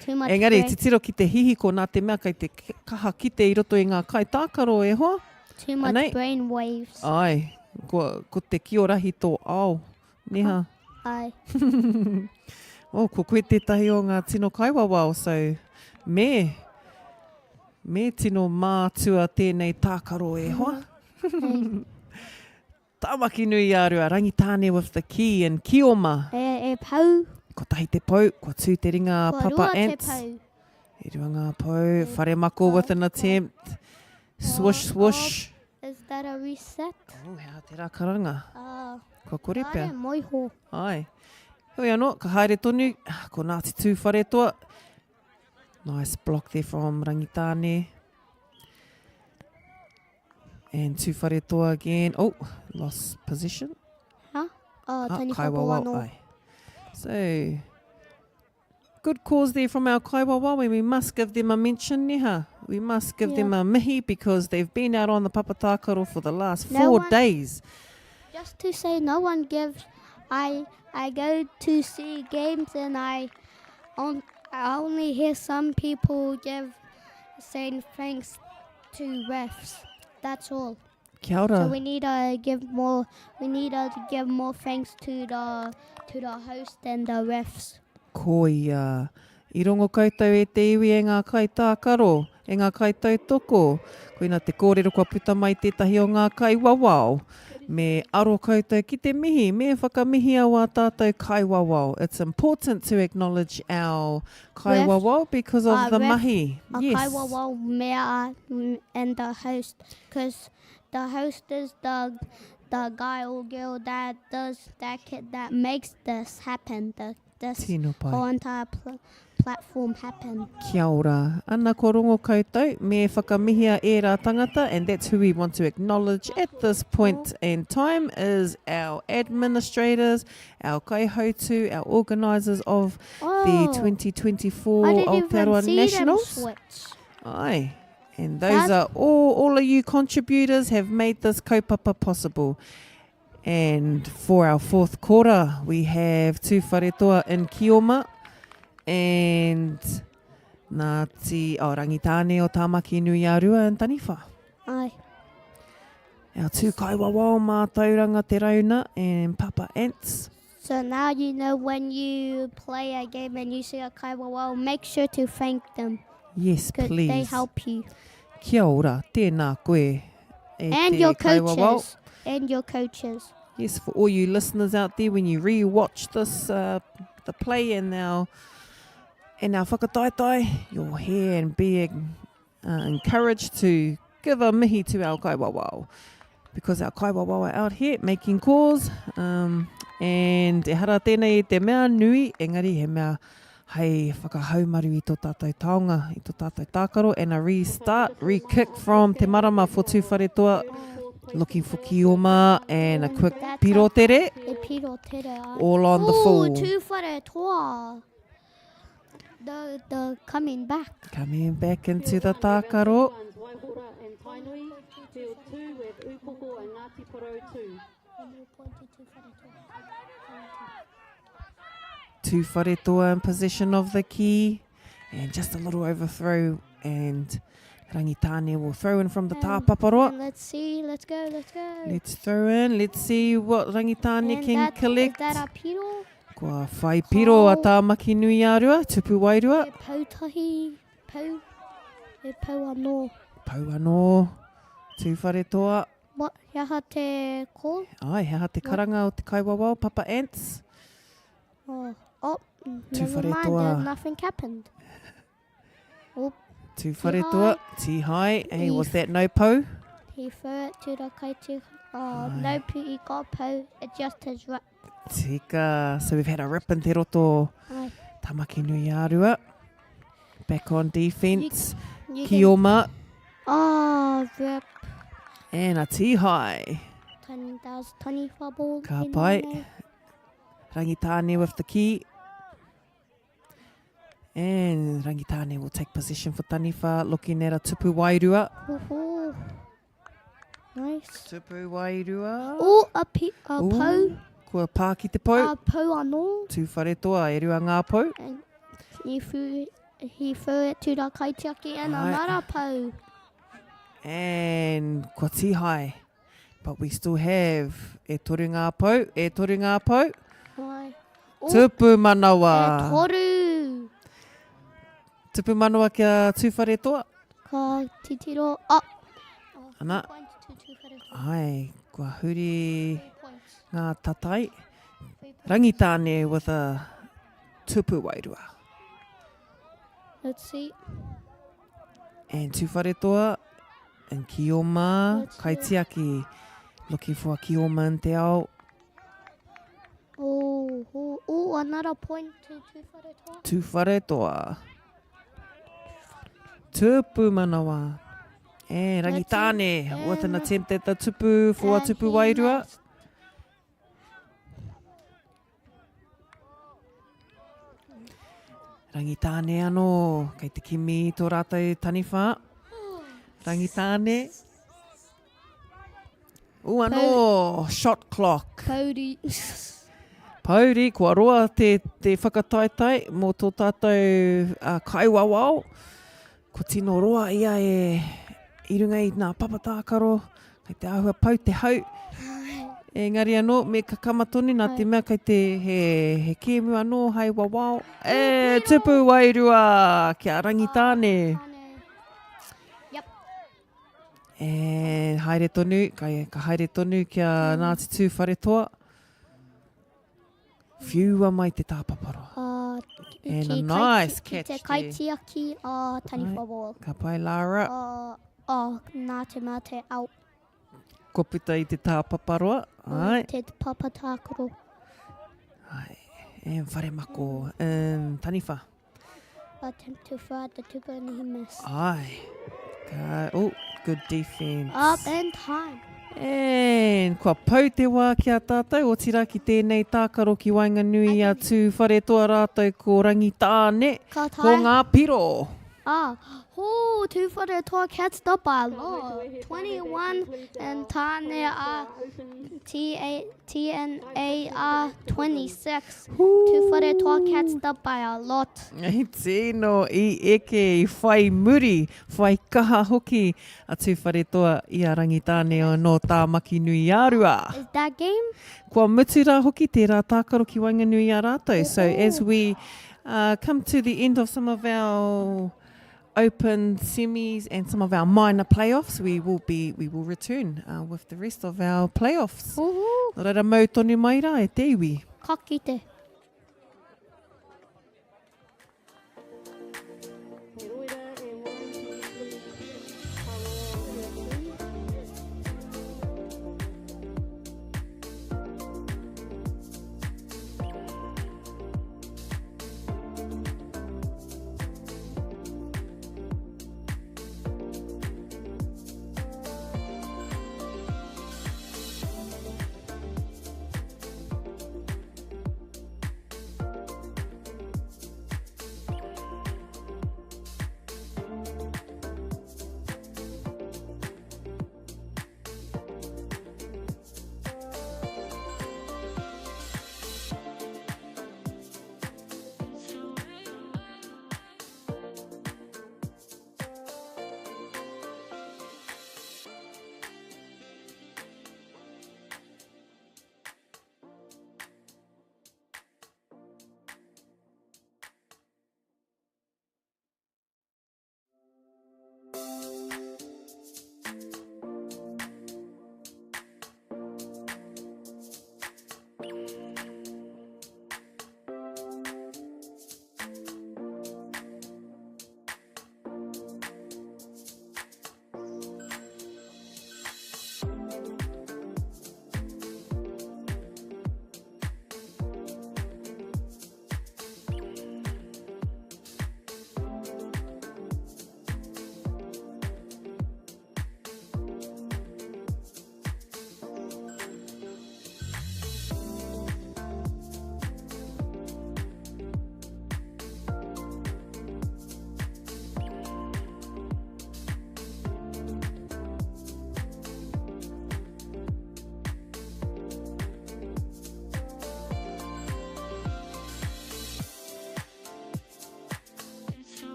Too much Engari, brain. titiro ki te hihiko nā te mea kei te kaha kite i roto i ngā kaitākaro e hoa. Too much Anei. brain waves. Ai, kua, ko te kiorahi tō ao. Neha. Ai. oh, ko koe tētahi o ngā tino kaiwawao, so me, me tino mātua tēnei tākaro e hoa. Tamaki nui a Rua, Rangitāne with the key and Kioma. E, e pou. Kotahi te pou, kua tū te ringa Kua Papa rua te Ants. pou. E rua ngā pou, Wharemako with an attempt. Swish, swish. Is that a reset? Oh, he aha tērā karanga? Uh, Kua kore pea. Kāre moiho. Ai. Heoi anō, ka haere tonu, ko Ngāti Tūwharetoa. Nice block there from Rangitāne. And Tūwharetoa again. Oh, lost position. Huh? Oh, Ah, taniwha Kaiwawao, anō. ai. So, Good cause there from our kaiwawao and we must give them a mention, neha. We must give yeah. them a mihi because they've been out on the papatākaro for the last no four one, days. Just to say, no one gives. I I go to see games and I, on, I only hear some people give saying thanks to refs. That's all. Kia ora. So we need to give more. We need to give more thanks to the to the host and the refs. Koia. I rongo koutou e te iwi e ngā kaitākaro, e ngā kaitautoko. Koina te kōrero kua puta mai tētahi o ngā kaiwawao. Me aro koutou ki te mihi, me whakamihia wā tātou kaiwawao. It's important to acknowledge our kaiwawao because of Our the ref, mahi. Our Yes. kaiwawao mea and the host, because the host is the the guy or girl that does that that makes this happen. The, this Tino pai. whole entire pl platform happen. Kia ora. Ana kua rongo koutou, me whakamihia ērā tangata and that's who we want to acknowledge at this point in time is our administrators, our kaihautu, our organisers of oh, the 2024 I didn't even Aotearoa see Nationals. Them switch. Aye. And those That's- are all, all of you contributors have made this kaupapa possible. And for our fourth quarter, we have Tūwharetoa in Kioma and Ngāti oh, Rangitāne o Tāmaki nui a Rua in Taniwha. Aye. Our two kaiwawao mātauranga te rauna and Papa Ants. So now you know when you play a game and you see a kaiwawao, make sure to thank them. Yes, 'cause please. They help you. Kia ora, tēnā koe. E And te your kaiwawao. coaches. And your coaches. Yes, for all you listeners out there, when you re-watch this, uh, the play and our, and our whakataetae, you'll hear and be uh, encouraged to give a mihi to our kaiwawao. Because our kaiwawao are out here making calls, um, and ehara tēnei i te mea nui, engari he mea Hei whakahaumaru i tō tātou taonga, i tō tātou tākaro, and a restart, re-kick from Te Marama for Tūwharetoa, looking for Kioma and a quick pirotere. E pirotere, ai. All on the full. Ooh, Tūwharetoa. The, the coming back. Coming back into the tākaro. Waihora and Tainui, field 2 with Upoko and Ngāti Porou 2. Tūwharetoa in possession of the key. And just a little overthrow and Rangitāne will throw in from the tāpaparoa. Let's see, let's go, let's go. Let's throw in, let's see what Rangitāne and can that, collect. Is that a piro? Kua whai piro a Tāmaki nui a Rua, tupu wairua. E poutahi, pou, e pou anō. Pou anō, Tūwharetoa. What, he aha te call? Ai, he aha te karanga o te kaiwawao, Papa Ants? Oh, oh, never mind, Tūwharetoa. nothing happened. Oh, Tūwharetoa, tihai. Hey, was that no pou? He threw it to the kaiti. Oh, no pu, he got pou, it just his rip. Tika. So we've had a rip in te roto. Ai. Tamaki nui a Rua. Back on defence. You can- Kioma. Oh, rip. And a tihai. Tani, that was taniwha ball. Ka in pai. there. Rangitāne with the key. And Rangitāne will take possession for Taniwha, looking at a tupu wairua. Woohoo. Nice. Tupu wairua. Oh, a, pi, a Ooh, pou. Kua pā ki te pou. A pou anō. Tūwharetoa, e rua ngā pou. And he threw, he threw it to the kaitiaki and Ai. another pou. And kua tihai. But we still have e toru ngā pou, e toru ngā pou. Ai. Oh, Tupu manawa. E toru. Tupu manawa kia Tūwharetoa. Ka titiro up. Ana. Ai, kua huri ngā tatai. Rangitāne with a tupu wairua. Let's see. And Tūwharetoa and Kioma, Let's see. kaitiaki. Looking for a Kioma in te ao. Oh, oh, oh, another point to Tūwharetoa. Tūwharetoa. Tupu manawa. And Rangitāne with an attempt at the tupu for a And tupu he wairua. missed. Rangitāne anō, kei te kimi i tō rātou taniwha. Rangitāne. Ū anō, shot clock. Pouri. Pouri, kua roa te, te whakataetae mō tō tātou uh, kaiwawao. Ko tino roa ia e i runga i ngā papa tākaro, kei te āhua pau te hau. Engari anō, me kakama tonu nā te mea kei te he, he kēmu anō hai wawao. E, tupu wairua kia Rangitāne. Yep. E, haere tonu, kai, ka haere tonu kia Ngāti Tūwharetoa. Whiua mai te tāpaparoa. And a Ki nice ki catch te there. kaitiaki a Taniwha Ball. Ka pai Lara. Oh, nā te mea te out. Kua puta i te tāpaparoa. Ai. Te papa tākaro. Ai. And Wharemako. Um, Taniwha. Attempt to throw at the tupu and he missed. Ai. Ka, oh, good defense. Up and time. And kua pau te wā ki a tātou, otirā ki tēnei tākaro ki waenganui i a Tūwharetoa rātou ko Rangitāne, Ka ko tae. ngā piro. Ah, oh, Tūwharetoa catched up by a lot. 21 and Tāne are T A T N A R 26. Tūwharetoa catched up by a lot. I tino i eke, i whai muri, whai kaha hoki a Tūwharetoa i a Rangitāne o nō Tāmaki nui-ā-Rua. Is that game? Kua mutu rā hoki tērā tākaro ki waenganui i a rātou. So as we uh, come to the end of some of our open semis and some of our minor playoffs, we will be we will return uh, with the rest of our playoffs. Uhu. Nō reira mau tonu mai rā e te iwi. Ka kite.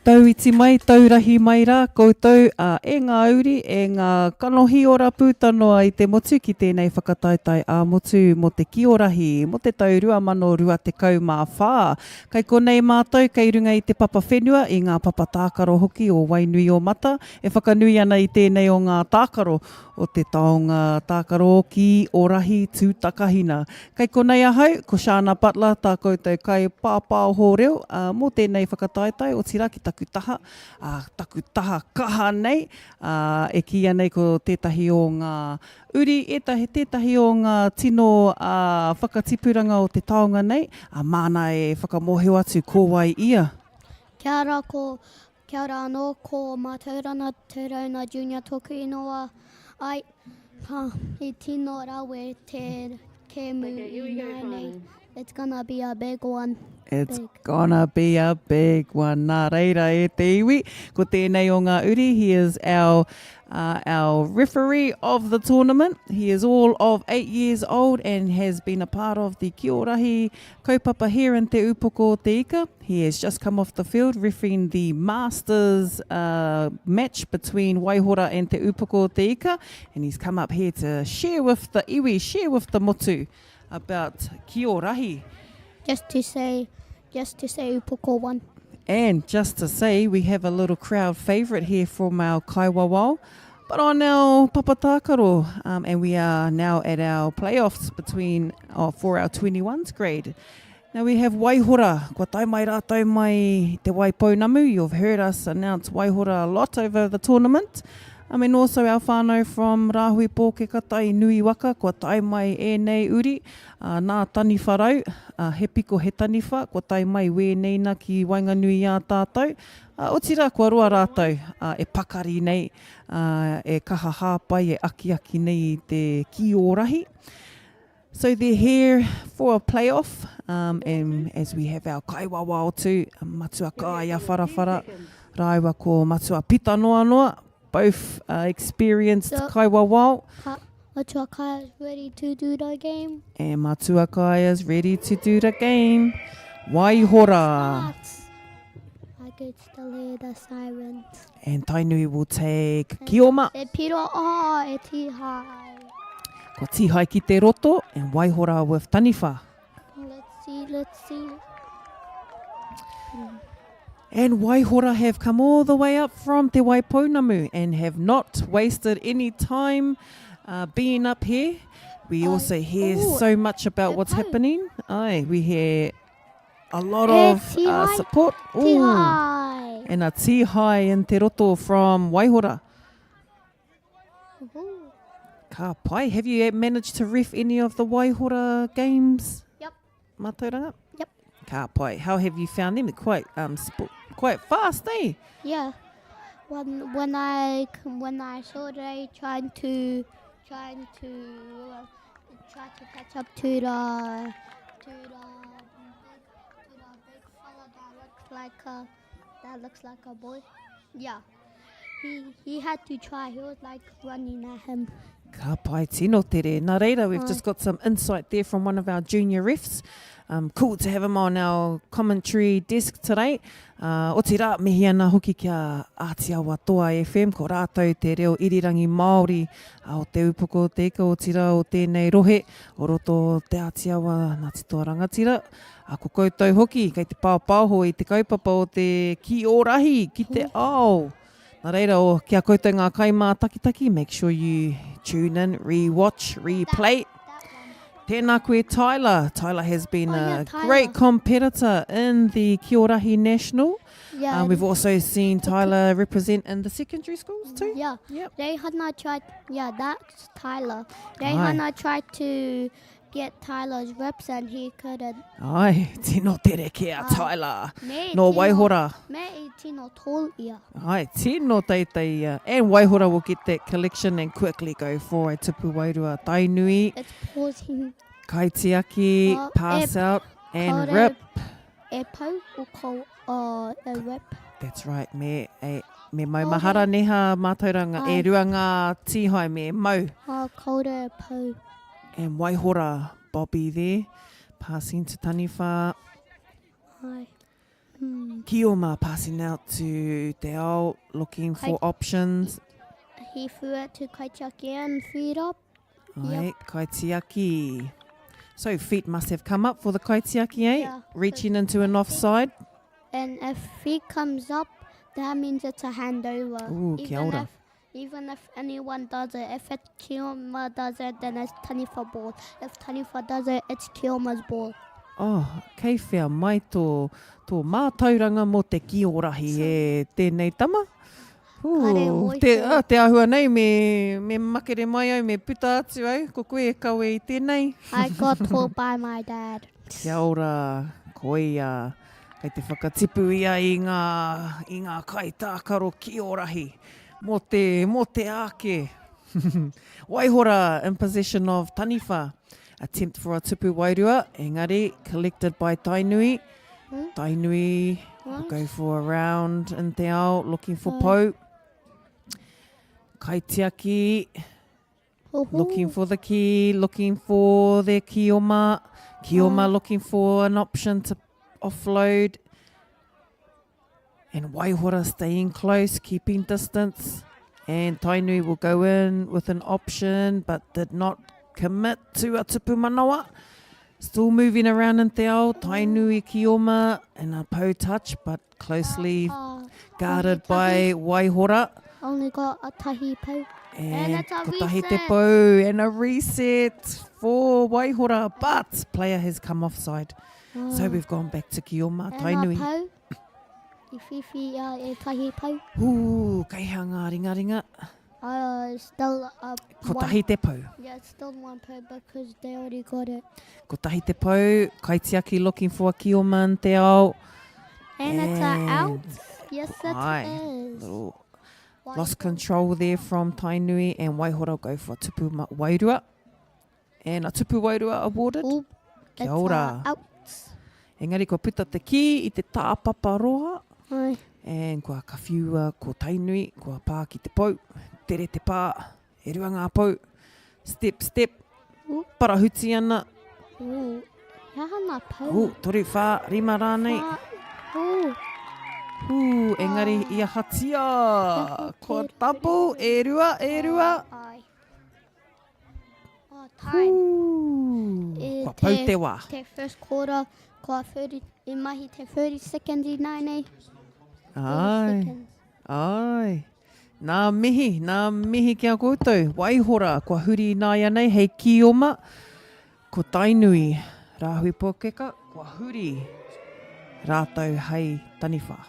Tau iti mai, tau rahi mai rā koutou, ā, e ngā uri, e ngā kanohi ora pūta noa i te motu ki tēnei whakataetae ā-motu mō te Kiorahi mō te tau 2024. Kai konei mātou kei runga i te papa whenua, i ngā papa tākaro hoki o Wainuiomata, e whakanui ana i tēnei o ngā tākaro o te taonga tākaro ki Orahi Tūtakahina. Kei konei ahau, ko Shana Butler tā koutou kai pāpāoho reo ā, mō tēnei whakataetae, otirā ki taku taha, ā, taku taha kaha nei, ā, e kīia nei ko tētahi o ngā uri, ētahi, tētahi o ngā tino ā, whakatipuranga o te taonga nei, ā, māna e whakamōhio atu ko wai ia. Kia ora, ko Kia ora anō, ko Mātaurana Turauna Junior tōku inoa. Ai, ha, i tino rawe te kēmu ināianei. It's gonna be a big one. It's Big. gonna be a big one. Nā reira e te iwi, ko tēnei o ngā uri, he is our, uh, our referee of the tournament. He is all of eight years old and has been a part of the Kiorahi kaupapa here in Te Upoko o Te Ika. He has just come off the field refereeing the Masters uh, match between Waihora and Te Upoko o Te Ika, and he's come up here to share with the iwi, share with the motu about Kiorahi. Just to say, just to say Upoko won. And just to say, we have a little crowd favourite here from our Kaiwawao. But on our Papatākaro, um, and we are now at our playoffs between uh, for our 21s grade. Now we have Waihora, kua tae mai rātou mai Te Waipounamu. You've heard us announce Waihora a lot over the tournament. I mean also our whānau from Rāhui Pōkeka Tainui Waka, kua tae mai ēnei uri, uh, nā Taniwharau, uh, he piko he taniwha, kua tae mai wēnei na ki waenganui i a tātou. Uh, otirā, kua roa rātou uh, e pakari nei, uh, e kaha hāpai, e akiaki nei i te kī-o-rahi. So they're here for a playoff, um, and as we have our kaiwawao too, Matua Kāia Wharawhara, rāua ko Matua Pita Noanoa, both uh, experienced So- kaiwawao. Ka, Matua Kaia's ready to do the game. And Matua Kaia's ready to do the game. Waihora. I could still hear the sirens. And Tainui will take Kioma. E piro oh, e tihai. Ko Tihai ki te roto and Waihora with Taniwha. Let's see, let's see. And Waihora have come all the way up from Te Waipounamu and have not wasted any time uh, being up here. We also hear ooh, so much about what's pau. happening. Aye, we hear a lot E of uh, tihai, support. Ooh. Tihai. And a tihai in Te Roto from Waihora. Ooh. Ka pai. Have you managed to ref any of the Waihora games? Yep. Mātauranga? Yep. Ka pai. How have you found them? They're quite, um, quite fast, eh? Yeah. When when I when I saw they trying to trying to uh, try to catch up to the to the big to the big fella that looks like a that looks like a boy. Yeah. He he had to try. He was like running at him. Ka pai tino tere. Nā reira, we've Ai. just got some insight there from one of our junior refs. Um, cool to have him on our commentary desk today. Uh, otirā, mihi ana hoki ki a Ātiawa Toa FM, ko rātou te reo irirangi Māori uh, o Te Upoko o Te Ika, otirā o tēnei rohe, o roto o Te Ātiawa, Ngāti Toa Rangatira. A ko koutou hoki, kei te pāpāho i te kaupapa o te ki o rahi, ki te ao. Nā reira, o, ki a koutou ngā kaimātakitaki, make sure you tune in, re-watch, replay. Tēnā koe, Tyler. Tyler has been Oh, yeah, a Tyler. great competitor in the Kiorahi National. Yeah. Um, we've also seen Tyler represent in the secondary schools too. Yeah. Yep. Rehana tried. Yeah, that's Tyler. Rehana tried to get Tyler's reps and he couldn't. Ai, tino tere ki a Ai. Tyler. Me No tino- Waihora. Me i tino tall ia. Ai, tino teitei ia. And Waihora will get that collection and quickly go for a tupu wairua Tainui. It's pausing. Kaitiaki, Oh, pass e, out and kaore rip. E pau o ko uh, e rip. That's right, me, e, me mau mahara neha mātauranga. E Ai. rua ngā tīhai me mau. Uh, kaore e pau. And Waihora, Bobby there, passing to Taniwha. Ai. Hmm. Kioma passing out to Te Ao, looking for Kai- options. He threw it to Kaitiaki and feet up. Ai, Yep. Kaitiaki. So feet must have come up for the Kaitiaki, eh? Yeah. Reaching into an offside. And if feet comes up, that means it's a handover. Ooh, kia even ora. if even if anyone does it, if it's Kioma does it, then it's Taniwha ball. If Taniwha does it, it's Kioma's ball. Oh, kei whea mai tō, tō mātauranga mō te kī o rahi e tēnei tama? Kare Ooh, te, mōhio. ah, te āhua nei me, me makere mai au, me puta atu au, ko koe e kawe i tēnei. I got taught by my dad. Kia ora, koia, kei te whakatipu ia i ngā, i ngā kaitākaro kī o rahi mō te, mō te āke. Waihora in possession of Taniwha. Attempt for a tupu wairua, engari collected by Tainui. Hmm? Tainui will go for a round in te ao, looking for Ai. pou. Kaitiaki, looking for the key, looking for their Kioma. Kioma Ai. looking for an option to offload. And Waihora staying close, keeping distance. And Tainui will go in with an option, but did not commit to a tupu manawa. Still moving around in te ao, Tainui Kioma and a pou touch, but closely Ah, guarded by Waihora. Only got a tahi pou. And, And it's a kotahi te reset. pou and a reset for Waihora, but player has come offside. So Ah. we've gone back to Kioma, And a Tainui. pou. I whiwhi ia e tahi pou. Ooh, kei hea ngā ringaringa? Uh, still uh, Kotahi one, te pou. Yeah, it's still one pou because they already got it. Kotahi te pou, kaitiaki looking for a Kioma in te ao. And it's a out. Yes, it Aye. is. Little lost control there from Tainui and Waihora go for a tupu wairua. And a tupu wairua awarded. Ooh, Kia it's ora. a out. Engari kua puta te kī i te tāpapa roa. Ai. And kua kawhiua ko Tainui, kua pā ki te pou. Tere te pā, e rua ngā pou. Step, step. Ooh. Parahuti ana. Ooh. He aha ngā pou? Ooh, toru, whā, rima rānei. Whā. Ooh. Ooh, engari i ahatia. Kua double, e rua, e rua. Ai. Oh, time. Ooh. E Kua pau te wā. Te first quarter, kua 30, i mahi te 30 seconds i nāianei. 30 Ai. seconds. Ai. Nā mihi, nā mihi ki a koutou. Waihora, kua huri ināianei hei kīoma. Ko Tainui, Rāhui Pōkeka, kua huri rātou hei taniwha.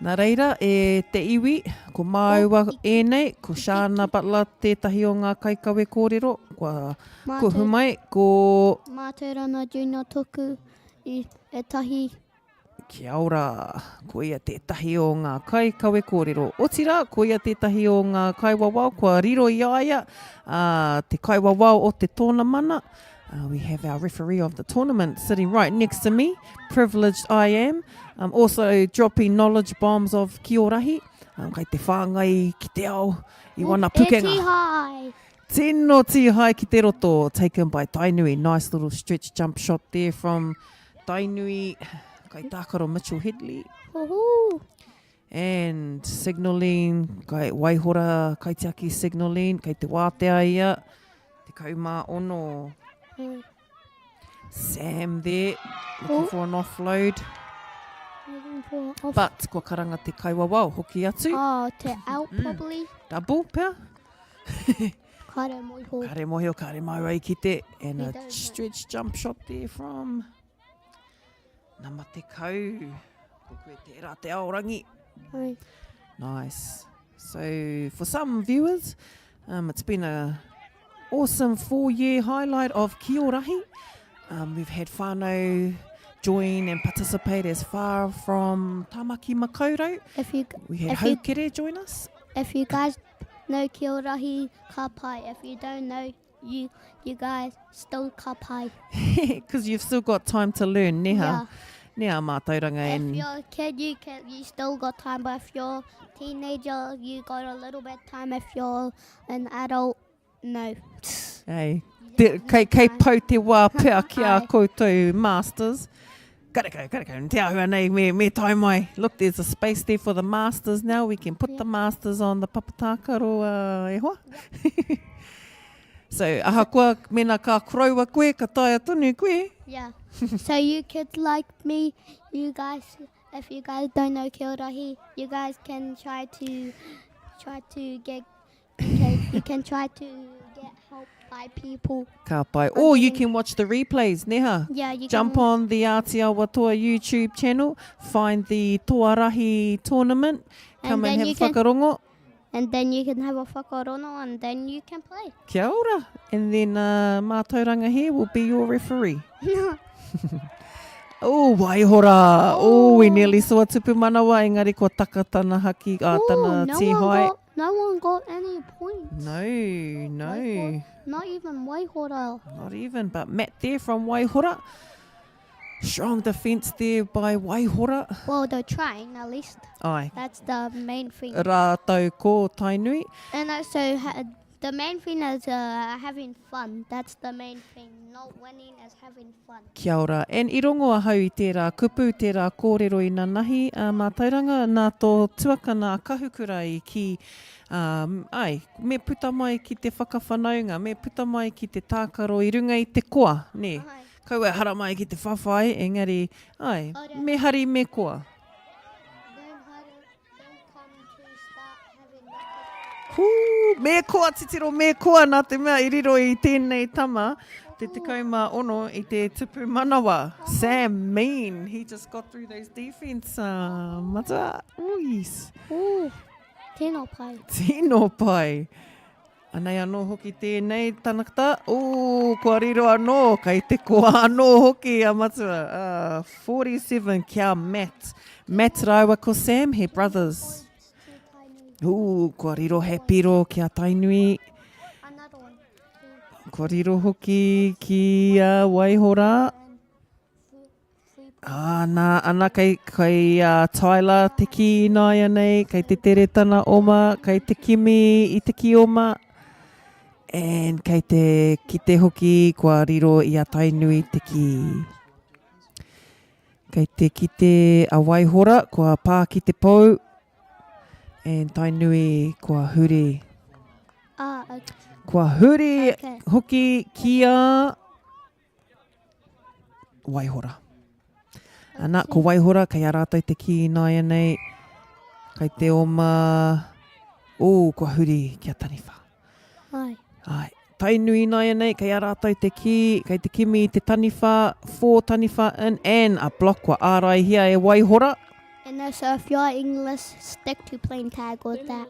Nā reira, e te iwi, ko māua ēnei, ko Shana Butler tētahi o ngā kaikawe kōrero, kua kuhu mai, ko... Mātauranga Junior Toku i ētahi Kia ora, ko ia tētahi o ngā kaikawe kōrero. Otirā, ko ia tētahi o ngā kaiwawao kua riro i a ia, ā, te kaiwawao o te tōnamana. Uh, we have our referee of the tournament sitting right next to me. Privileged I am. Um, also dropping knowledge bombs of Kiorahi. Um, kai te whāngai ki te ao i wana pukenga. E tihai! Tino tihai ki te roto. Taken by Tainui. Nice little stretch jump shot there from Tainui. Kai tākaro Mitchell Headley. Woohoo! And signalling, kai Waihora kaitiaki signalling, kei te wātea ia. 16. Mm. Sam there, looking Oh. for an offload. Looking for off. But kua karanga te kaiwawao, hoki atu. Oh, te out Mm. probably. Double pea. Kare moiho. Kare mohio, kare māua i kite. And We a don't know. stretch jump shot there from nama tekau. Ko koe tērā te aorangi. Ai. Nice. So for some viewers, um, it's been a awesome four-year highlight of Kiorahi. Um, we've had whānau join and participate as far from Tamaki Makaurau. If you, We had if you, Haukere join us. if you guys know Kiorahi, ka pai. If you don't know, you you guys still ka pai. Because you've still got time to learn, neha. Yeah. Neha mātauranga If and you're a kid, you can you still got time. But if you're a teenager, you got a little bit time. If you're an adult, no. Hey, te, kei, kei pau te wā pea ki a koutou masters. Karekau, karekau. Te āhua nei, me, me tae mai. Look, there's a space there for the masters now. We can put yeah. the masters on the papatākaro, uh, e hoa. Yeah. so, ahakoa, mena ka koroua koe, ka taea tonu koe. Yeah. so you kids like me, you guys, if you guys don't know Kiorahi, you guys can try to, try to get Okay, you can try to get help by people. Ka pai. Or you can watch the replays, neha? Yeah, you Jump can. on the Ātiawa Toa YouTube channel, find the Toa Rahi tournament, come and, then have you a can- whakarongo. And then you can have a whakarono and then you can play. Kia ora. And then uh, Mātauranga here will be your referee. Oh, waihora. Oh, we nearly saw a tupu manawa, engari kua taka tana haki, uh, Ooh, tana no one tihai. got no one got any points. No, no. Waihora, not even Waihora. Not even, but Matt there from Waihora. Strong defence there by Waihora. Well, they're trying at least. Ai. That's the main thing. Rātou ko Tainui. And also, ha- the main thing is uh, having fun. That's the main thing. Not winning is having fun. Kia ora. And i rongo ahau i tērā kupu, tērā kōrero i nanahi a mātauranga nā tō tuakana a Kahukura i kī, ā, ai, me puta mai ki te whakawhanaunga, me puta mai ki te tākaro i runga i te koa, nē? Kaua e haramai ki te whawhai, engari, ai, me hari me koa. Hū, me koa, titiro, me koa, nā te mea i riro i tēnei tama, te 16 i te tupu manawa. Sam Mean, he just got through those defense, uh, matua. Ooh, yes. Ooh, tino pai. Tino pai. Anei anō hoki tēnei tanakta. Ooh, kua riro anō, kei te koa anō hoki a Matua. Uh, 47 kia Matt. Matt rāua ko Sam, he brothers. Ooh, kua riro he piro ki a Tainui. Kua riro hoki ki a Waihora. Ā, nā, ana kei, kei a Tyler te kī ināianei, kei te tere tana oma, kei te kimi i te kī oma, and kei te kite hoki kua riro i a Tainui te kī. Kei te kite a Waihora kua pā ki te pou, and Tainui kua huri. Ah, okay. Kua huri okay. hoki ki a... Waihora. Ana, ko Waihora, kei a rātou te kī ināianei, kei te oma, ō, kua huri ki a Taniwha. Ai. Ai. Tainui ināianei, kei a rātou te kī, kei te kimi i te taniwha, four taniwha in, and a block kua āraihia e Waihora. And also if you're English, stick to playing tag with that.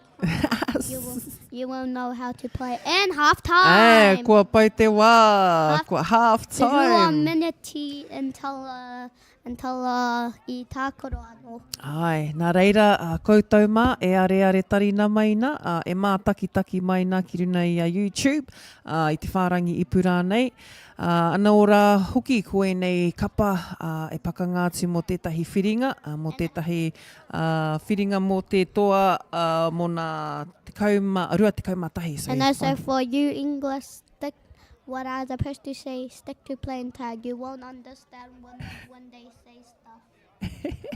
you, will, you will know how to play. And half time! Eh, kua pau te wā. Half, kua half time. Te rua miniti until, uh, until uh, i tākaro anō. Ai, nā reira, uh, koutou mā, e areare tarina mai nā, uh, e mātakitaki mai nā ki runa i a YouTube, uh, i te whārangi ipu rānei. Uh, ana ora hoki ko ēnei kapa uh, e pakanga atu mō tētahi whiringa, uh, mō tētahi uh, whiringa mō te toa uh, mō nā 21. So And also for you English, stick, what I was supposed to say, stick to playing tag. You won't understand when, when they say stuff.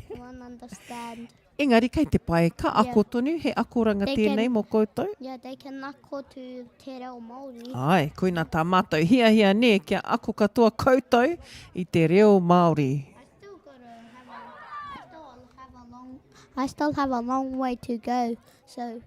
you won't understand. Engari kei te pai, ka ako yeah. tonu, he akoranga they tēnei mō koutou. Yeah, they can ako to te reo Māori. Ai, koina tā mātou hiahia nē, kia ako katoa koutou i te reo Māori. I still gotta have a, I still have a long, I still have a long way to go, so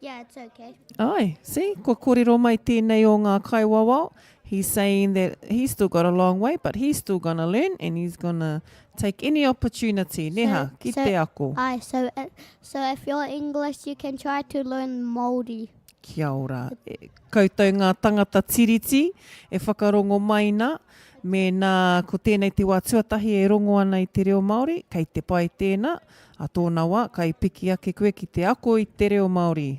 yeah, it's okay. Ai, see, kua kōrero mai tēnei o ngā kaiwawao. He's saying that he's still got a long way, but he's still gonna learn and he's gonna take any opportunity, neha, ki so, te ako. Ai, so, uh, so if you're English, you can try to learn Māori. Kia ora. E, koutou ngā tangata tiriti e whakarongo mai nā, mēnā ko tēnei te wā tuatahi e rongo ana i te reo Māori, kei te pai tēnā, a tōna wā, kai piki ake koe ki te ako i te reo Māori.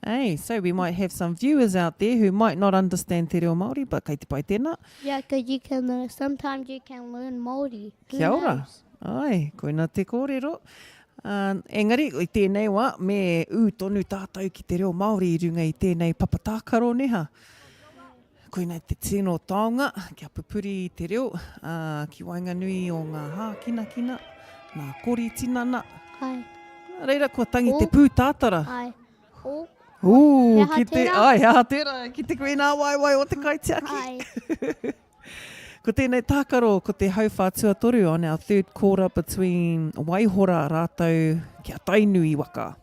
Hey, so we might have some viewers out there who might not understand te reo Māori, but kei te pai tēnā. Yeah, because you can, uh, sometimes you can learn Māori. Who Kia ora. knows? Ai, koina te kōrero. Uh, engari, i tēnei wā, me ū tonu tātou ki te reo Māori i runga i tēnei papa tākaro, neha? Koinei te tino taonga kia pupuri i te reo, ā, ki waenganui o ngā hākinakina, ngā kori tinana. Ai. Nā reira kua tangi te pū tātara. Ai. O. Ū, He aha ki te, tērā? ai, he aha tērā, ki te koe nā waewae o te kaitiaki. Ai. Ko tēnei tākaro, ko te hauwhā tuatoru on our third quarter between Waihora rātou ki a Tainui waka.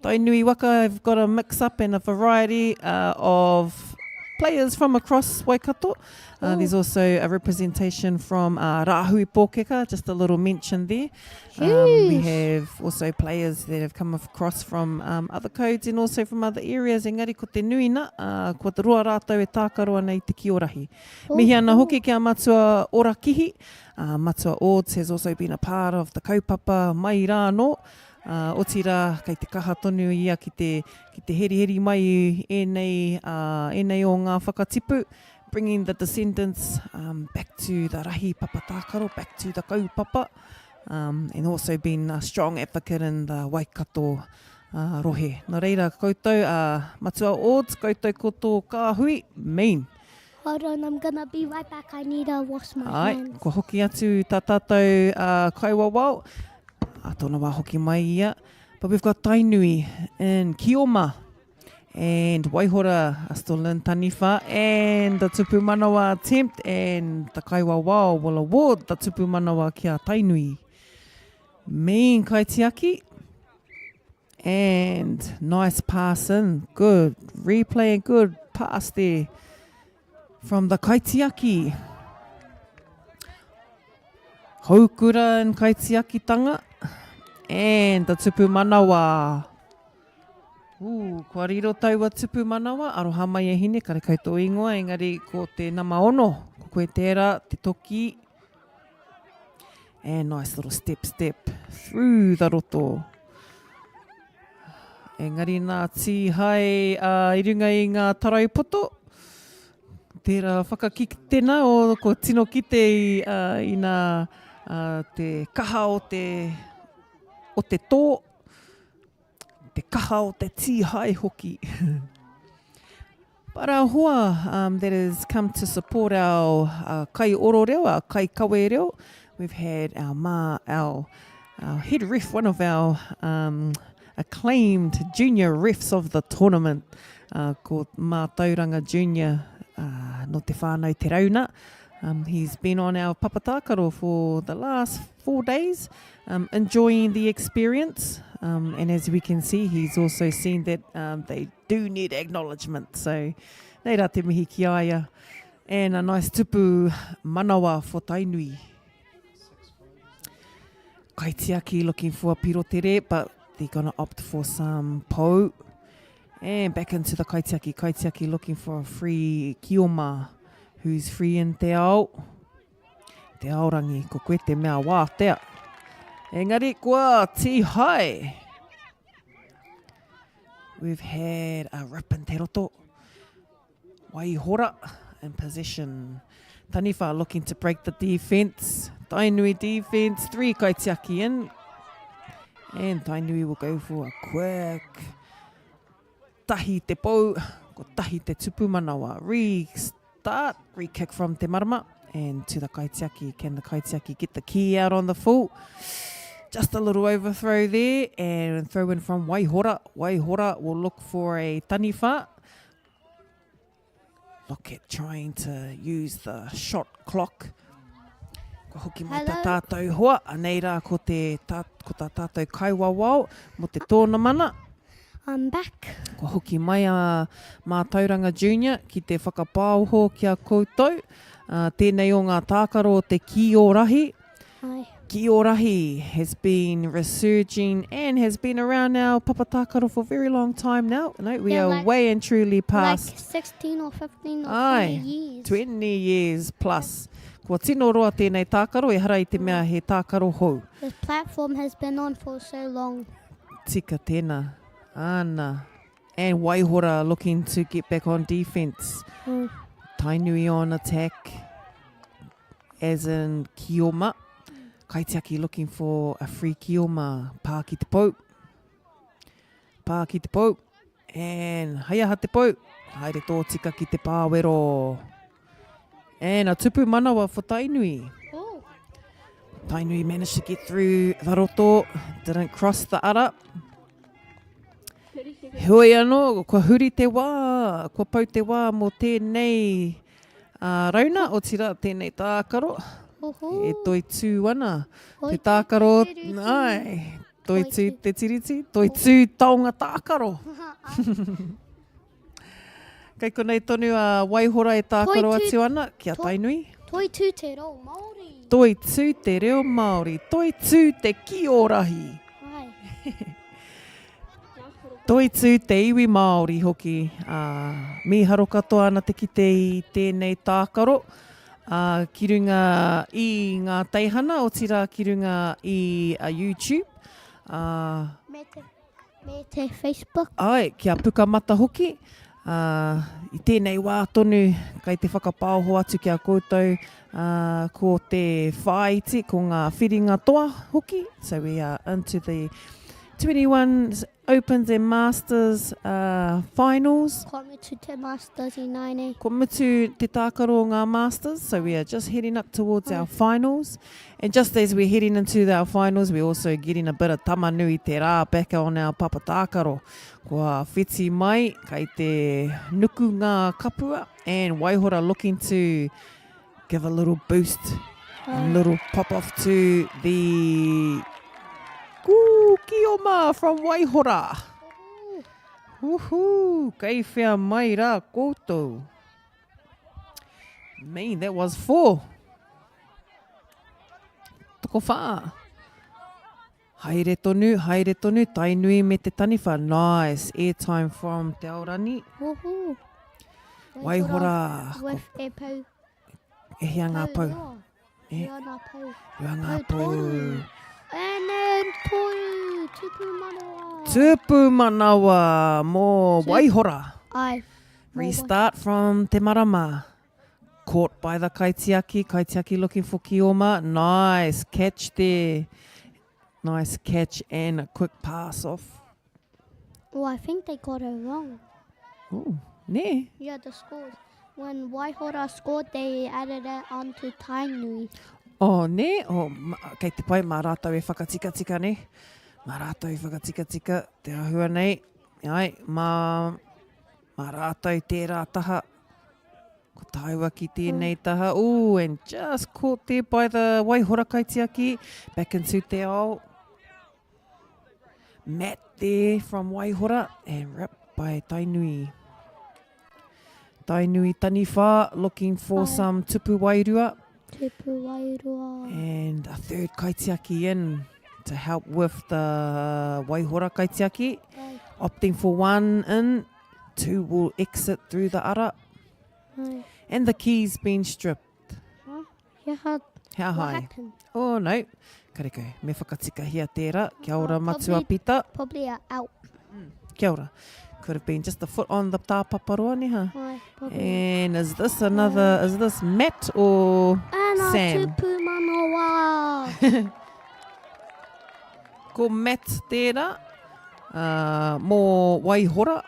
Tainui waka have got a mix up and a variety uh, of players from across Waikato. Uh, there's also a representation from uh, Rahui Pōkeka, just a little mention there. Um, we have also players that have come across from um, other codes and also from other areas. Engari ko te nui na, uh, kua te roa rātou e tākaro ana i te kiorahi. Mihi ana hoki ki a Matua Orakihi. Uh, Matua Ords has also been a part of the kaupapa mai rā anō. Uh, otirā, kei te kaha tonu ia ki te, ki te heriheri mai i ēnei, uh, ēnei o ngā whakatipu, bringing the descendants um, back to the rahi papa tākaro, back to the kaupapa, um, and also been a strong advocate in the Waikato uh, rohe. Nā reira, koutou, uh, Matua Ords, koutou ko tō kāhui, mean. Hold on, I'm gonna be right back. I need to wash my Ai, hands. kua hoki atu tā tātou uh, kaiwawao. A tōna wā hoki mai ia. But we've got Tainui in Kioma and Waihora are still in Taniwha and the Tupu Manawa attempt and the kaiwawao will award the Tupu Manawa ki a Tainui. Mean kaitiaki. And nice pass in. Good replay and good pass there from the kaitiaki. Houkura and kaitiakitanga. And the tupu manawa. Ooh, kua riro taua tupu manawa. Aroha mai e hine, karekau tō ingoa, engari ko te nama ono. Ko koe tērā, te toki. And nice little step, step through the roto. Engari nā tīhae uh, i runga i ngā tarau poto. Tērā whakakitena o ko tino kite i, uh, i nā uh, te kaha o te, o te tō, te kaha o te tīhae hoki. But our hoa um, that has come to support our uh, kai oro reo, our kai kawe reo, we've had our ma, our, our head ref, one of our um, acclaimed junior refs of the tournament, uh, ko Mātauranga Junior uh, no te whānau Te Rauna. Um, he's been on our papatākaro for the last four days, um, enjoying the experience. Um, and as we can see, he's also seen that um, they do need acknowledgement. So, nei rā te mihi ki a ia. And a nice tupu manawa for Tainui. Kaitiaki looking for a pirotere, but they're going to opt for some pou. And back into the kaitiaki. Kaitiaki looking for a free kioma, who's free in te ao. Te Aorangi, ko koe te mea wātea. Engari kua tīhae. We've had a rip in te roto. Waihora in possession. Taniwha looking to break the defence. Tainui defence, three kaitiaki in. And Tainui will go for a quick tahi te pou, ko tahi te tupu manawa. Restart, re-kick from Te Marama and to the kaitiaki. Can the kaitiaki get the key out on the full? Just a little overthrow there and throw in from Waihora. Waihora will look for a taniwha. Look at trying to use the shot clock. Kua hoki mai tā tātou hoa, anei rā ko, te, tā, ko tā tātou kaiwawao mō te tōnamana. I'm back. Kua hoki mai a Mātauranga Junior ki te whakapāoho ki a koutou. Uh, tēnei o ngā tākaro o te Kī o Rahi. Hi. Kī o Rahi has been resurging and has been around our papa tākaro for a very long time now. No, we yeah, are like, way and truly past. Like 16 or 15 or 20 years. 20 years plus. Kua tino roa tēnei tākaro, ehara i te mea he tākaro hou. This platform has been on for so long. Tika tēnā. Ana. And Waihora looking to get back on defence. Mm. Tainui on attack, as in Kioma. Kaitiaki looking for a free Kioma. Pā ki te pou. Pā ki te pou. And hei aha te pou, haere tōtika ki te pāwero. And a tupu manawa for Tainui. Oh. Tainui managed to get through the roto, didn't cross the ara. Heoi anō, kua huri te wā, kua pau te wā mō tēnei uh, rauna, otirā tēnei tākaro. E toitū ana te tākaro, ai, toitū te tiriti, toitū taonga tākaro. Kei konei tonu a Waihora e tākaro atu ana ki a Tainui. Toitū te reo Māori. Toitū te reo Māori. Toitū te kiorahi. Ai. Toitū te iwi Māori hoki. Ā, mīharo katoa ana te kite i tēnei tākaro, ā, ki runga i ngā teihana, otirā ki runga i a YouTube. Ā. Me te Me te Facebook. Āe, kia Pukamata hoki. Ā, i tēnei wā tonu, kei te whakapaoho atu ki a koutou, ā, ko te whāiti, ko ngā whiringa toa hoki. So we are into the 21 Opens and Masters uh, finals. Kua mutu te Masters ināianei. Kua mutu te tākaro o ngā Masters, so we are just heading up towards our finals. And just as we're heading into our finals, we're also getting a bit of Tamanui te rā back on our papa tākaro. Kua whiti mai, kei te nuku ngā kapua, and Waihora looking to give a little boost, a little pop off to the Kioma from Waihora. Woohoo, kei whea mai rā koutou. Man, that was four. Tokowhā. Haere tonu, haere tonu, Tainui me te taniwha. Nice, airtime from Te Aorani. Woohoo. Waihora. With e pou. E hia ngā pou. E hia ngā pou. Hia ngā pou. And then toru, tupu manawa. Tupu manawa mō Waihora. Ai. Restart from Te Marama. Caught by the kaitiaki, kaitiaki looking for Kioma. Nice catch there. Nice catch and a quick pass off. Oh, I think they got it wrong. Oh, nē? Yeah, the scores. When Waihora scored, they added it onto Tainui. Oh, nē? Oh, ma, kei te pai mā rātou e whakatikatika, nē? Mā rātou e whakatikatika te āhua nei. Ai, mā, mā rātou tērā taha. Ko tāua ki tēnei taha. Ooh, and just caught there by the Waihora kaitiaki. Back into te ao. Matt there from Waihora and ripped by Tainui. Tainui Taniwha looking for Hi. some tupu wairua. Tupu wairua. And a third kaitiaki in to help with the Waihora kaitiaki. Hi. Opting for one in, two will exit through the ara. Hi. And the key's been stripped. Huh? He aha, He aha what ai? happened? Oh, no. Karekau. Me whakatikahia tērā. Kia ora, Oh, Matua probably- Pita. Probably a out. Kia ora. Could have been just a foot on the tāpaparoa, neha? Ai, probably. And is this another, is this Matt or Ana Sam? tupu manawa. Ko Matt tērā, uh, mō Waihora.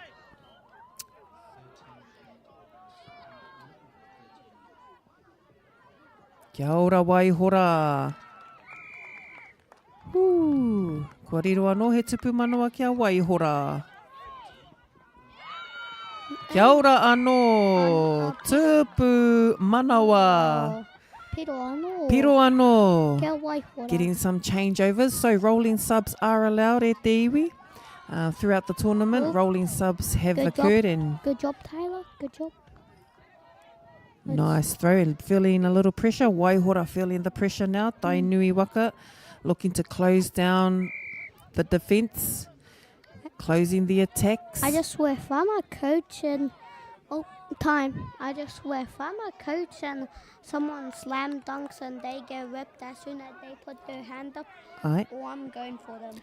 Kia ora Waihora. Hū, kua riro anō he tupu manawa ki a Waihora. Kia ora anō, tupu manawa. Piro anō. Piro anō. Kia Waihora. Getting some changeovers. So rolling subs are allowed e te iwi. Uh, throughout the tournament, Oh. rolling subs have Good job. occurred and Good job, Tyler. Good job. Nice throw and feeling a little pressure. Waihora feeling the pressure now. Tainui Waka looking to close down the defence, closing the attacks. I just swear, if I'm a coach and oh time, I just swear if I'm a coach and someone slam dunks and they get ripped as soon as they put their hand up, Ai. oh, I'm going for them.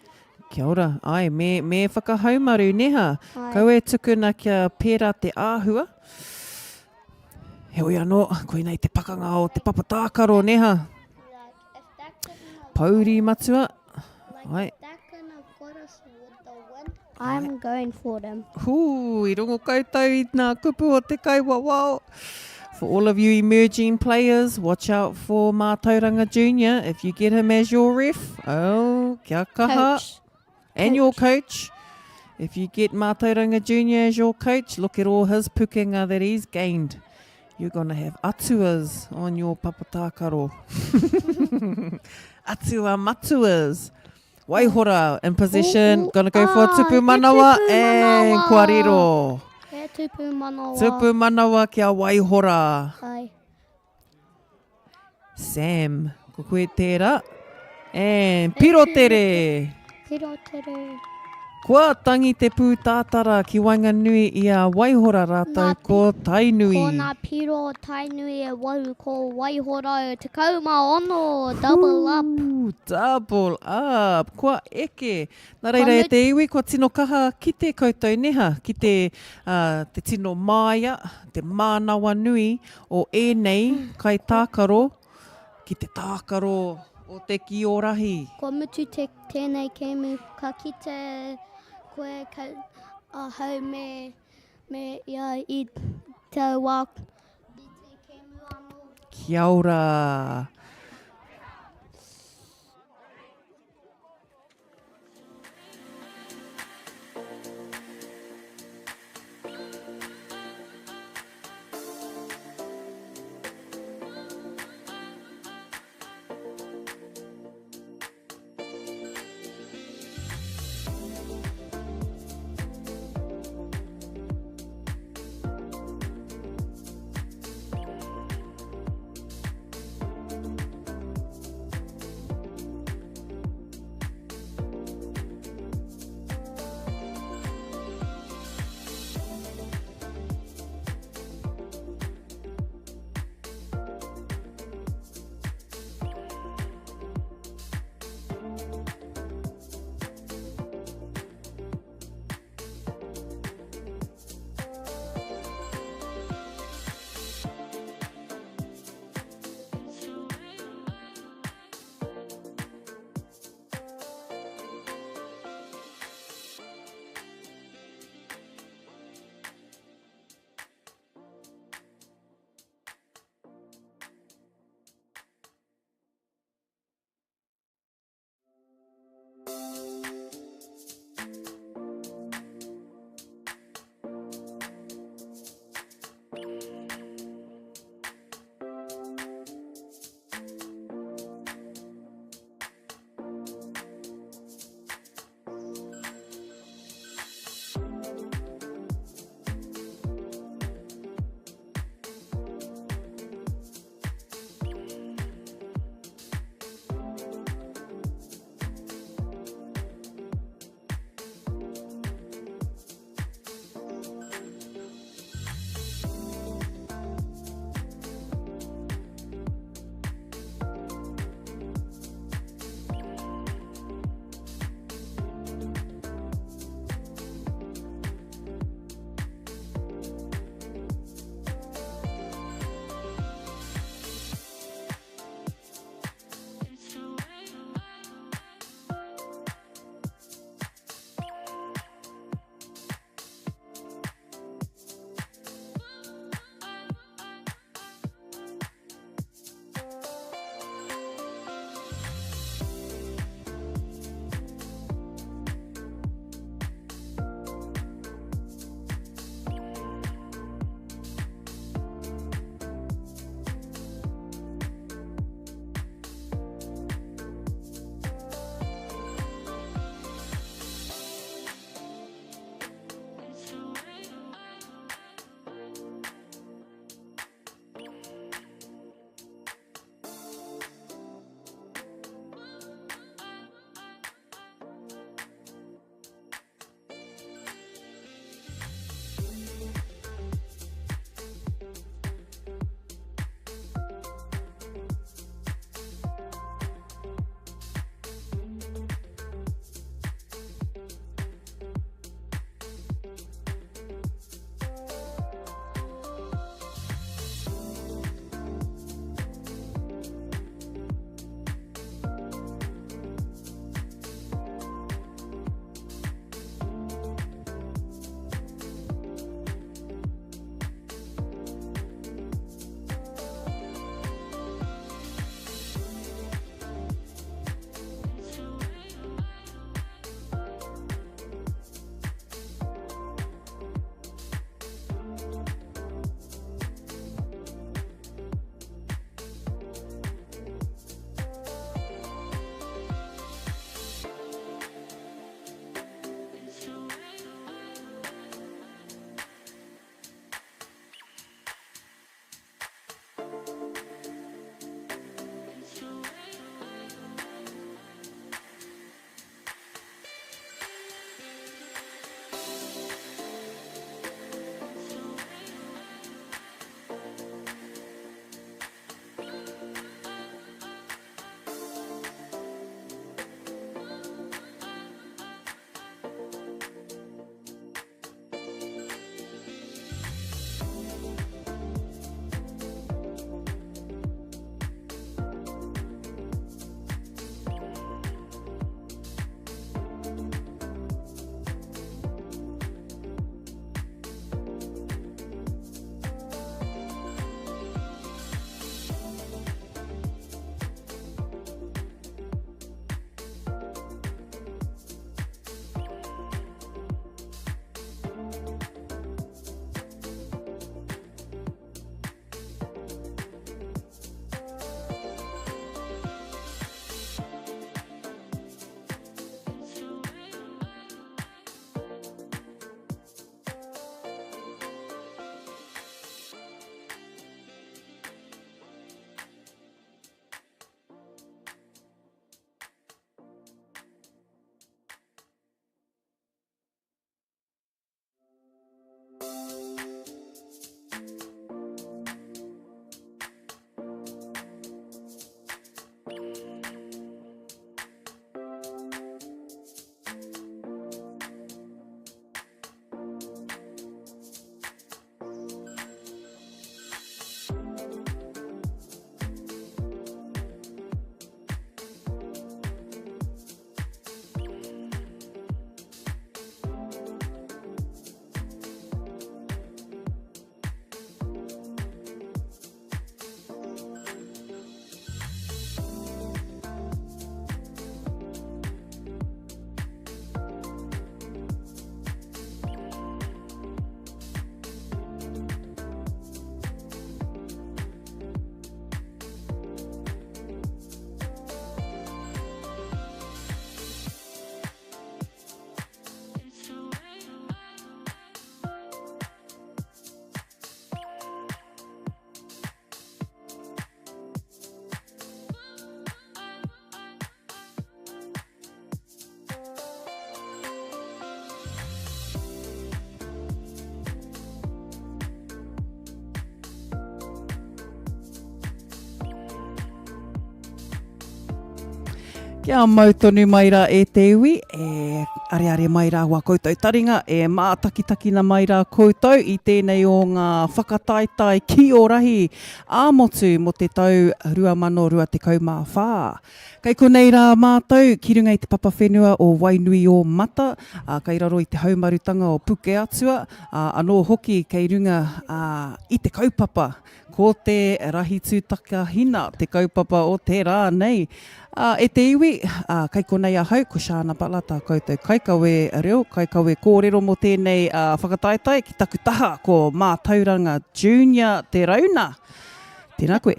Kia ora. Ai, me, me whakahaumaru, neha. Ai. Kau e tukuna kia pērā te āhua. Heoi anō, koinei te pakanga o te papa tākaro, neha. Pouri matua. Ai. I'm going for them. Hū, i rongo koutou i ngā kupu o te kaiwawao. For all of you emerging players, watch out for Mātauranga Junior. If you get him as your ref, oh, kia kaha. Coach. And your coach. If you get Mātauranga Junior as your coach, look at all his pukenga that he's gained. You're going to have atuas on your papatākaro. Atua matuas. Waihora in possession, gonna go for a ah, tupu he manawa tupu and manawa. kua riro. He tupu manawa. Tupu manawa kia Waihora. Ai. Sam, ko koe tērā. And Pirotere. Pirotere. Kua tangi te pūtātara ki waenganui i a Waihora rātou Nā ko Tainui. Ko nā piro o Tainui e waru ko Waihora e 16, double up. Ooh, double up. Kua eke. Nā reira e te iwi, kua tino kaha kite koutou neha, ki te, uh, te tino māia, te mānawanui o ēnei kaitākaro ki te tākaro o te kī-o-rahi. Kua mutu te, tēnei kēmu, ka kite koe kau, ahau me, me ia i te wā i te kēmu anō. Kia ora. Kia mau tonu mai rā e te iwi, e areare mai rā wā koutou taringa, e mātakitakina mai rā koutou i tēnei o ngā whakataetae ki o rahi ā-motu mō te tau 2024. Kei konei rā mātou ki runga i te papa whenua o Wainuiōmata, ā, kei raro i te haumarutanga o Pukeatua, ā, anō hoki kei runga i te kaupapa Ko te rahi tūtakahina te kaupapa o te rā nei. Ā, e te iwi, ā, kei konei ahau, ko Shana Butler tā koutou kaikawe reo, kaikawe kōrero mō tēnei ā, whakataetae ki taku taha ko Mātauranga Junior Te Rauna. Tēnā koe.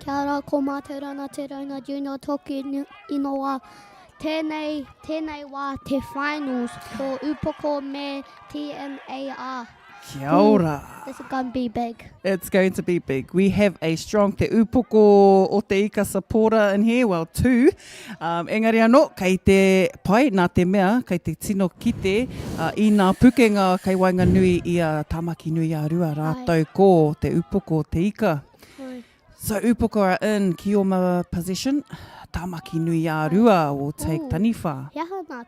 Kia ora, ko Mātauranga Te Rauna Junior tōku inoa. Tēnei, tēnei wā te finals, ko Upoko me TMAR. Kia ora. This is going to be big. It's going to be big. We have a strong Te Upoko o Te Ika supporter in here, well two. Um, engari anō, kei te pai nā te mea, kei te tino kite uh, i nā pukenga kei waenganui i a Tāmaki nui a Rua rātou ko Te Upoko o Te Ika. Ai. So Upoko are in Kioma possession, Tāmaki nui a Rua will take Ooh. Taniwha. He aha nā,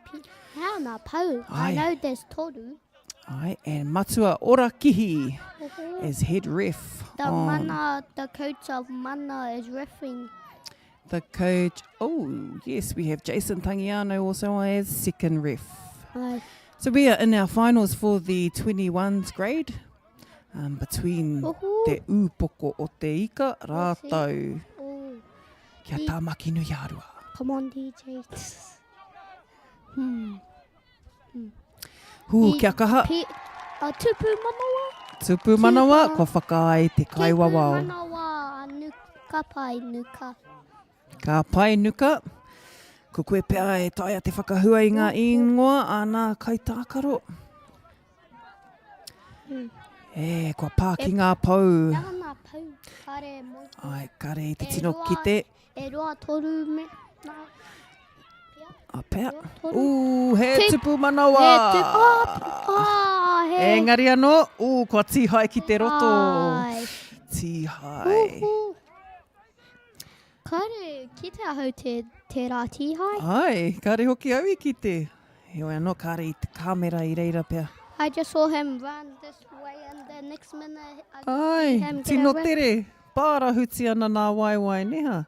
he aha nā pau. I know there's toru. Aye, and Matua Ora Kihi as head ref. The on. mana, the coach of Mana is refing. The coach, oh yes, we have Jason Tangiano also as second ref. Aye. So we are in our finals for the 21s grade. Um, between Uhu. te ūpoko o te ika rātou kia Tāmaki nui a Rua. Come on DJ. Hmm. Hū, kia kaha. Pi, a tupu manawa. Tupu manawa, kua whakaae te kaiwawao. Tupu manawa, a nuka pai nuka. Ka pai nuka. Ko koe pea e taea te whakahua i ngā ingoa a nā kaitākaro. Mm. E, kua pā ki ngā pou. He aha ngā pou? Kare moi. Ai, kare i te tino kite. E roa toru me nā. A pea. Ū, he tupu manawa. He tupu, oh, oh, he. Engari anō, ū, kua tīhae ki te roto. Ai. Tīhae. Uhu. Kare kite ahau te, tērā tīhae. Ai, kare hoki au i kite. Heoi anō, kare i te kāmera i reira pea. I just saw him run this way and the next minute I Ai, see him get tino a rip. tere. Pārahuti ana nā waewae, neha?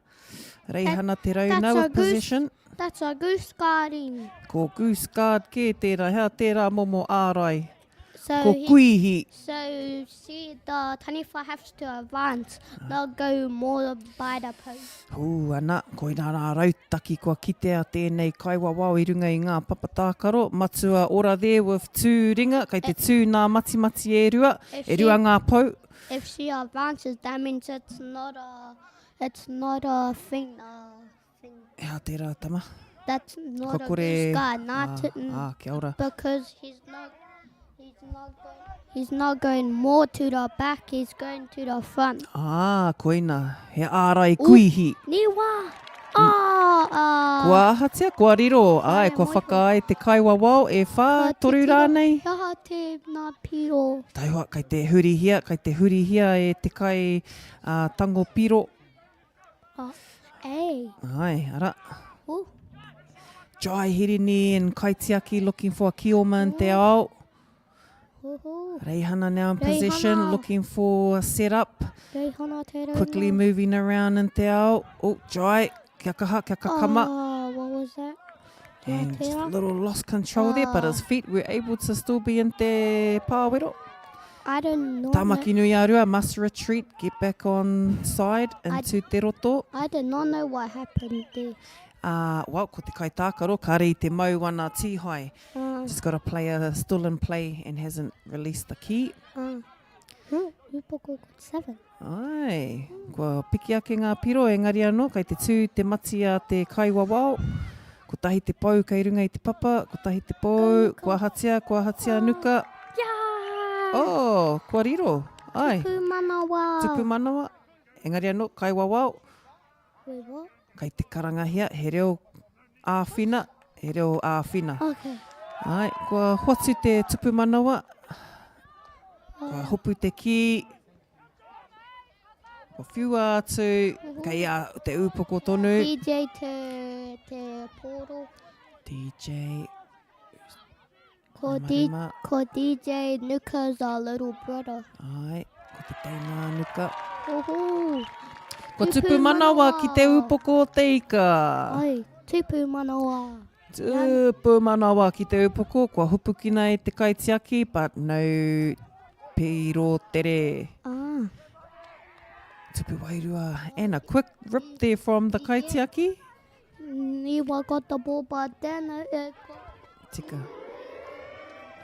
Reihana Te Rauna with possession. That's a goose guarding. Ko goose guard kē tērā, hea tērā momo ārai. So Ko kuihi. So see the taniwha has to advance, not go more by the post. Hū, ana, koirā rā rautaki kua kitea tēnei kaiwawao i runga i ngā papa tākaro. Matua ora there with tū ringa, kei te tū nā matimati e rua, e rua ngā pou. If she advances, that means it's not a, it's not a thing, a thing. He aha tērā, tama? That's not a goose guy, not ah, ah, kia ora. Because he's not, he's not going, he's not going more to the back, he's going to the front. Ah, koina, he ārai kuihi. Niwa! Ah, ah. Kua ahatia, kua riro, ai, kua whakaae te kaiwawao e whā, toru rānei. He aha tēnā piro? Taihoa, kei te hurihia, kei te hurihia e te kai uh, tango piro. Oh, ei. Ai, ara. Uh. Jai Hirini and Kaitiaki looking for a kioma in te ao. Reihana now in possession, Reihana. looking for a setup. Reihana te rauna. Quickly moving around in te ao. Oh, Jai, kia kaha, kia kakama. Oh, what was that? And just a little lost control there, but his ah. feet were able to still be in te pāwero. I don't know. Tamaki nui a Rua must retreat, get back on side into I, te roto. I did not know what happened there. Uh, well, ko te kaitākaro, kāre i te mau ana tīhai. Uh. Just got to play a still in play and hasn't released the key. Uh. Oh, upoko got 7. Ai, kua piki ake ngā piro, engari anō, kei te tū te mati a te kaiwawao. Kotahi te pou kei runga i te papa, kotahi te pou, kua ahatia, kua ahatia nuka. Yeah! Oh, kua riro. Ai. Tupu manawa. Tupu manawa. Engari anō, kaiwawao. Wait, what? Kei te karangahia, he reo āwhina, he reo āwhina. Okay. Ai, kua hoatu te tupu manawa, kua hopu te kī, kua whiua atu, kei a te ūpoko tonu. DJ te, te... DJ Ko, D, ko DJ Nuka's our little brother. Ai, ko te teina Nuka. Oho. Ko tupu manawa ki te upoko o te ika. Ai, tupu manawa. Tupu manawa ki te upoko, kua hupukina e te kaitiaki, but no piro tere. Ah. Tupu wairua. And a quick rip there from the kaitiaki. Niwa got the ball, but then it got... Tika.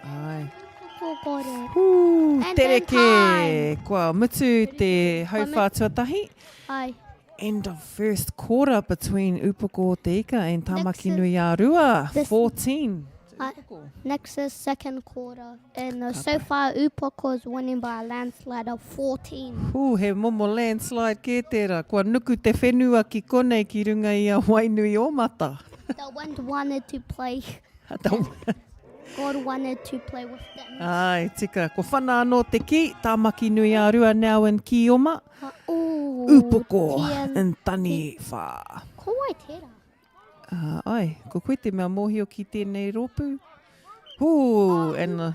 Ai. Got it. Hū, tere kē. Kua mutu te hauwhā tuatahi. Ai. End of first quarter between Upoko o Te Ika and Tamaki Nui a Rua, 14. Next is second quarter. And uh, so far Upoko is winning by a landslide of 14. Hū, he momo landslide kē tērā. Kua nuku te whenua ki konei ki runga i a Wainuiomata. The wind wanted to play. The God wanted to play with them. Ai, tika. Ko whana anō te ki, Tāmaki nui a Rua now in Kioma. Uh, ooh, Upoko TN in Taniwha. Ko wai tērā? Uh, ai, ko koe te mea mōhio ki tēnei rōpū. Hū, oh, and... Uh,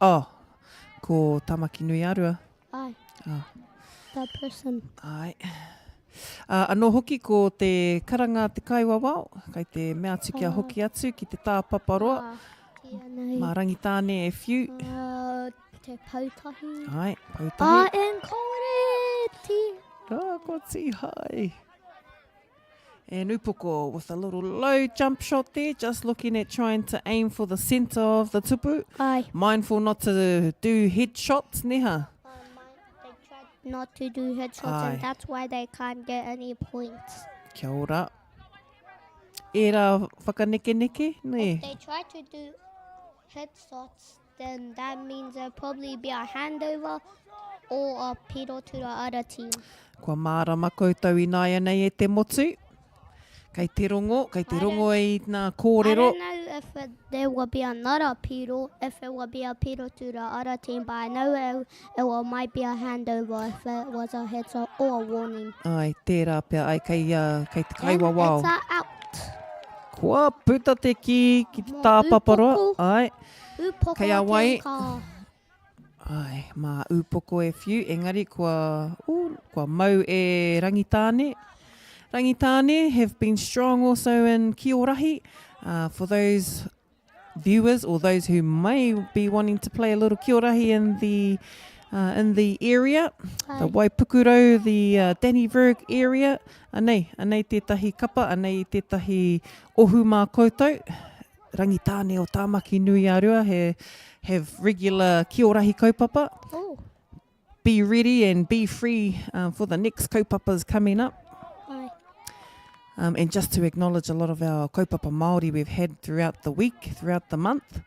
oh, ko Tamaki nui a Rua. Ai. Oh. That person. Ai. Uh, anō hoki ko te karanga te kaiwawao, kai te mea atu kia hoki atu ki te tāpaparoa. Uh, Mā Rangitāne e whiu. Uh, te poutahi. Ai, poutahi. Ah, and kore ti. Ah, ko tihai. And Upoko with a little low jump shot there, just looking at trying to aim for the centre of the tupu. Aye. Mindful not to do head shots, neha? Um, they tried not to do headshots Aye. and that's why they can't get any points. Kia ora. Era whakanekeneke, ne? If they try to do headshots, then that means there'll probably be a handover or a piro to the other team. Kua mārama koutou ināianei e te motu. Kei te rongo, kei te rongo i ngā kōrero. I don't know if it, there will be another piro, if it will be a piro to the other team, but I know it, it will, might be a handover if it was a headshot or a warning. Ai, tērā pea, ai, kei, uh, kei te kaiwawao. And it's a out. Kua puta te kī ki te tāpaparoa. Ai. Upoko Kei a wai. te ka. Ai, mā Upoko e whiu, engari kua, ooh, kua mau e Rangitāne. Rangitāne have been strong also in Kiorahi. Uh, for those viewers or those who may be wanting to play a little Kiorahi in the uh, in the area, Ai. the Waipukurau, the uh, Dannevirke area, anei, anei tētahi kapa, anei tētahi ohu mā koutou. Rangitāne o Tāmaki nui a Rua he, have regular kiorahi kaupapa. Oh. Be ready and be free um, for the next kaupapas coming up. Aye. Um, and just to acknowledge a lot of our kaupapa Māori we've had throughout the week, throughout the month.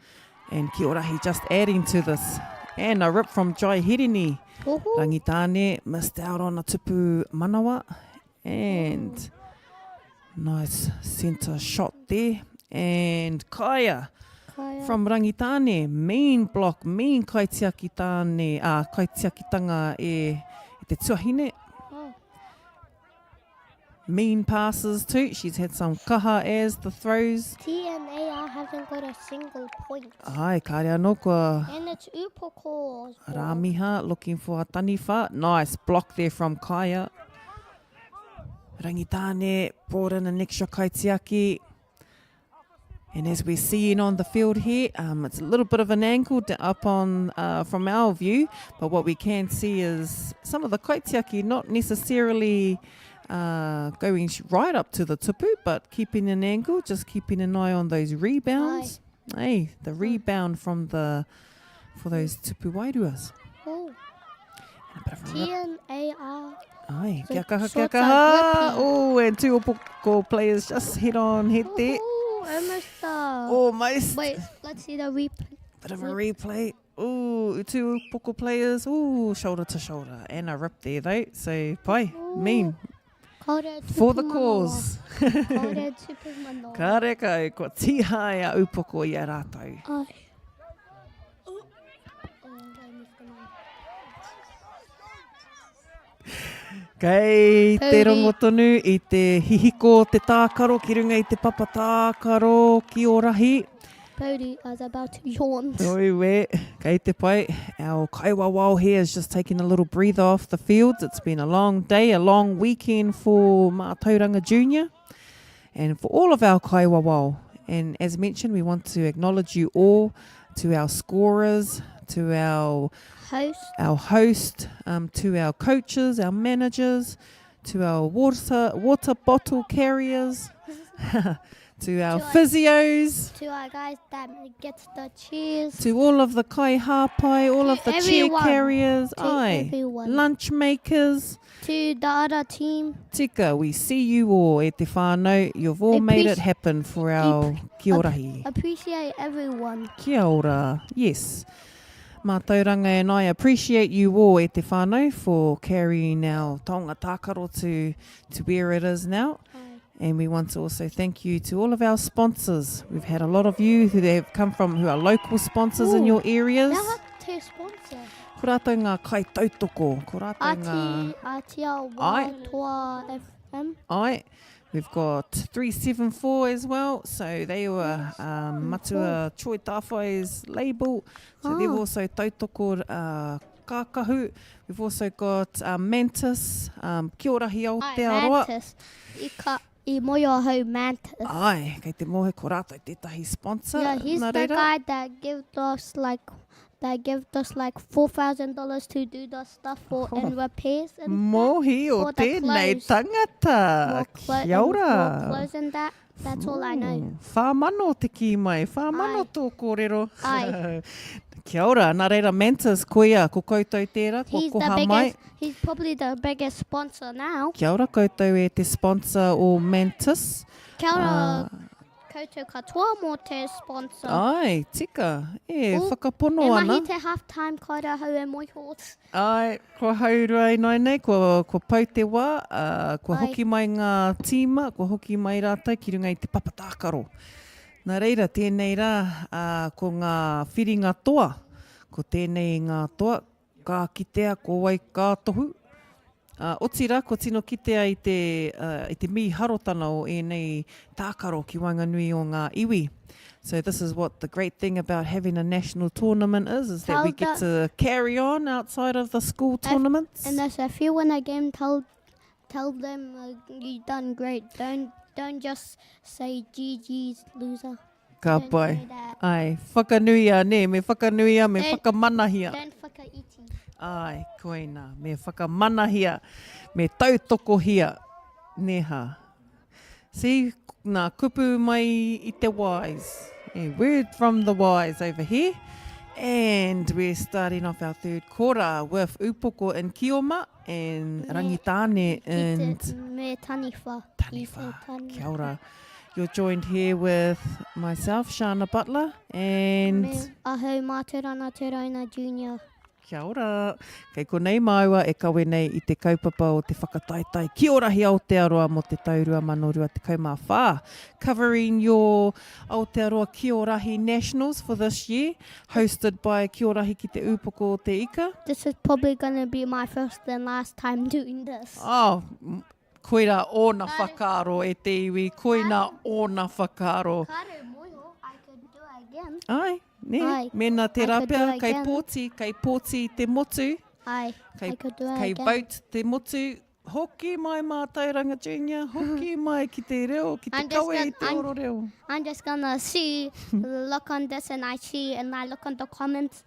And Kiorahi just adding to this. And a rip from Jai Hirini. Oho. Rangitāne missed out on a tupu manawa. And nice centre shot there. And Kaya, Kaya. from Rangitāne, mean block, mean kaitiaki tāne, ah, kaitiakitanga e, e te tuahine. Oh. Mean passes too. She's had some kaha as the throws. TNAR haven't got a single point. Ai, kāre anō kua And it's Upoko. Ramiha looking for a taniwha. Nice block there from Kaya. Rangitāne brought in an extra kaitiaki. And as we're seeing on the field here, um, it's a little bit of an angle to up on uh, from our view, but what we can see is some of the kaitiaki not necessarily uh, going right up to the tupu, but keeping an angle, just keeping an eye on those rebounds. Aye. Hey, the rebound from the for those tupu wairuas. Oh. And a bit of a rip. TNAR. Ai, So kia kaha, kia shorts are kaha. grippy. Oh, and two upoko players just head on head there. Oh, almost. Uh, Almost. Wait, let's see the replay. Bit of a replay. Ooh, two upoko players. Ooh, shoulder to shoulder. And a rip there though. So, pai, mean. Kore For the tupu manawa. cause. Kore tupu manawa. Kare kau, kua tihai a upoko i a rātou. Ai. Oh, I missed the line. Kei te Pōuri. rongo tonu i te hihiko o te tākaro ki runga i te papa tākaro ki Ōrahi. Pōuri, I was about to yawn. Auē, kei te pai. Our kaiwawao here is just taking a little breather off the fields. It's been a long day, a long weekend for Mātauranga Junior and for all of our kaiwawao. And as mentioned, we want to acknowledge you all, to our scorers, to our Host. our host, um, to our coaches, our managers, to our water, water bottle carriers, to our To our- physios, To our guys that gets the cheers. to all of the kai hāpai, all To of the chair everyone. carriers, To aye, everyone. lunch makers. To the other team. Tika, we see you all e te whānau. You've all made it Appreci- happen for our kia orahi. Appreciate everyone. Kia ora. Yes. Mātauranga and I appreciate you all e te whānau for carrying our taonga tākaro to, to where it is now. And we want to also thank you to all of our sponsors. We've had a lot of you who have come from, who are local sponsors in Ooh, your areas. He aha te sponsor? Ko rātou ngā kaitautoko, ko rātou ngā... Ati, Atiawa Ai. Toa FM. Ai. We've got 374 as well. So they were um, Matua Choi Tawhai's label. So they've Ah. also tautoko uh, kākahu. We've also got uh, Mantis, um, Kia ora hi Ai, Aotearoa. Mantis. I, ka, i moe ahau Mantis. Ai, kei te mohe ko rātou tētahi sponsor. Yeah, he's Nā the reira. guy that give us like that give us like $4,000 to do the stuff for and repairs and Mohi o For the tēnei clothes. tangata. more, clo- Kia and ora. more clothes and that. That's all I know. Mm, Whāmano te kī mai, whāmano Ai. tō kōrero. Ai. Kia ora, nā reira Mantis, koia, ko koutou tērā, kua He's the koha mai. biggest. He's probably the biggest sponsor now. Kia ora koutou e te sponsor o Mantis. Kia ora Ah. koutou katoa mō te sponsor. Ai, tika, e, Ooh, whakapono E ana. mahi te half time kāre ahau e moeho. Ai, kua haurua ināianei, kua, kua pau te wā, ā, kua Ai. hoki mai ngā tīma, kua hoki mai rātou ki runga i te papa tākaro. Nā reira, tēnei rā, ā, ko ngā whiringa toa, ko tēnei ngā toa, Ka kitea ko wai ka tohu, ā, otirā kua tino kitea i te, i te mīharotana o ēnei tākaro ki waenganui o ngā iwi. So this is what the great thing about having a national tournament is, is that we get to carry on outside of the school tournaments. And that's if you win a game, tell, tell them uh, you done great. Don't, don't just say GG's loser. Ka pai. Ai, whakanuia, nē, me whakanuia, me whakamanahia. Don't whakaiti. Ai, koina, me whakamanahia, me tautokohia, nē hā. See, nā kupu mai i te wise. A word from the wise over here. And we're starting off our third quarter with Upoko in Kioma and Rangitāne in... Me Taniwha. Taniwha. Kia ora. You're joined here with myself, Shana Butler, and... Me ahau Mātauranga Te Rauna Junior. Kia ora. Kei konei māua e kawe nei i te kaupapa o te whakataetae Ki Orahi Aotearoa mō te tau 2024. Covering your Aotearoa Ki Orahi Nationals for this year, hosted by Ki Orahi ki te Ūpoko o te Ika. This is probably gonna be my first and last time doing this. Oh, Koira ōna whakaaro e te iwi, koina ōna whakaaro. Kāre moiho, I could do it again. Ai, nē, Ai, mēnā tērā I could do pea it kei again. pōti, kei pōti te motu, Ai, kei, I could do it kei again. vote te motu, hoki mai Mātauranga Junior, hoki mai ki te reo, ki te I'm just kawe i gonna- te I'm- oro reo. I'm just gonna see, look on this and I see and I look on the comments.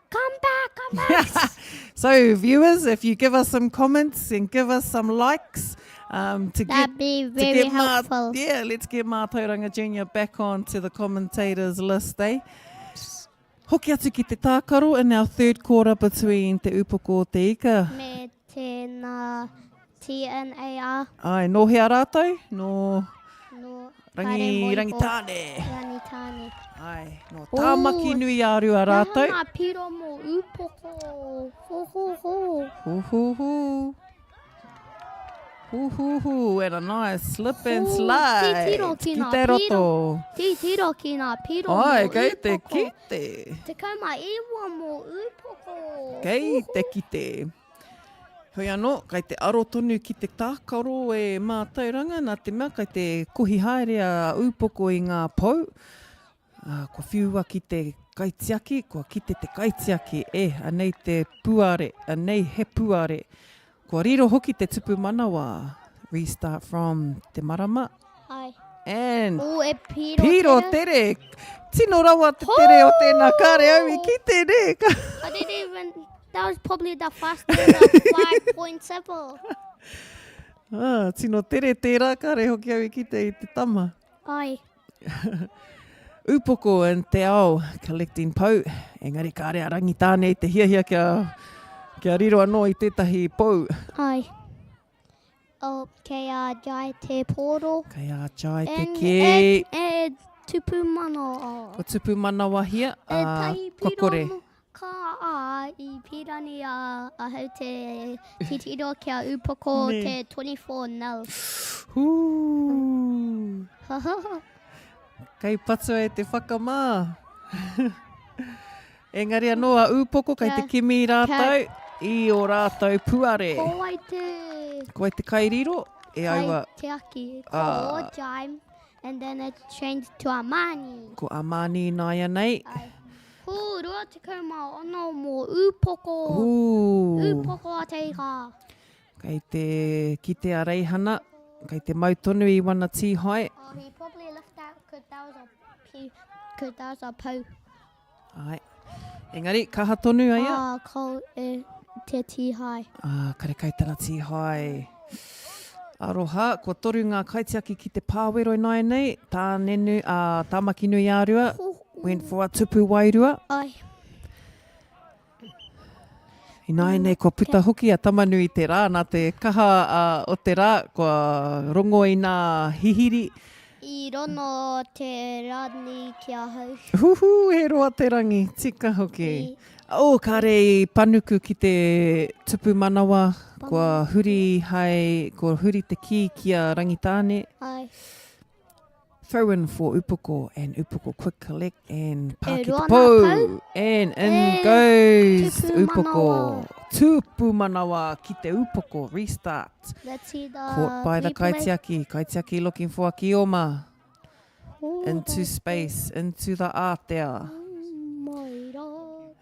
Come back, come back. So viewers, if you give us some comments and give us some likes um, to get That'd be to very get Ma- helpful. yeah, let's get Mātauranga Junior back on to the commentators list, eh? Hoki atu ki te tākaro in our third quarter between Te Upoko o Te Ika. Me tēnā TNAR. Ai, nō hea rātou? Nō Nō Rangi, Rangitāne. Rangitāne. Ai, nō Tāmaki nui ā Rua rātou. Nā ngā piro mō Ūpoko. Ho, ho, ho. Ho, ho, ho. Ho, ho, ho. And a nice slip and slide. Titiro ki ngā te roto. piro. Titiro ki ngā piro mō Ai, kei te Ūpoko. kite. 19 mō Ūpoko. Kei te kite. Hoi anō, kai te aro tonu ki te tākaro e mātauranga, nā te mea kai te kohi haere a Ūpoko i ngā pou, ā, kua whiua ki te kaitiaki, kua kite te kaitiaki, e, anei te puare, anei he puare. Kua riro hoki te tupu manawa, restart from te marama. Ai. And Ooh, e piro, piro tere. Tino rawa te tere o tēnā, kāre au i kite, nē. I didn't even, that was probably the fastest of 5.7. Ah, tino tere tērā, kāre hoki au i kite i te tama. Ai. Upoko in te ao, collecting pou, engari kāre a Rangitāne i te hiahia kia, kia riro anō i tētahi pou. Ai. Oh, kei a Jai te pōro. Kei a Jai te kē. E, e tupu manawa. Kua tupu manawahia, ā, kua kore. Ka a i pīrangi a ahau te titiro kia upoko te 24 nil. Hū. Kei patua e te whakamā. Engari anō a Ūpoko kei te kimi rātou i ō rātou puare. Ko wai te... Ko wai te kairiro? E aua... Kaitiaki. Ko Jaime. And then it changed to Armani. Ko Armani ināianei. Ai. Hū, 26 mō Ūpoko. Hū. Ūpoko a te ika. Kei te kite a Reihana, kei te mau tonu i wana tīhae. Oh, he probably left out because that was a, cause that was a pou. Āe. Engari, kaha tonu a ia? Ā, ko e, te tīhae. Ā, karekau tana tīhae. Aroha, kua toru ngā kaitiaki ki te pāwero ināianei, Tānenu, ā, Tāmaki-nui-ā-Rua, went for a tupu wairua. Ai. Ināianei kua puta hoki a Tamanui te rā, nā te kaha o te rā, kua rongo i nā hihiri. I rono te rangi ki ahau. Huhu, he roa te rangi, tika hoki. Oh, kāre i panuku ki te tupu manawa, kua huri hai, kua huri te kī ki a Rangitāne. Ai. Throw in for Upoko and Upoko quick collect and pā ki te pou. And in goes Upoko. Tupu manawa ki te Upoko. Restart. Let's see the Caught by the kaitiaki. Kaitiaki looking for a kioma. Into space, into the ātea.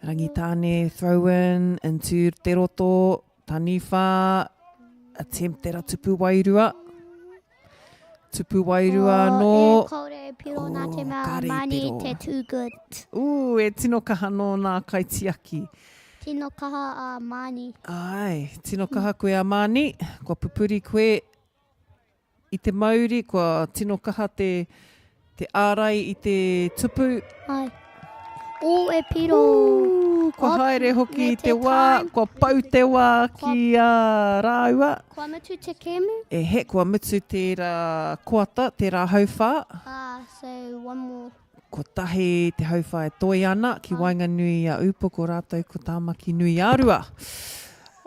Rangitāne throw in into te roto. Taniwha attempt at a tupu wairua. Tupu wairua anō. Oh, e kore e piro nā te mea mani te too good. Ooh, e tino kaha nō nā kaitiaki. Tino kaha a Mani. Ai, tino kaha koe a Mani. Kua pupuri koe i te mauri, kua tino kaha te, te ārai i te tupu. Ai. Ooh, e piro. Ooh, kua haere hoki te wā, kua pau te wā ki a rāua. Kua mutu te kēmu? E he, kua mutu tērā koata, tērā hauwhā. Ah, so one more. Kotahi te hauwhā e toe ana ki waenganui i a Ūpoko rātou ko Tāmaki-nui-ā-Rua.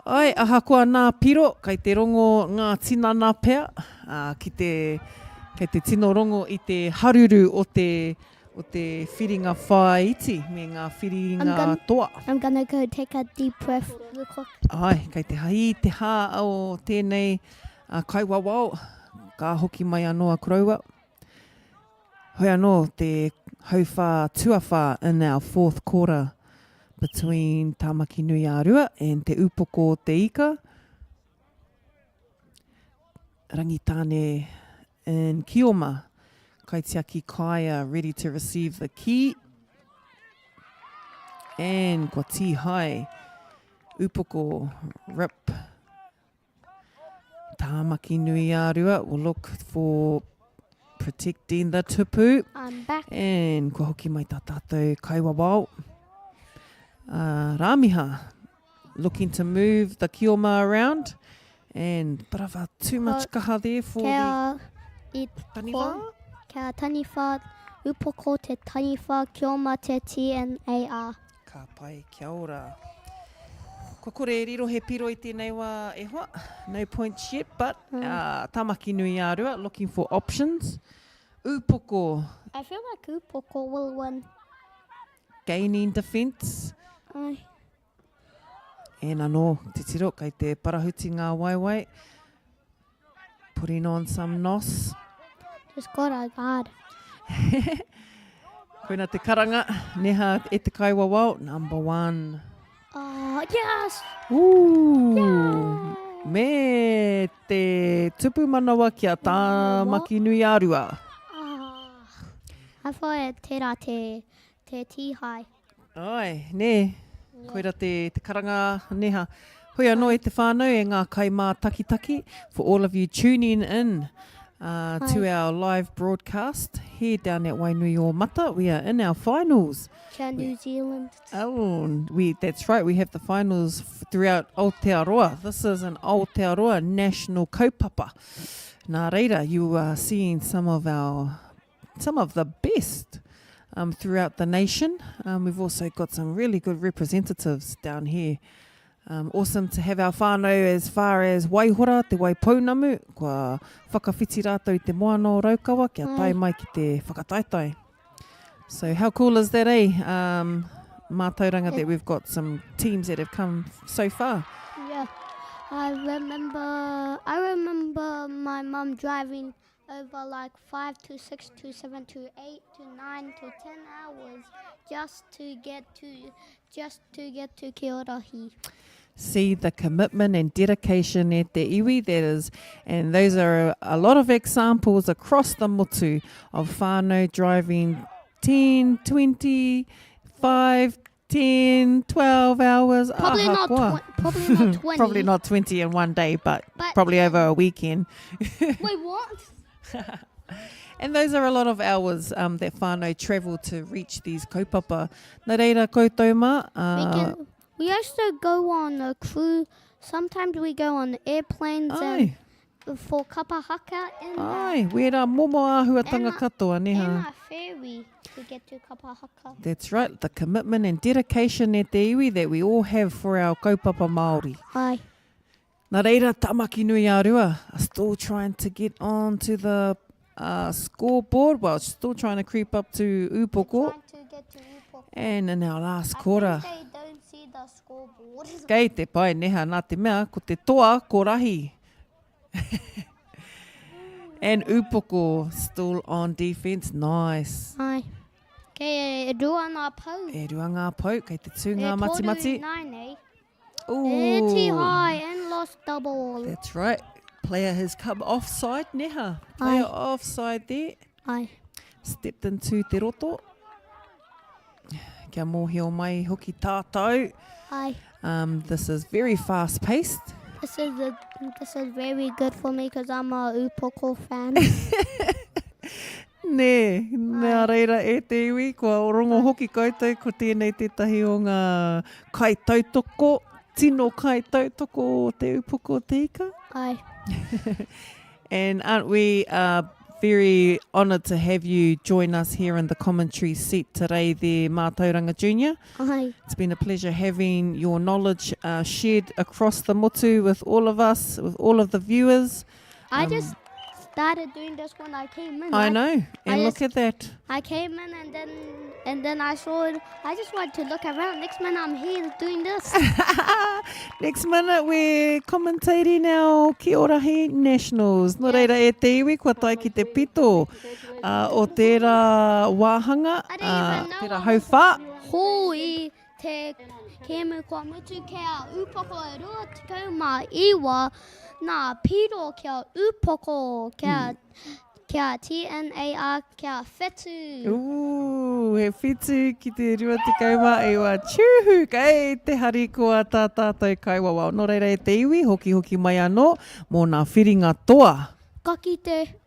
Ai, ahakoa nā piro, kei te rongo ngā tinana pea, ā, ki te, kei te tino rongo i te haruru o te, o te whiringa whāiti me ngā whiringa toa. I'm gonna go take a deep breath real quick. Āe, kei te hī te hā o tēnei kaiwawao, ka hoki mai anō a koroua. Hoi anō te hauwhā tuawhā in our fourth quarter between Tāmaki Nui a Rua and Te Ūpoko o Te Ika. Rangitāne in Kioma, Kaitiaki Kaia ready to receive the key. And kua tīhae, upoko, rip. Tāmaki nui a Rua will look for protecting the tupu. I'm back. And kua hoki mai tā tātou kaiwawao. Uh, Rāmiha, looking to move the Kioma around and bit of a too much kaha there for kia the taniwha. Kia taniwha, upoko te taniwha, Kioma te TNAR. Ka pai, kia ora. Kua kore e riro he piro i tēnei wā e hoa. No points yet, but mm. uh, Tamaki nui ārua, looking for options. Upoko. I feel like Upoko will win. Gaining defence. Ai. And anō, titiro, kei te parahuti ngā waewae. Putting on some nos. Just got a guard. Koina te karanga, neha e te kaiwawao, number one. Oh, yes! Ooh! Yeah! Me te tupu manawa ki a Tāmaki-nui-ā-Rua. Oh, I thought tērā te, te tīhai. Ai, nē. Koira te, te karanga neha. Hoi anō e te whānau e ngā kaimātakitaki, for all of you tuning in uh, to our live broadcast here down at Wainuiomata. We are in our finals. Kia New Zealand. Oh, we, that's right, we have the finals throughout Aotearoa. This is an Aotearoa national kaupapa. Nā reira, you are seeing some of our some of the best um, throughout the nation. Um, we've also got some really good representatives down here. Um, awesome to have our whānau as far as Waihora, Te Waipounamu, kua whakawhiti rātou i te moana o Raukawa kia tae mai ki te whakataetae. So how cool is that, eh? Um, mātauranga that we've got some teams that have come so far. Yeah. I remember I remember my mum driving over like 5 to 6 to 7 to 8 to 9 to 10 hours just to get to just to get to Kiorahi. See the commitment and dedication at te iwi that is, and those are a, a lot of examples across the motu of whānau driving 10, 20, 5, 10, 12 hours. Probably not, probably not 20. probably not 20 in one day, but, but probably over a weekend. Wait, what? And those are a lot of hours um, that whānau travel to reach these kaupapa. Nā reira koutou mā. Uh, we, can, we also go on a cruise. Sometimes we go on airplanes Ai. and for kapa haka and Ai, wērā momo āhuatanga katoa, neha. And a ferry to get to kapa haka. That's right, the commitment and dedication e te iwi that we all have for our kaupapa Māori. Ai. Nā reira, Tamaki nui a Rua are still trying to get on to the uh, scoreboard. Well, still trying to creep up to Upoko. To get to Upoko. And in our last quarter. I think they don't see the scoreboard. Kei te pai neha nā te mea, ko te toa, ko rahi. And Upoko still on defense. Nice. Ai. Kei e rua ngā pou. E rua ngā pou, kei te tū ngā matimati. E toru nine, eh? Ooh. Too high and lost the ball. That's right. Player has come offside, neha. Player Aye. offside there. Aye. Stepped into te roto. Kia mōhio mai hoki tātou. Aye. Um, this is very fast paced. This is a, this is very good for me because I'm a upoko fan. Nē, nā reira e te iwi, kua rongo hoki koutou ko tēnei tētahi o ngā kaitautoko, tino kaitautoko o Te Upoko o Te Ika. Ai. And aren't we uh, very honoured to have you join us here in the commentary seat today there, Mātauranga Junior. Ai. It's been a pleasure having your knowledge uh, shared across the motu with all of us, with all of the viewers. I um, just started doing this when I came in. I, know. And I look just, at that. I came in and then and then I saw it. I just wanted to look around. Next minute I'm here doing this. Next minute we're commentating our Kiorahi Nationals. Nō reira e te iwi, kua tae ki te pito uh, o tērā wāhanga, uh, tērā hauwhā. Hoi te kēmu kua mutu kia upoko e 29 nā piro kia upoko kia mm. kia TNAR kia whetu. Ooh, he whitu ki te 29. Tūhu, kei te harikoa tā tātou kaiwawao. Nō reira e te iwi, hoki hoki mai anō mō nā whiringa toa. Ka kite.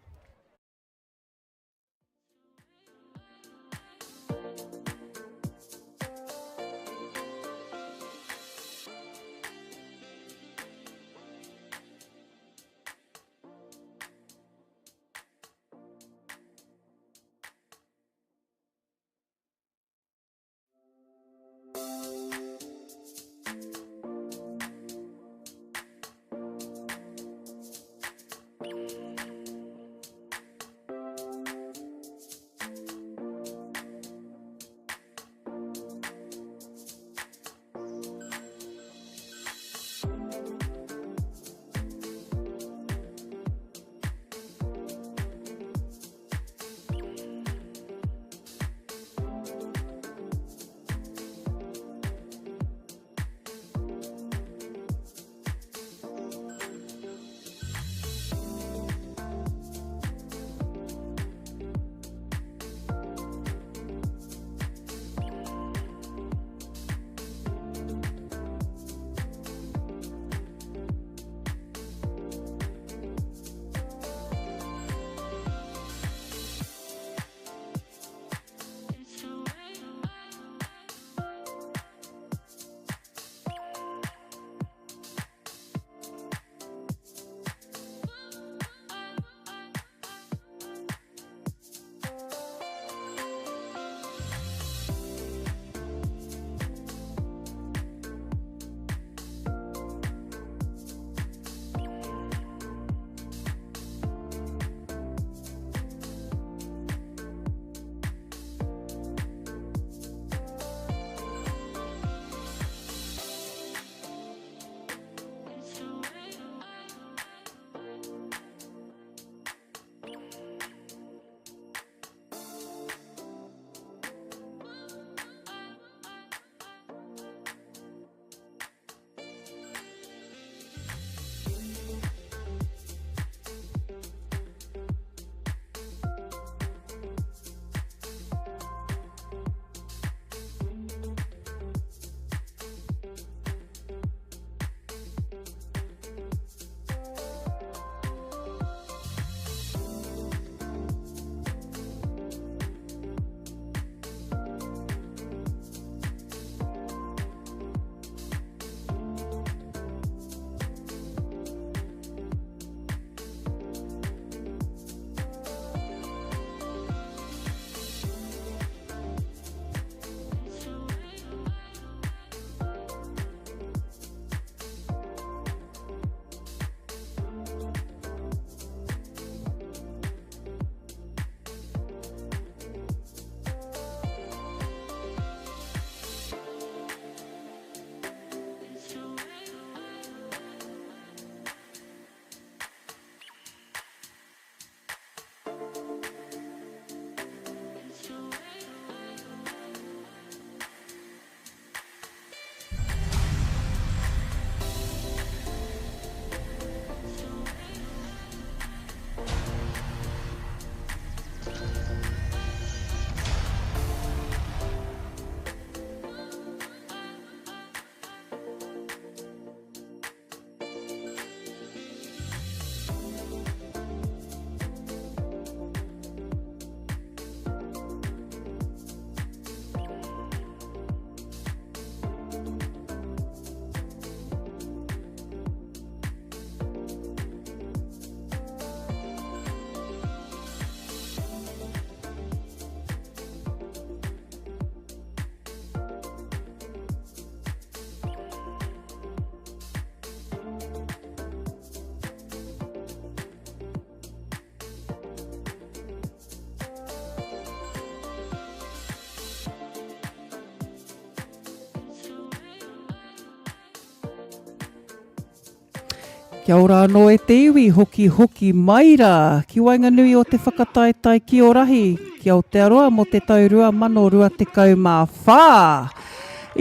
Kia ora anō e te iwi, hoki hoki mai rā ki waenganui o te whakataetae ki Orahi, ki Aotearoa mō te tau 2024.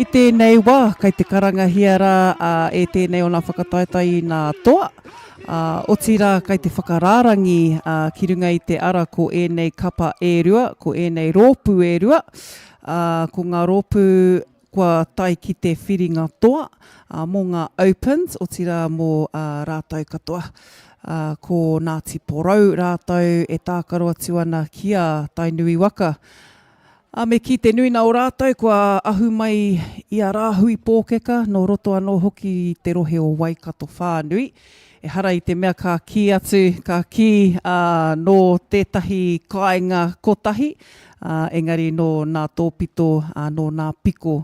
I tēnei wā, kei te karangahia rā e tēnei o nā whakataetae i nā toa, otirā kei te whakarārangi ki runga i te ara ko ēnei kapa e rua, ko ēnei rōpū e rua, ko ngā rōpū Kua tae ki te whiringa toa mō ngā Opens, otirā mō rātou katoa. Ko Ngāti Porou rātou e tākaro atu ana ki a Tainui waka. Ā, me kī te nuina o rātou kua ahu mai i a Rāhui Pōkeka, nō roto anō hoki i te rohe o Waikato whānui. Ehara i te mea ka kī atu, ka kī, ā, nō tētahi kāinga kotahi, ā, engari nō nā tōpito, ā, nō nā piko,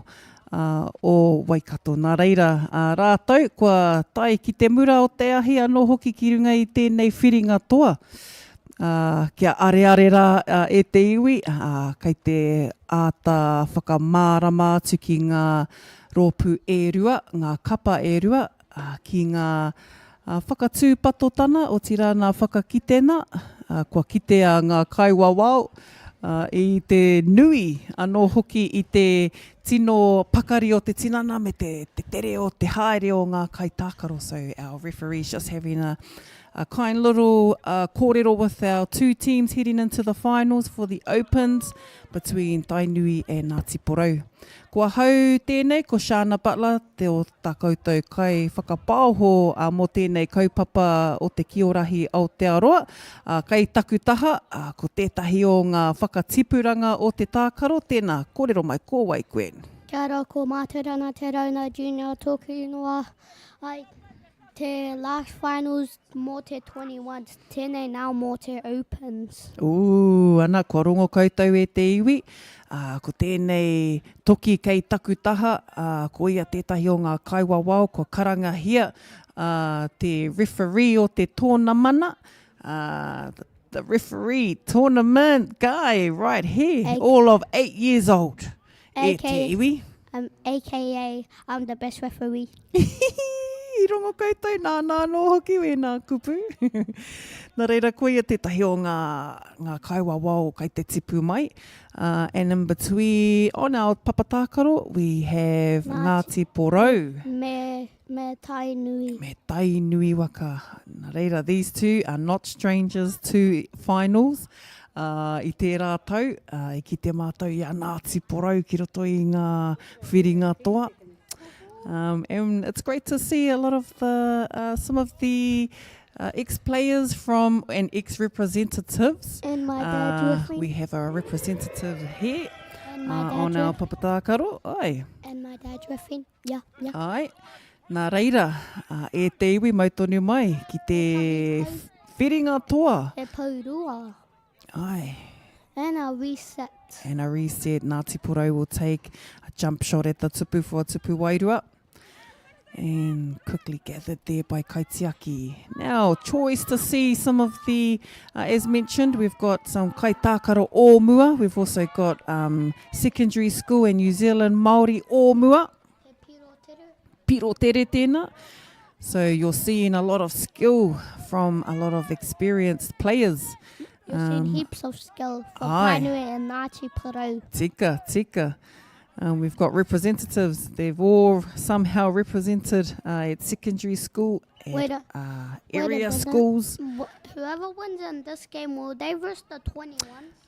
ā, o Waikato. Nā reira, ā, rātou kua tae ki te mura o te ahi anō hoki ki runga i tēnei whiringa toa, ā, kia areare rā e te iwi, ā, kei te āta whakamārama atu ki ngā rōpū e rua, ngā kapa e rua, ā, ki ngā whakatūpatotana, otirā nā whakakitena, ā, kua kitea ngā kaiwawao, ā, i te nui anō hoki i te tino pakari o te tinana me te, te tere o te haere o ngā kaitākaro. So our referees just having a, a kind little uh, kōrero with our two teams heading into the finals for the Opens between Tainui and Ngāti Porou. Ko ahau tēnei, ko Shana Butler, te o tā koutou kai whakapaoho mō tēnei kaupapa o te Kiorahi Aotearoa. Kei taku taha, ko tētahi o ngā whakatipuranga o te tākaro, tēnā, kōrero mai, ko wai koe? Kia ora, ko Mātauranga Te Rauna Junior tōku ingoa. I te last finals mō te 21s, tēnei now mō te opens. Ooh, ana, kua rongo koutou e te iwi, ā, ko tēnei toki kei taku taha, ā, ko ia tētahi o ngā kaiwawao kua karangahia, ā, te referee o te tōnamana, ā, the referee tournament guy right here, all of eight years old. E te iwi. Um, AKA, I'm the best referee. I rongo koutou, nāna anō hoki wēnā kupu. Nā reira, koia tētahi o ngā, ngā kaiwawao kai te tipu mai. Uh, and in between, on our papa tākaro, we have Ngāti, Ngāti Porou. Me, me Tainui. Me Tainui waka. Nā reira, these two are not strangers to finals. Ā, i tērā tau, ā, i kite mātou i a Ngāti Porou ki roto i ngā whiringa toa. Um, and it's great to see a lot of the, uh, some of the uh, ex-players from and ex-representatives. And my dad uh, with me. We have a representative here uh, on our papatākaro. Ai. And my dad with Yeah, yeah. Ai. Nā reira, uh, e te iwi mau tonu mai ki te whiringa toa. He pourua. Ai. And a reset. And a reset. Ngāti Porou will take a jump shot at the tupu for a tupu wairua. And quickly gathered there by Kaitiaki. Now, choice to see some of the, uh, as mentioned, we've got some kaitākaro o mua. We've also got um, secondary school and New Zealand Māori o mua. Piro tere tēnā. So you're seeing a lot of skill from a lot of experienced players. You're seeing um, heaps of skill from Tainui and Ngāti Porou. Tika, tika. Um, we've got representatives. They've all somehow represented uh, at secondary school, at wait a, uh, area wait a schools. Whoever wins in this game, will they verse the 21s?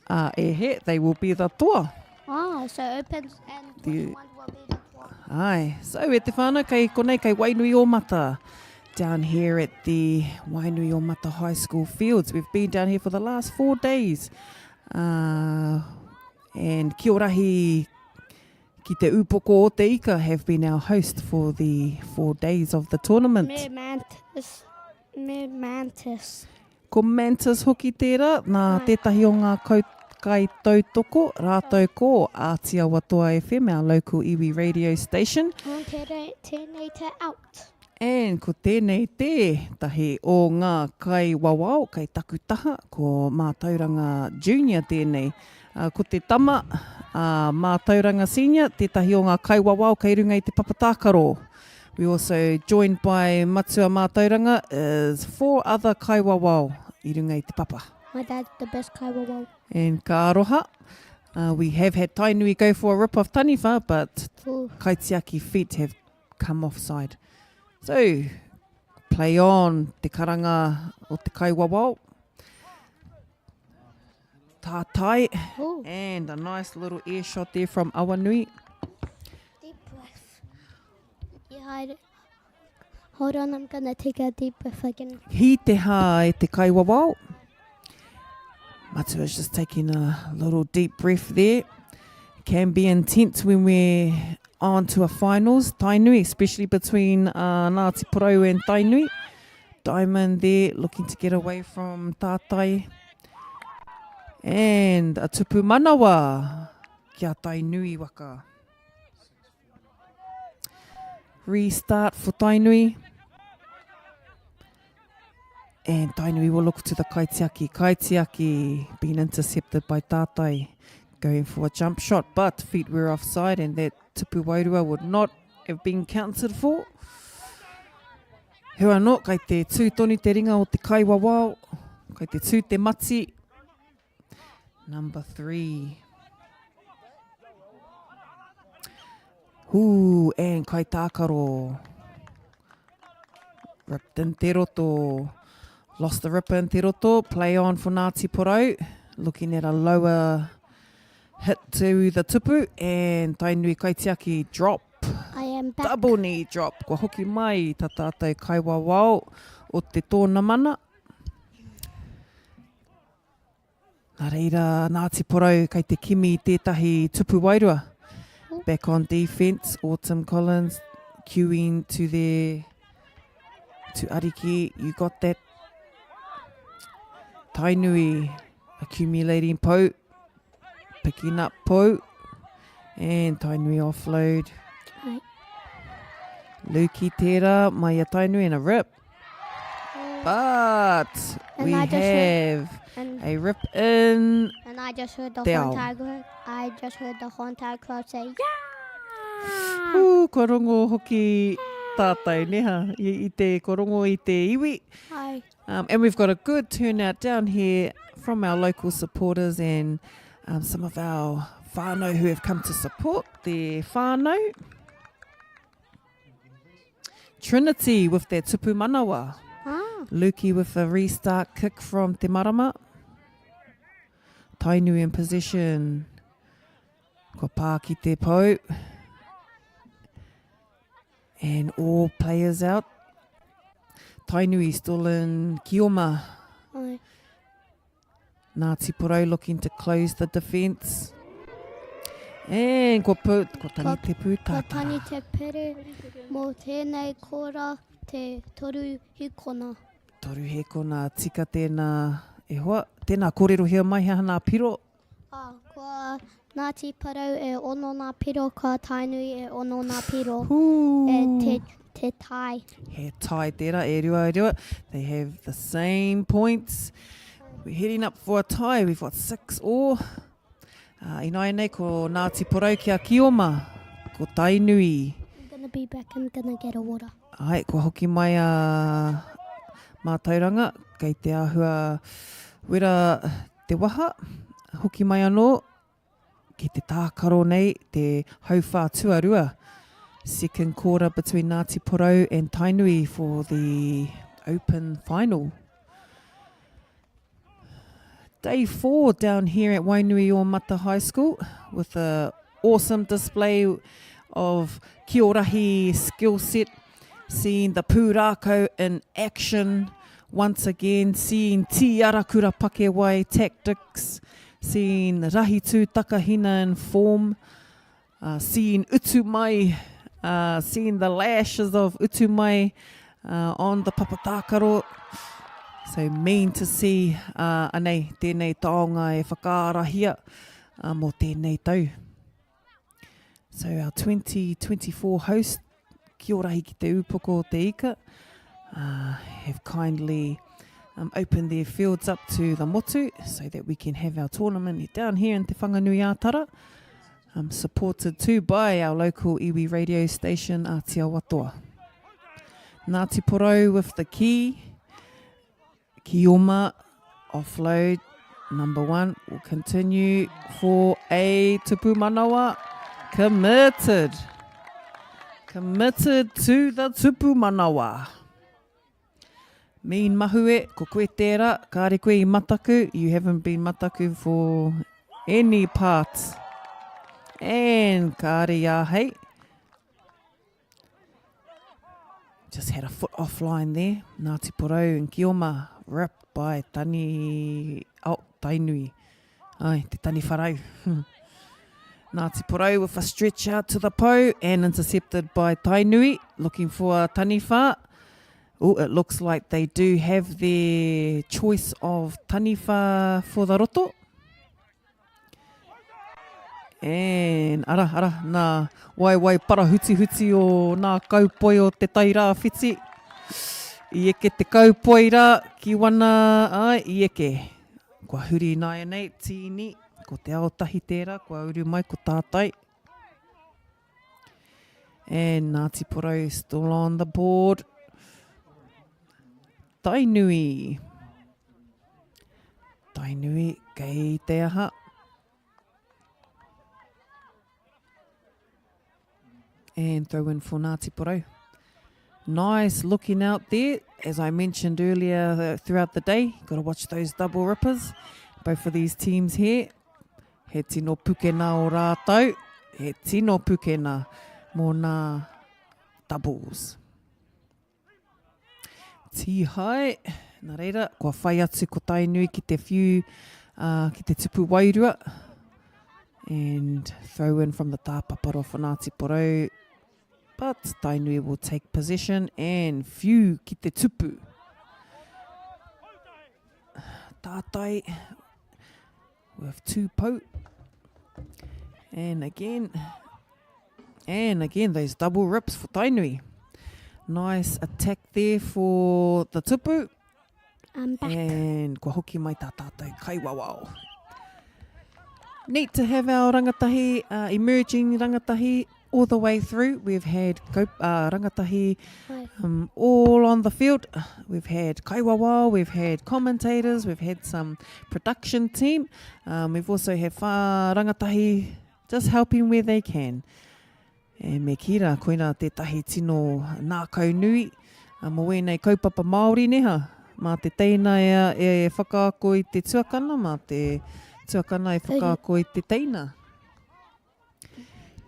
Uh, e he, they will be the toa. Ah, so opens and 21 will be the toa. Ai, so e te whānau, kei konei, kei Wainuiomata. Down here at the Wainuiomata High School fields. We've been down here for the last four days. Uh, and Kiorahi ki te upoko o te ika have been our host for the four days of the tournament. Me Mantis. Me Mantis. Ko Mantis hoki tērā, nā tētahi o ngā kaitautoko, rātou ko Ātiawa Toa FM, our local iwi radio station. Ko tēnei te out. And ko tēnei tētahi o ngā kaiwawao kei taku taha, ko Mātauranga Junior tēnei. Ko te tama a Mātauranga Senior tētahi o ngā kaiwawao kei runga i te papa tākaro. We also joined by Matua Mātauranga is four other kaiwawao i runga i te papa. My dad's the best kaiwawao. And ka aroha. Uh, we have had Tainui go for a rip off Taniwha, but Ooh. Kaitiaki feet have come offside. So, play on te karanga o te kaiwawao. Tātai. Ooh. And a nice little air shot there from Awanui. Deep breath. Yeah, Hold on, I'm gonna take a deep breath again. Hi te hā e te kaiwawao. Matua's just taking a little deep breath there. Can be intense when we're on to a finals, Tainui, especially between uh, Ngāti Porou and Tainui. Diamond there looking to get away from Tātai. And a tupu manawa ki a Tainui waka. Restart for Tainui. And Tainui will look to the Kaitiaki. Kaitiaki being intercepted by Tātai. Going for a jump shot, but feet were offside and that Tupu Wairua would not have been counted for. Hua anō, kai te tū tonu te ringa o te kaiwawao, kai te tū te mati. Number 3. Hū, and kai tākaro. Ripped in te roto. Lost the ripper in te roto. Play on for Ngāti Porou. Looking at a lower Hit to the tupu and Tainui Kaitiaki drop. I am back. Double knee drop. Kua hoki mai ta tātou kaiwawao o te tōnamana. Nā reira, Ngāti Porou kei te kimi i tētahi tupu wairua. Back on defence, Autumn Collins queuing to their to Ariki. You got that. Tainui accumulating pou. Picking up pou. And Tainui offload. Right. Luki tērā, mai a Tainui and a rip. But And we I just heard- have And, a rip in. and I just heard the Te ao. Hontai I just heard the Hontai crowd say, Yeah! Ooh, kua rongo hoki tātou, neha, i, i te, kua rongo i te iwi. Hi. Um, and we've got a good turnout down here from our local supporters and um, some of our whānau who have come to support their whānau. Trinity with their tupu manawa. Ah. Lukey with a restart kick from Te Marama. Tainui in possession. Kua pā ki te pou. And all players out. Tainui still in Kioma. Ai. Ngāti Porou looking to close the defence. And kua, pu, kua tangi te pū Kua tātara. tangi te pere mō tēnei kora te toru hikona. Toru hekona, tika tēnā e hoa. Tēnā kōrerohia mai he aha nā piro. Ā, kua Ngāti Porou e ono nā piro, kua Tainui e ono nā piro. E te, te tai. He tai tērā, e rua, e rua. They have the same points. We're heading up for a tie. We've got six all. Uh, ināianei ko Ngāti Porou ki a Kioma, ko Tainui. I'm gonna be back, I'm gonna get a water. Ai, kua hoki mai a Mātauranga, kei te āhua wera te waha, hoki mai anō ki te tākaro nei te hauwhā tuarua. Second quarter between Ngāti Porou and Tainui for the open final. Day four down here at Wainuiomata High School with a awesome display of Kiorahi skill set, seeing the pūrākau in action once again, seeing Tīarakura Pakewai tactics, seeing Rahitu Takahina in form, uh, seeing Utu Mai, uh, seeing the lashes of Utu Mai uh, on the papatākaro. So mean to see uh, anei, tēnei taonga e whakaarahia uh, mō tēnei tau. So our 2024 host, Kiorahi ki te upoko o te ika, uh, have kindly um, opened their fields up to the motu so that we can have our tournament down here in Te Whanganui-a-Tara, um, supported too by our local iwi radio station, Ātiawa Toa. Ngāti Porou with the key. Kioma offload number one will continue for a tupu manawa. Committed. Committed to the tupu manawa. Mean Mahue, ko koe tērā, kāre koe i mataku, you haven't been mataku for any part. And kāre i āhei. Just had a foot offline there. Ngāti Porou and Kioma ripped by Tani, oh, Tainui. Ai, te Tani Wharau. Ngāti Porou with a stretch out to the pou and intercepted by Tainui, looking for Taniwha. Oh, it looks like they do have their choice of Taniwha for the roto. And, ara, ara, nā waewae parahutihuti o nā kaupoi o Te Tai Rāwhiti. I eke te kaupoi rā ki wana, ai, i eke. Kua huri ināianei, tīni, ko te ao tahi tērā, kua uru mai ko tātai. And Ngāti Porou still on the board. Tainui. Tainui, kei te aha. And throw in for Ngāti Porou. Nice looking out there. As I mentioned earlier uh, throughout the day, got to watch those double rippers. Both of these teams here. He tino pukena o rātou. He tino pukena mō nā doubles. Tīhae, nā reira, kua whai atu ko Tainui ki te whiu, uh, ki te tupu wairua. And throw in from the tāpaparo for Ngāti Porou. But Tainui will take possession and whiu ki te tupu. Tātai with two pou. And again, and again, those double rips for Tainui. Nice attack there for the tupu. I'm back. And kua hoki mai tā tātou kaiwawao. Neat to have our rangatahi, uh, emerging rangatahi all the way through. We've had uh, rangatahi um, all on the field. We've had kaiwawao, we've had commentators, we've had some production team. Um, we've also had whā rangatahi just helping where they can. E me kī rā, koinā tētahi tino nākau nui mō ēnei kaupapa Māori neha. Mā te teina e, e whakaako i te tuakana, mā te tuakana e whakaako i te teina.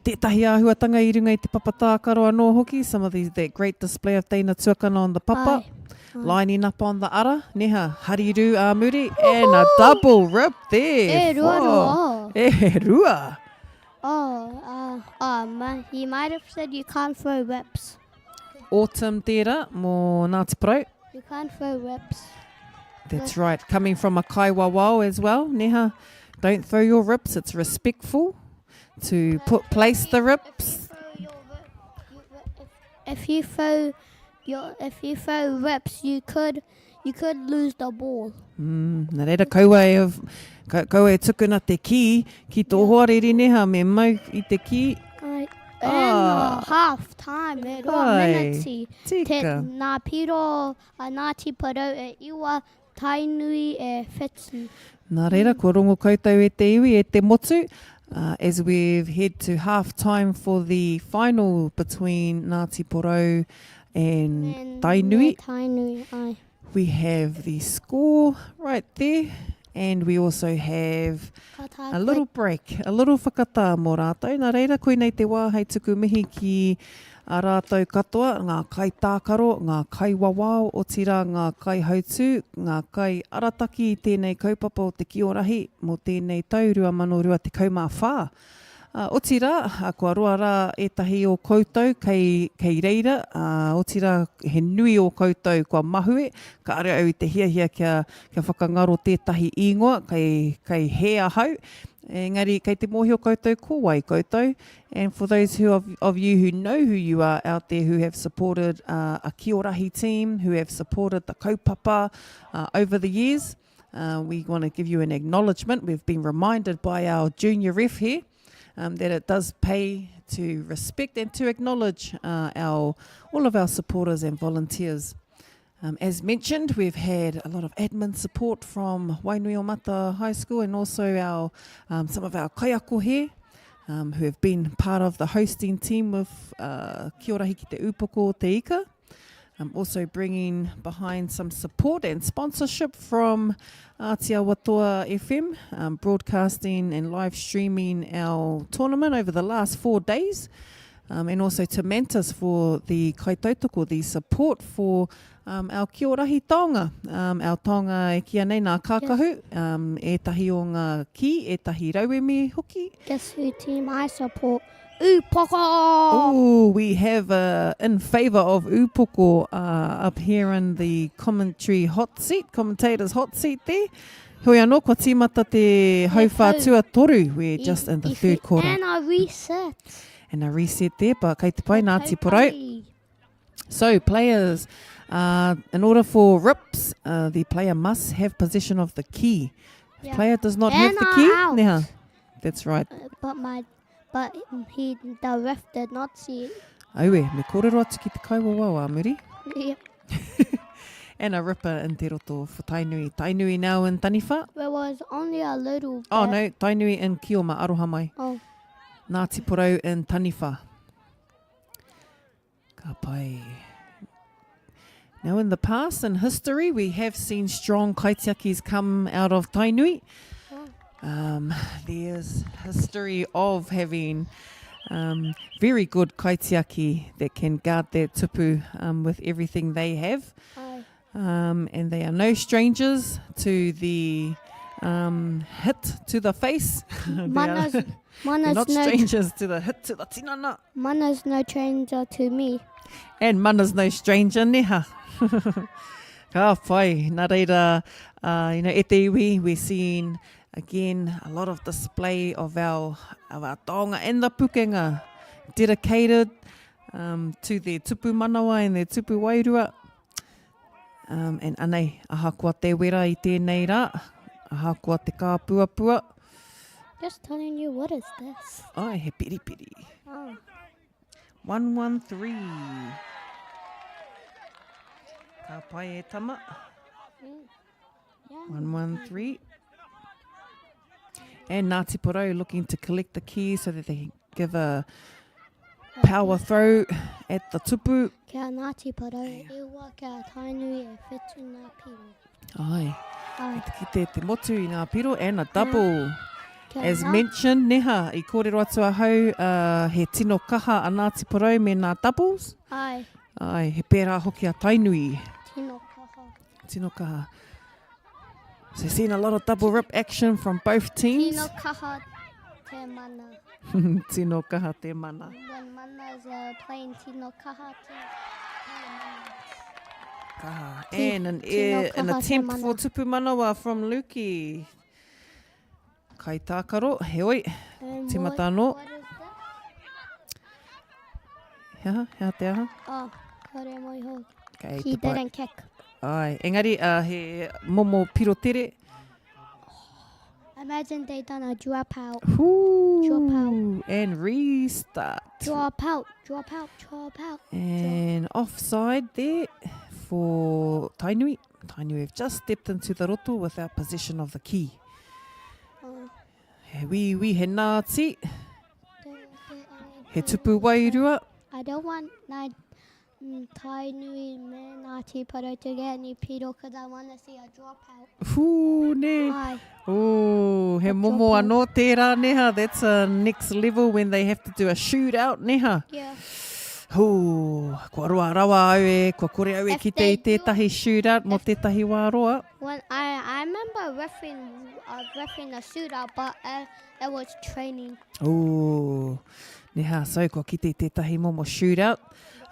Tētahi āhuatanga i runga i te papa tākaro anō hoki, some of these, that great display of teina tuakana on the papa, Aye. Lining up on the ara, neha, harirū ā muri, and a double rip there. E rua rua. E rua. Oh, uh, oh, ma, he might have said you can't throw whips. Autumn tērā mō Ngāti Porou. You can't throw whips. That's right. Coming from a kaiwawao as well, neha, don't throw your rips. It's respectful to put place the rips. If you throw your if you throw rips, you could you could lose the ball. Mm, nā reira, kaua e, ka, kaua e tukuna te kī ki tō hoariri neha, me mau i te kī. Ai, ah. half time, e roa miniti. Te, nā piro a Ngāti Porou e iwa, Tainui e whitu. Nā reira, kua rongo koutou e te iwi, e te motu, uh, as we've head to half time for the final between Ngāti Porou and, and Tainui. Tainui, ai. We have the score right there. And we also have a little break, a little whakatā mō rātou. Nā reira, koinei te wā hei tuku mihi ki a rātou katoa, ngā kaitākaro, ngā kaiwawao, otirā ngā kaihautū, ngā kaiarataki i tēnei kaupapa o Te Kiorahi mō tēnei tau 2024. Otirā, kua roa rā ētahi o koutou kei, kei reira, otirā he nui o koutou kua mahue, kāore au i te hiahia kia, kia whakangaro tētahi īngoa, kei, kei hē ahau, engari kei te mōhio koutou ko wai koutou, and for those who of, of you who know who you are out there who have supported uh, a Kiorahi team, who have supported the kaupapa uh, over the years, Uh, we want to give you an acknowledgement. We've been reminded by our junior ref here um, that it does pay to respect and to acknowledge uh, our, all of our supporters and volunteers. Um, as mentioned, we've had a lot of admin support from Wainuiomata High School and also our, um, some of our kaiako here um, who have been part of the hosting team with uh, Kia Ora Hiki Te Upoko o Te Ika. Um, also bringing behind some support and sponsorship from Ātiawa FM, um, broadcasting and live streaming our tournament over the last four days. Um, and also to Mantis for the kaitautoko, the support for um, our Kia Rahi taonga. Um, our taonga e kia nei nā kākahu, um, ētahi o ngā kī, ētahi rauemi hoki. Guess who team I support? Upoko! Oh, we have uh, in favour of Upoko uh, up here in the commentary hot seat, commentator's hot seat there. Heoi anō, kua tīmata te hauwhā tuatoru. We're just in the third quarter. And a reset. And a reset there, but kei te pai Ngāti Porou. So, players, uh, in order for rips, uh, the player must have possession of the key. If yeah. player does not and have the key, neha. That's right. Uh, but my, but he, the ref did not see it. Aue, me kōrero atu ki te kaiwawao a muri. Yep. and a ripper in te roto for Tainui. Tainui now in Taniwha. There was only a little bit. Oh no, Tainui in Kioma, aroha mai. Oh. Ngāti Porou in Taniwha. Ka pai. Now in the past, in history, we have seen strong kaitiakis come out of Tainui. Um, there's history of having um, very good kaitiaki that can guard their tupu um, with everything they have. Um, and they are no strangers to the um, hit to the face. Mana's, they are, mana's not no strangers to the hit to the tinana. Mana's no stranger to me. And mana's no stranger, neha. Ka pai. Nā reira, uh, you know, e te iwi, we're seeing again a lot of display of our, of our taonga and the pukenga dedicated um, to their tupu manawa and their tupu wairua. Um, and anei, ahakoa te wera i tēnei rā, ahakoa te kāpuapua. Just telling you, what is this? Ai, he piripiri. Oh. 113. Ka pai e tama. Mm. Yeah. 113. And Ngāti Porou looking to collect the key so that they can give a power throw at the tupu. Kia Ngāti Porou e iwa, kia Tainui e whitu ngā piro. Ai. Ai. Te kite te motu i ngā piro and a double. Kia As Ngā- mentioned, neha, i kōrero atu ahau, uh, he tino kaha a Ngāti Porou me ngā doubles. Ai. Ai, he pērā hoki a Tainui. Tino kaha. Tino kaha. So seen a lot of double rip action from both teams. Tino kaha te mana. tino kaha te mana. When mana's uh, playing tino kaha te, te mana. Kaha. Ti- And an, tino air, an kaha te attempt mana. for tupu manawa from Luki. Kai tākaro, heoi, And timata what- anō. What is this? He aha, he aha te aha? Oh, kore moi ho. Kei He te pai. didn't kick. Ai, engari, uh, he momo piro tere. Imagine they done a drop out. Hoo, Drop out. And restart. Drop out, drop out, drop out. And offside there for Tainui. Tainui have just stepped into the roto without possession of the key. Oh. He wīwī, he nāti, he tupu wairua. I don't want Nai, mm, Tainui me Ngāti Porou to get any piro because I want to see a dropout. Whū, nē. Ai. Ooh, he momo anō tērā, neha. That's a next level when they have to do a shootout, neha. Yeah. Hū, kua roa rawa au e, kua kore au e If kite they i tētahi shootout mō tētahi wā roa. When I, I remember refing, uh, refing a shootout, but uh, it was training. Ooh, neha, so kua kite i tētahi momo shootout.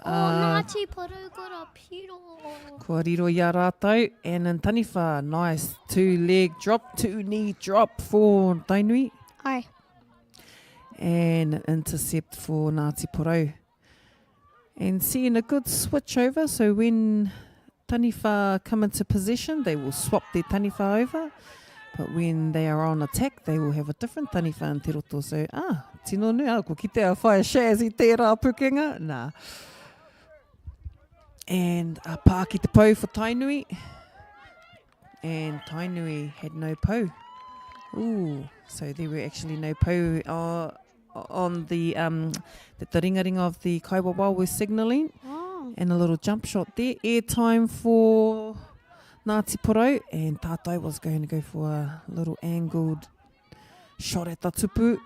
Oh, uh, Ngāti Porou got a piro. Kua riro i a rātou. And in Taniwha, nice two leg drop, two knee drop for Tainui. Ai. And intercept for Ngāti Porou. And seeing a good switch over, so when Taniwha come into possession, they will swap their Taniwha over. But when they are on attack, they will have a different taniwha in te roto. So, ah, tino nui. Ah, kua kite a Whaea Shaz i tērā pukenga. Nā. And a pā ki te pou for Tainui. And Tainui had no pou. Ooh, so there were actually no pou uh, on the, um, that the ringaringa of the kaiwawao were signalling. Oh. And a little jump shot there. Airtime for Ngāti Porou. And Tātai was going to go for a little angled shot at the tupu.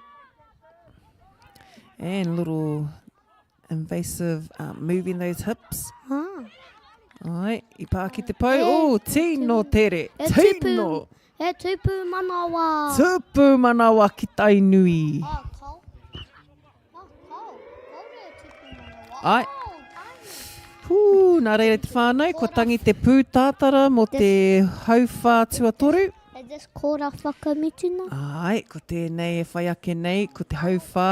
And little invasive um, moving those hips. Ah. Ai, i pā ki te pou. Oh, tino tere. E tino. Tupu, e tupu manawa. Tupu manawa ki Tainui. Oh, kau. Oh, kau. Kaore e tupu manawa. Ai. Hū, nā reira te whānau, kua tangi te pū tātara mō te hauwhā tuatoru. Is this kora whakamituna? Āe, ko tēnei e whai ake nei, ko te hauwhā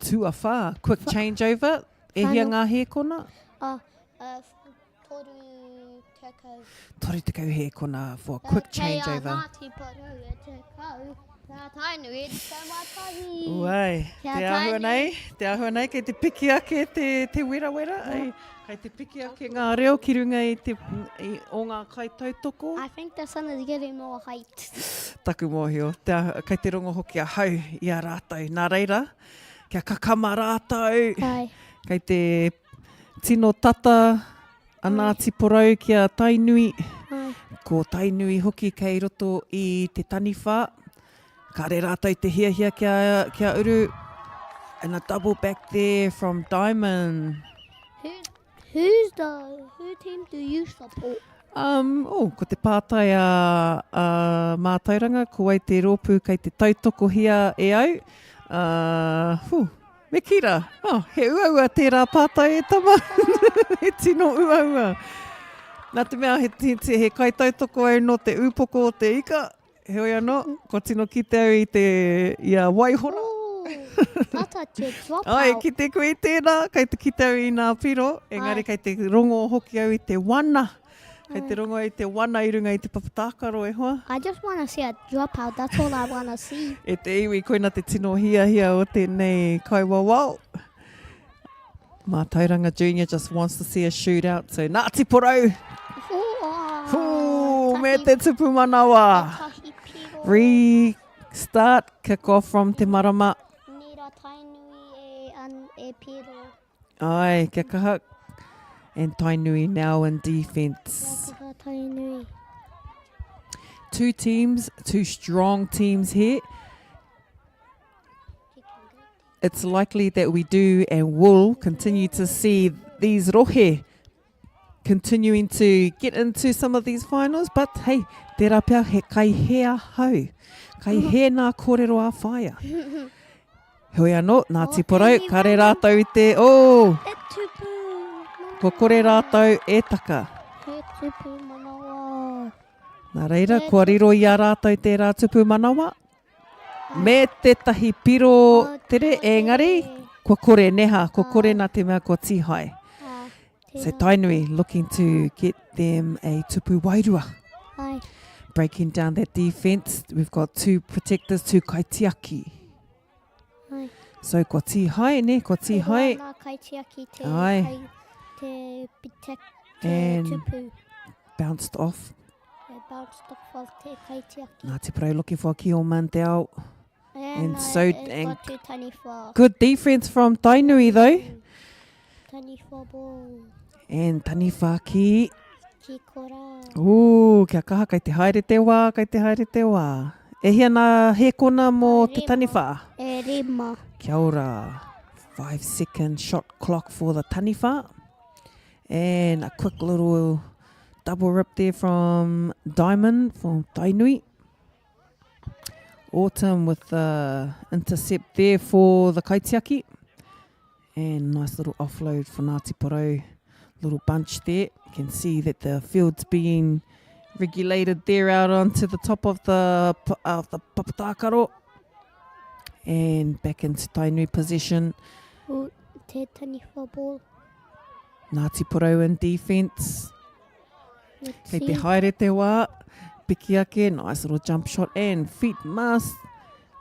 tuawhā, quick changeover. E hia ngā hēkona? Uh, uh, 30. 30 hēkona for a quick changeover. Kei a Ngāti Porou e tekau, kia Tainui e 11. Uai, te āhua nei, te āhua nei, kei te piki ake te, te werawera. Ai, kei te piki ake ngā reo ki runga i te, i, o ngā kaitautoko. I think the sun is getting more height. Taku mōhio, te āhua, kei te rongo hoki ahau i a rātou. Nā reira, kia kakama rātou. Ai. Kei te tino tata a Ngāti Porou ki a Tainui. Ko Tainui hoki kei roto i te taniwha. Kāre rātou te hiahia kia, kia uru. And a double back there from Diamond. Who, who's the, who team do you support? Um, oh, ko te pātai a, a Mātauranga, ko wai te rōpū kei te tautokohia e au. Uh, whew, Me kī rā, oh, he uaua tērā pātai e tama. he tino uaua. Nā te mea he, he, he kaitautoko au nō te ūpoko o te ika, heoi anō, kua tino kite au i te, i a Waihora. Tata te drop out. Ai, kite koe i tērā, kei te kite au i nā piro, engari kei te rongo hoki au i te wana. Kei te rongo i te wana i runga i te papa tākaro e hoa. I just wanna see a drop out, that's all I wanna see. E te iwi, koina te tino hiahia o tēnei kaiwawao. Mātauranga Junior just wants to see a shootout, so Ngāti Porou! Hū, me te tupu manawa! Restart, kick off from Te Marama. Nira Tainui e, an, e piro. Ae, kia kaha. And Tainui now in defence. Kia kaha Tainui. Two teams, two strong teams here. It's likely that we do and will continue to see these rohe continuing to get into some of these finals, but hey, tērā pea he kai he ahau. Kai he nā kōrero a whaia. Heoi anō, Ngāti Porou, kare rātou i te, oh! E tupu manawa. Kua kore rātou e taka. E tupu manawa. Nā reira, kua riro i a rātou tērā tupu manawa. Me tētahi piro tere, engari, kua kore neha, kua kore nā te mea kua tīhae. So Tainui looking to get them a tupu wairua. Ai. Breaking down that defense, we've got two protectors, two kaitiaki. Ai. So kua tīhae, ne? Kua tīhae. He ngā kaitiaki te, Ai. kai, te, protect, te And tupu. bounced off. E bounced off of te kaitiaki. Ngāti Porou looking for a ki o Manteau. And, And so- it's and got to Taniwha. Good defense from Tainui though. Taniwha ball. And Taniwha ki... Ki kora. Ooh, kia kaha, kei te haere te wā, kei te haere te wā. E hia nā hēkona mō te Taniwha? E rima. Kia ora. 5 second shot clock for the Taniwha. And a quick little double rip there from Diamond from Tainui. Autumn with the intercept there for the Kaitiaki. And nice little offload for Ngāti Porou. Little bunch there. You can see that the field's being regulated there out onto the top of the, of the papatākaro. And back into Tainui possession. O, te taniwha ball. Ngāti Porou in defence. Let's Kei te see. haere te wā. piki ake, nice little jump shot and feet must,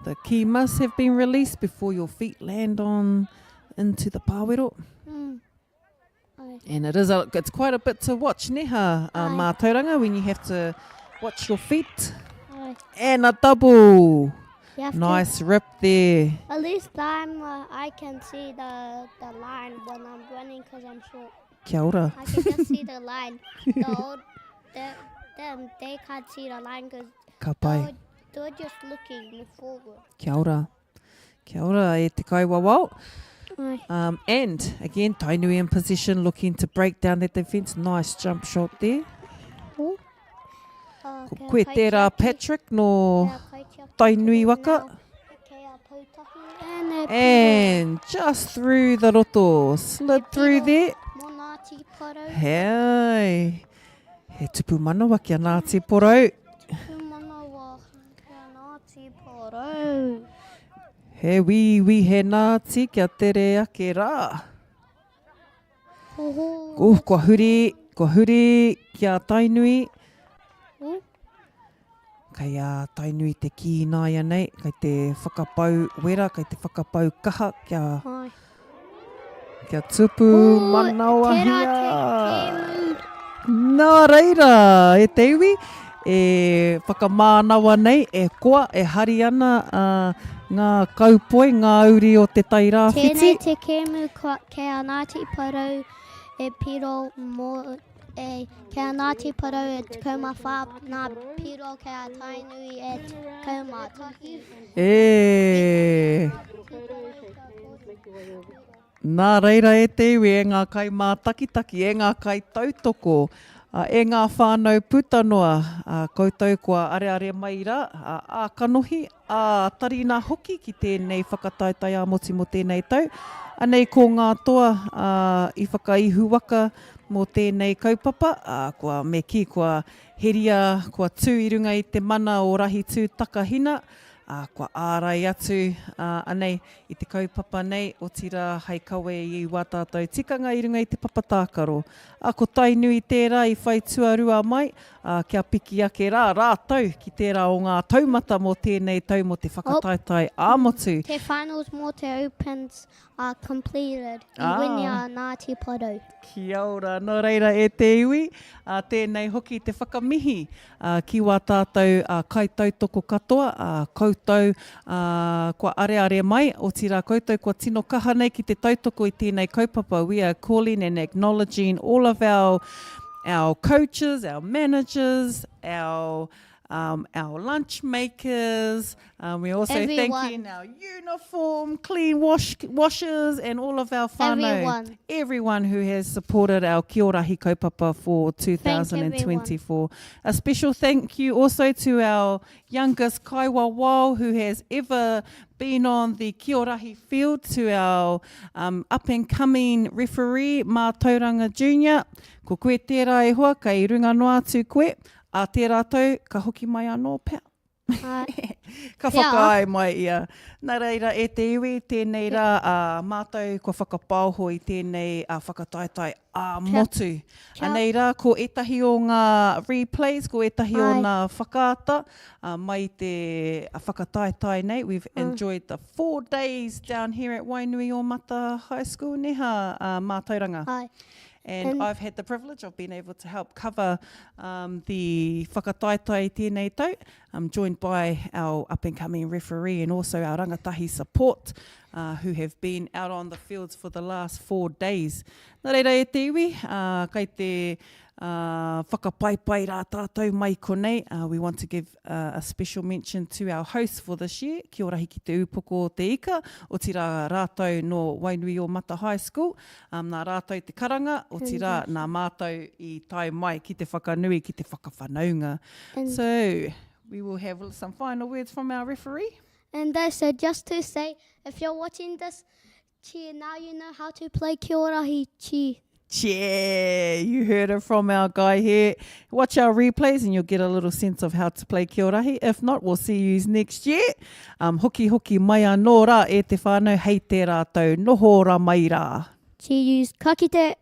the key must have been released before your feet land on into the pāwero. Mm. Ai. And it is a, it's quite a bit to watch, neha, uh, mātauranga, when you have to watch your feet. Ai. And a double. You have to- Nice rip there. At least I'm, uh, I can see the, the line when I'm running because I'm short. Kia ora. I can just see the line. The old, the, them, they can't see the line because Ka pai. they're, they're just looking forward. Kia ora. Kia ora e te kaiwawao. Ai. Um, and again, Tainui in position, looking to break down that defence. Nice jump shot there. Ooh. Uh, Ko kia koe tērā kaitiaki. Patrick no Kia kaitiaki Tainui waka. Kei a Poutahi and a And just through the roto, slid through there. Mō Ngāti Porou. Hei, he tupu manawa ki a Ngāti Porou. Tupu manawa ki a Ngāti Porou. He wīwī he Ngāti kia tere ake rā. Hoho. Oh, kua huri, kua huri ki a Tainui. Oh. Kei a Tainui te kī ināianei, kei te whakapau wera, kei te whakapau kaha kia, Ai. kia tupu Ooh, manawahia. Tērā te kēmu. Nā reira, e te iwi, e whakamānawa nei, e koa, e hari ana uh, ngā kaupoi, ngā uri o Te Tai Rāwhiti. Tēnei te kēmu kei a Ngāti Porou e piro mō e kei a Ngāti Porou e 14 ngā piro kei a Tainui e 11. E. Nā reira e te iwi, e ngā kaimātakitaki, e ngā kaitautoko, e ngā whānau puta noa, koutou kua areare mai rā, ā-kanohi, ā-tarina hoki ki tēnei whakataetae ā-motu mō tēnei tau. Anei ko ngā toa i whakaihuwaka mō tēnei kaupapa, kua, me kī, kua heria, kua tū i runga i te mana o Rahitū Takahina, ā, kua ārai atu, ā, anei, i te kaupapa nei, otirā hei kawe i wā tātou tikanga i runga i te papa tākaro. Ā, ko Tainui tērā i whai tuarua mai, ā, kia piki ake rā rātou ki tērā o ngā taumata mō tēnei tau mō te whakataetae ā-motu. Te finals mō te Opens are completed i Ah. Winia Ngāti Porou. Kia ora, nō reira e te iwi, ā, tēnei hoki te whakamihi ā, ki wā tātou ā, kaitautoko katoa, ā, koutou ā, kua areare mai, otirā koutou kua tino kaha nei ki te tautoko i tēnei kaupapa. We are calling and acknowledging all of our, our coaches, our managers, our um, our lunch makers. Um, we're also Everyone. thanking our uniform, clean wash, washers, and all of our whānau. Everyone. Everyone who has supported our Kia Orahi kaupapa for 2024. A special thank you also to our youngest kaiwawao who has ever been on the Kia Orahi field, to our um, up-and-coming referee, Mātauranga Junior. Ko koe tērā e hoa, kei runga noa atu koe. Ā tērā tau, ka hoki mai anō pea. Ka whakaae mai ia. Nā reira, e te iwi, tēnei rā, ā, mātou kua whakapaoho i tēnei whakataetae ā-motu. Anei rā, ko ētahi o ngā replays, ko ētahi o ngā whakaata mai i te whakataetae nei. We've enjoyed the four days down here at Wainuiomata High School, neha, mātauranga. And, and I've had the privilege of being able to help cover um, the whakataetae i tēnei tau. I'm joined by our up-and-coming referee and also our rangatahi support uh, who have been out on the fields for the last four days. Nā reira e te iwi, uh, kai te uh, whakapaipai rā tātou mai konei. Uh, we want to give uh, a special mention to our hosts for this year, Ki Orahi ki te Ūpoko o te Ika, otirā rātou nō Wainuiomata High School. Um, nā rātou te karanga, otirā nā mātou i tae mai ki te whakanui, ki te whakawhanaunga. And so, we will have some final words from our referee. And uh, so just to say, if you're watching this, cheer, now you know how to play Ki Orahi, cheer. Cheer! You heard it from our guy here. Watch our replays and you'll get a little sense of how to play Ki Orahi. If not, we'll see you next year. Um, hoki hoki mai anō rā e te whānau hei tērā tau. Noho ora mai rā. Cheer yous. Ka kite!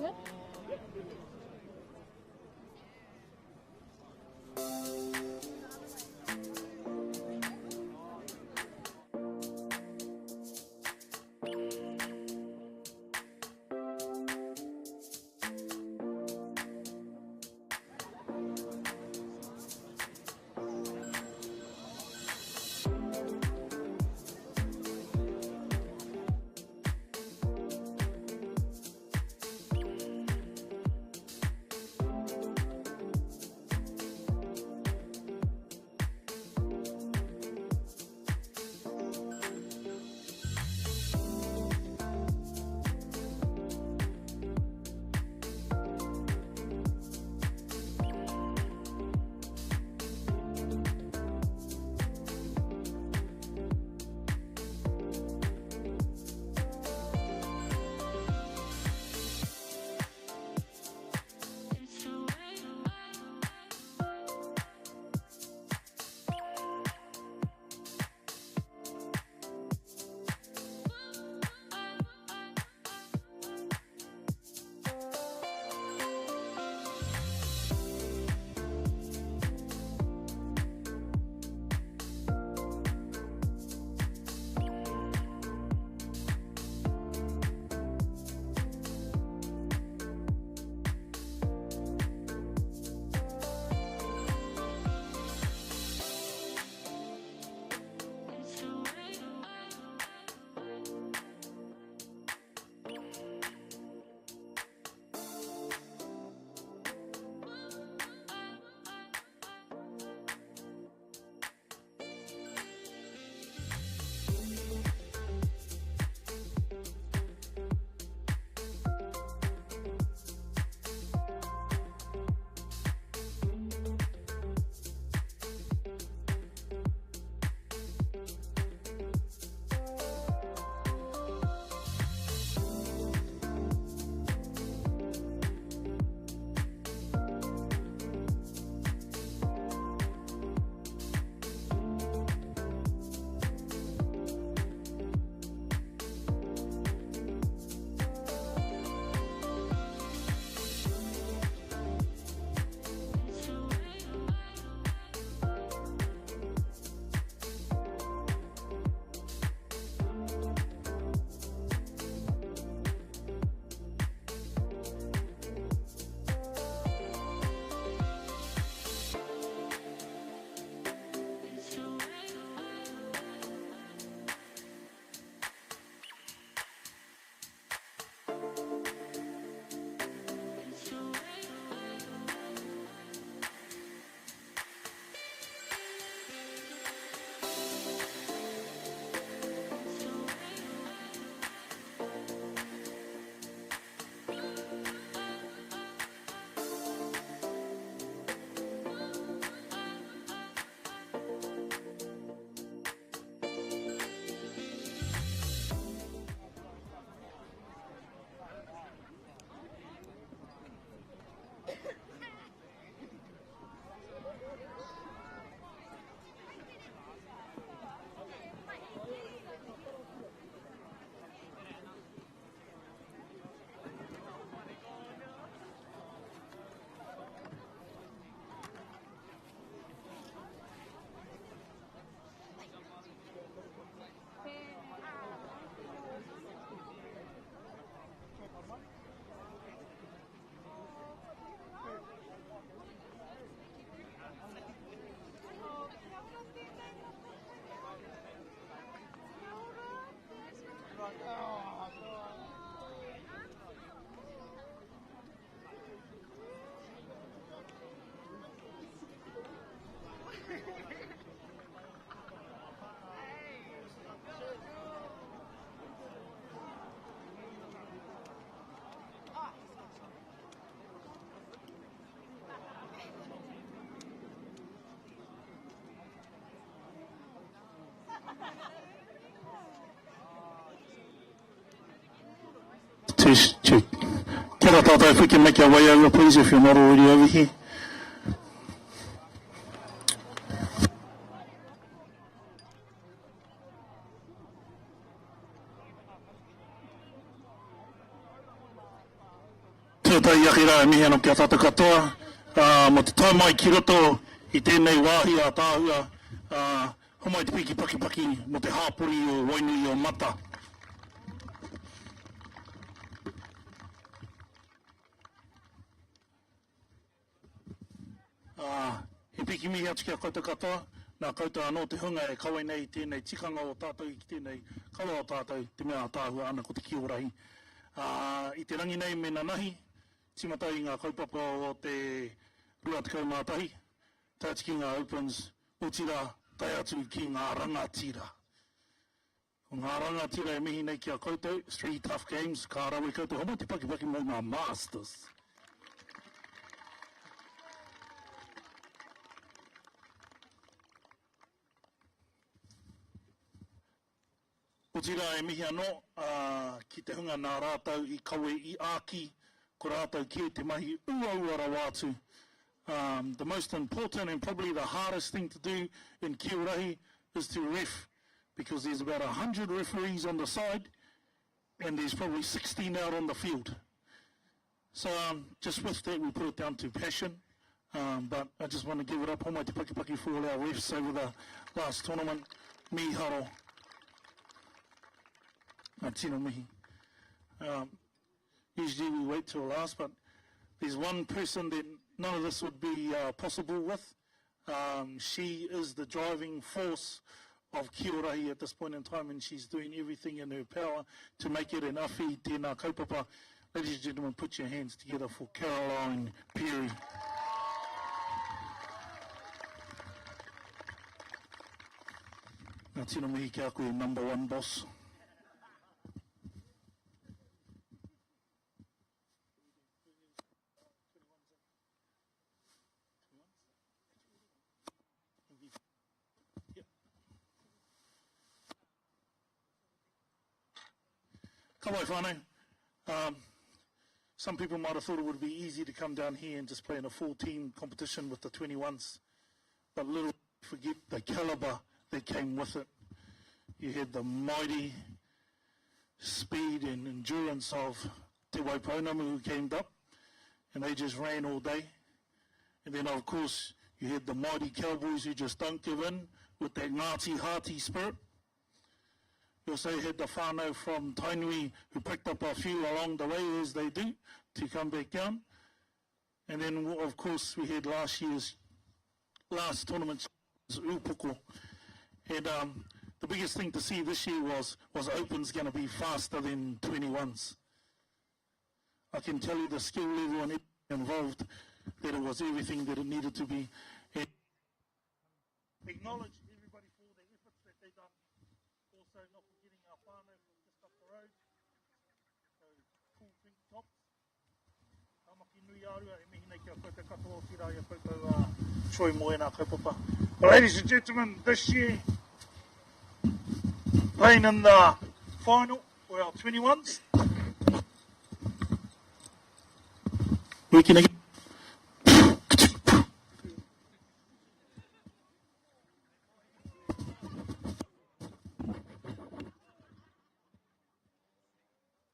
Good? Test, check. Kia ora tātou, if we can make our way over please if you're not already over here. Tuatahi ake rā e mihi ana ki a tātou katoa mō te tae mai ki roto i tēnei wāhi ātaahua, homai te piki pakipaki mō te hāpori o Wainui-o-Mata. Ā, he piki mihi atu ki a koutou katoa, nā koutou anō te hunga e kawe nei i tēnei tikanga o tātou ki tēnei kawa o tātou, te mea ātaahua ana ko te kī-o-rahi. Ā, i te rangi nei me nanahi, tīmata i ngā kaupapa o te 21, tae atu ki ngā Opens, otirā, tae atu ki ngā rangatira. Ko ngā rangatira e mihi nei ki a koutou, three tough games, ka rawe koutou, homai te pakipaki mō ngā Masters. Otirā e mihi anō ki te hunga nā rātou i kawe i āki, ko rātou kē te mahi uaua rawa atu. The most important and probably the hardest thing to do in Kiorahi is to ref because there's about 100 referees on the side and there's probably 16 out on the field. So um, just with that, we put it down to passion. Um, but I just want to give it up. Homai te pakipaki for all our refs over the last tournament. Miharo. Ngā tino mihi. Um, usually we wait till last, but there's one person that none of this would be uh, possible with. Um, she is the driving force of Kiorahi at this point in time and she's doing everything in her power to make it an awhi tēnā kaupapa. Ladies and gentlemen, put your hands together for Caroline Perry. Ngā tino mihi ki a koe, number one boss. Ka pai whānau. Um, some people might have thought it would be easy to come down here and just play in a four-team competition with the 21s, but little forget the caliber that came with it. You had the mighty speed and endurance of Te Waipounamu who came up, and they just ran all day. And then, of course, you had the mighty Cowboys who just don't give in with that Ngāti Hāti spirit. You also had the whānau from Tainui who picked up a few along the way, as they do, to come back down. And then, of course, we had last year's last tournament, Upoko. And um, the biggest thing to see this year was, was Open's going to be faster than 21s. I can tell you the skill level and involved, that it was everything that it needed to be. And acknowledge everybody for all the efforts that they've done. Also, not forgetting our whānau from just up the road. So, cool pink tops. Tāmaki nui ārua e mihi nei ki a koutou katoa otirā i a koutou a Troy mō ēnā kaupapa. Ladies and gentlemen, this year, playing in the final for our 21s. We can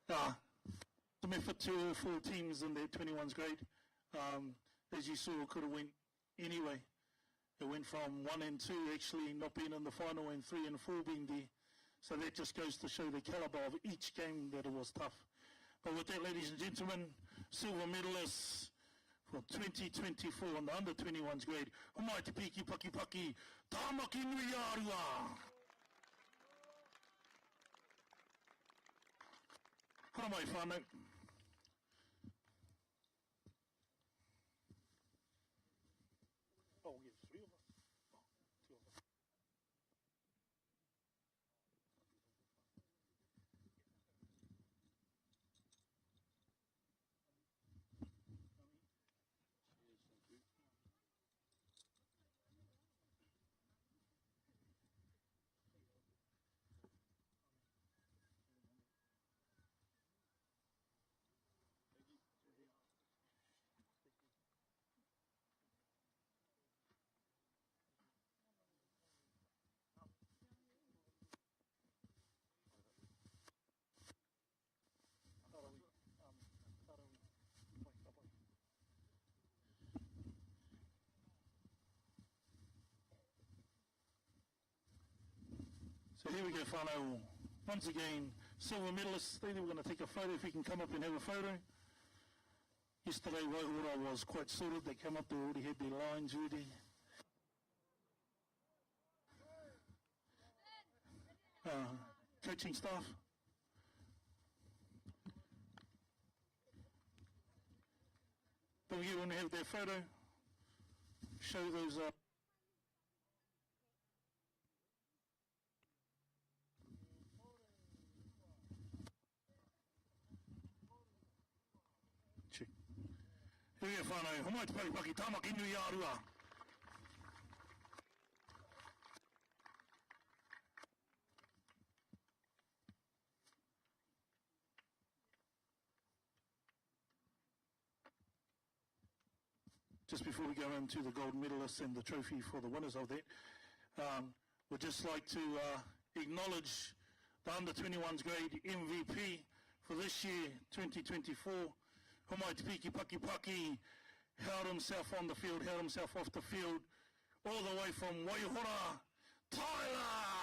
Ah, some effort to all four teams in their 21s grade. Um, as you saw, could have went anyway. It went from 1 and 2 actually not being in the final and 3 and 4 being there. So that just goes to show the caliber of each game that it was tough. But with that, ladies and gentlemen, silver medalists for 2024 in the under 21s grade, Homai te piki paki paki, Tāmaki nui ārua! Haramai whānau. Oh, we'll get three of us. Oh, two of us. So here we go, whānau. Once again, silver medalists. We're going to take a photo if we can come up and have a photo. Yesterday, Waihora was quite sorted. They came up, they already had their lines ready. Uh, coaching staff. Don't you want to have their photo? Show those uh, Check. Here we go, whānau. Homai te paripaki, Tāmaki nui ā rua. Just before we go into the gold medalists and the trophy for the winners of that, um, we'd just like to uh, acknowledge the under 21s grade MVP for this year, 2024. Homai Te Piki Paki Paki held himself on the field, held himself off the field, all the way from Waihora, Tyler!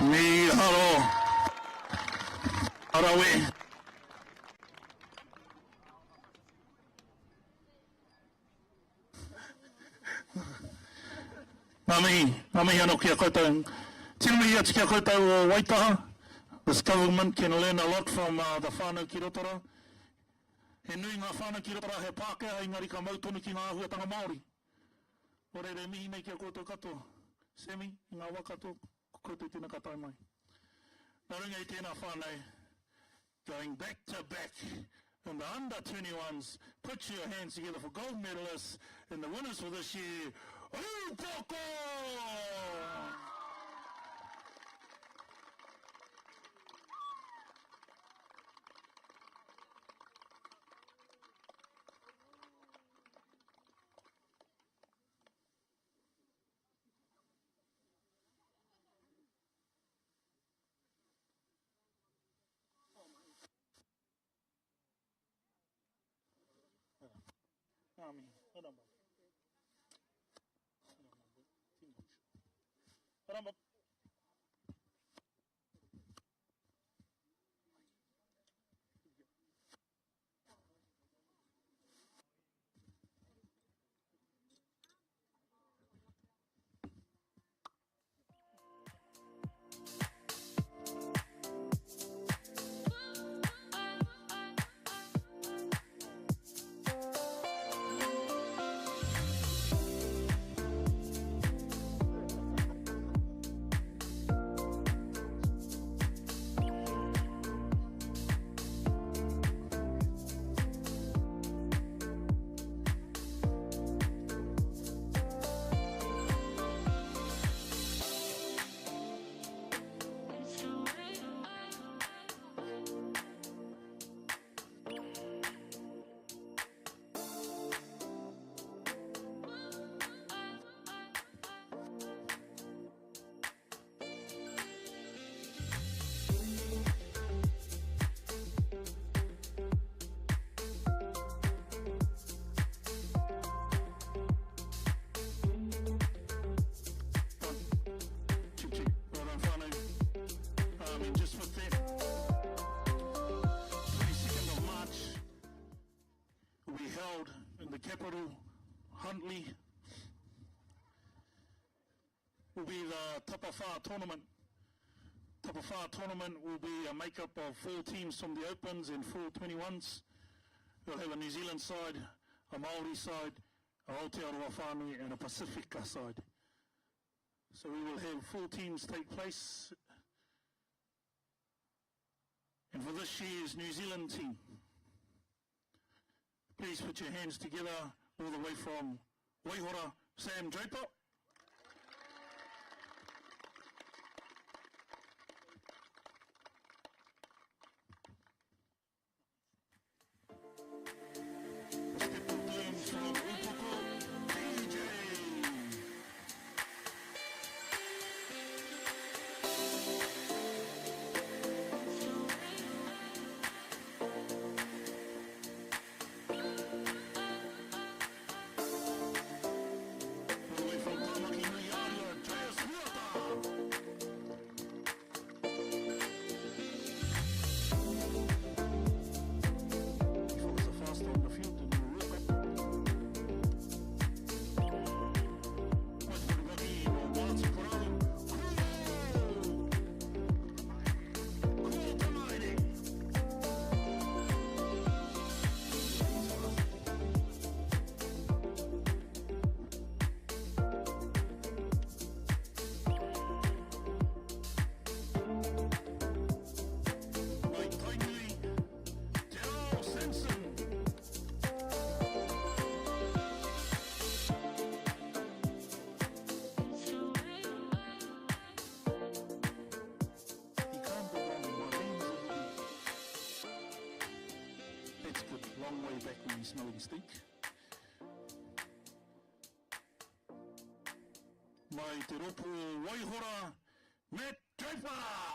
Mīharo. Arawe. Ngā mihi, ngā mihi anō ki a koutou. Tino mihi atu ki a koutou o Waitaha. This government can learn a lot from uh, the whānau ki Rotorua. He nui ngā whānau ki Rotorua he Pākehā, engari ka mau tonu ki ngā āhuatanga Māori. Nō reira e mihi nei ki a koutou katoa. Sammy, i ngā wā katoa, ko koutou tēnā ka tae mai. Nā runga i tēnā whānau, going back to back in the under 21s, put your hands together for gold medalists and the winners for this year, Upoko! be held in the capital, Huntly, will be the Tapawha tournament. Tapawha tournament will be a makeup of four teams from the Opens and four 21s. We'll have a New Zealand side, a Maori side, a Aotearoa Whānui and a Pacifica side. So we will have four teams take place. And for this year's New Zealand team, please put your hands together all the way from Waihora, Sam Draper. That's good. Long way back when you smell and stink. Mai te ropo Waihora, Matt Draper!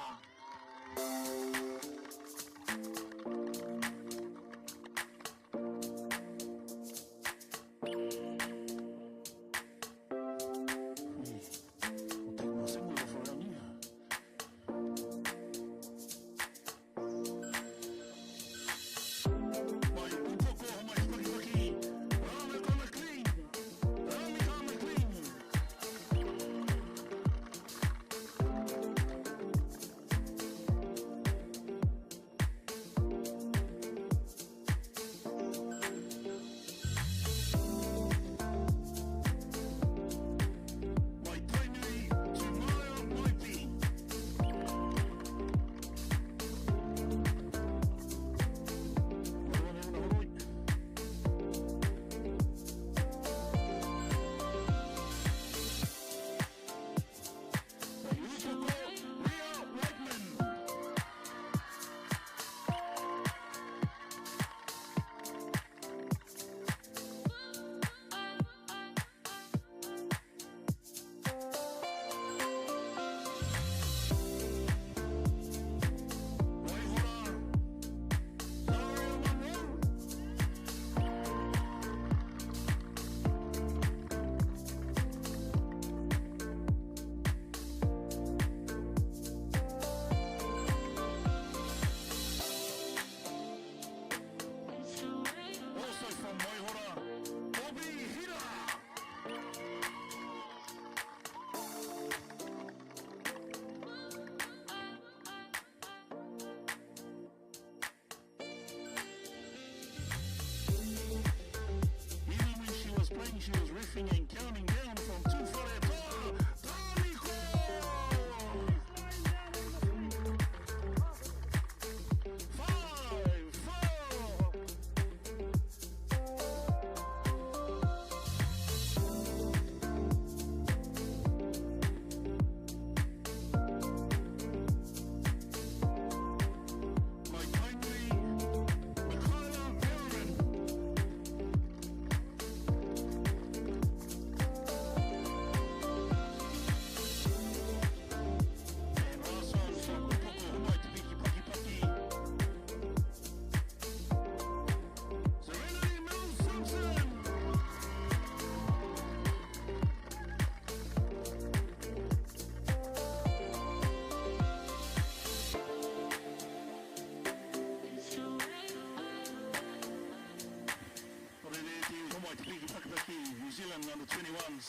mai te piki pakipaki New Zealand under 21s.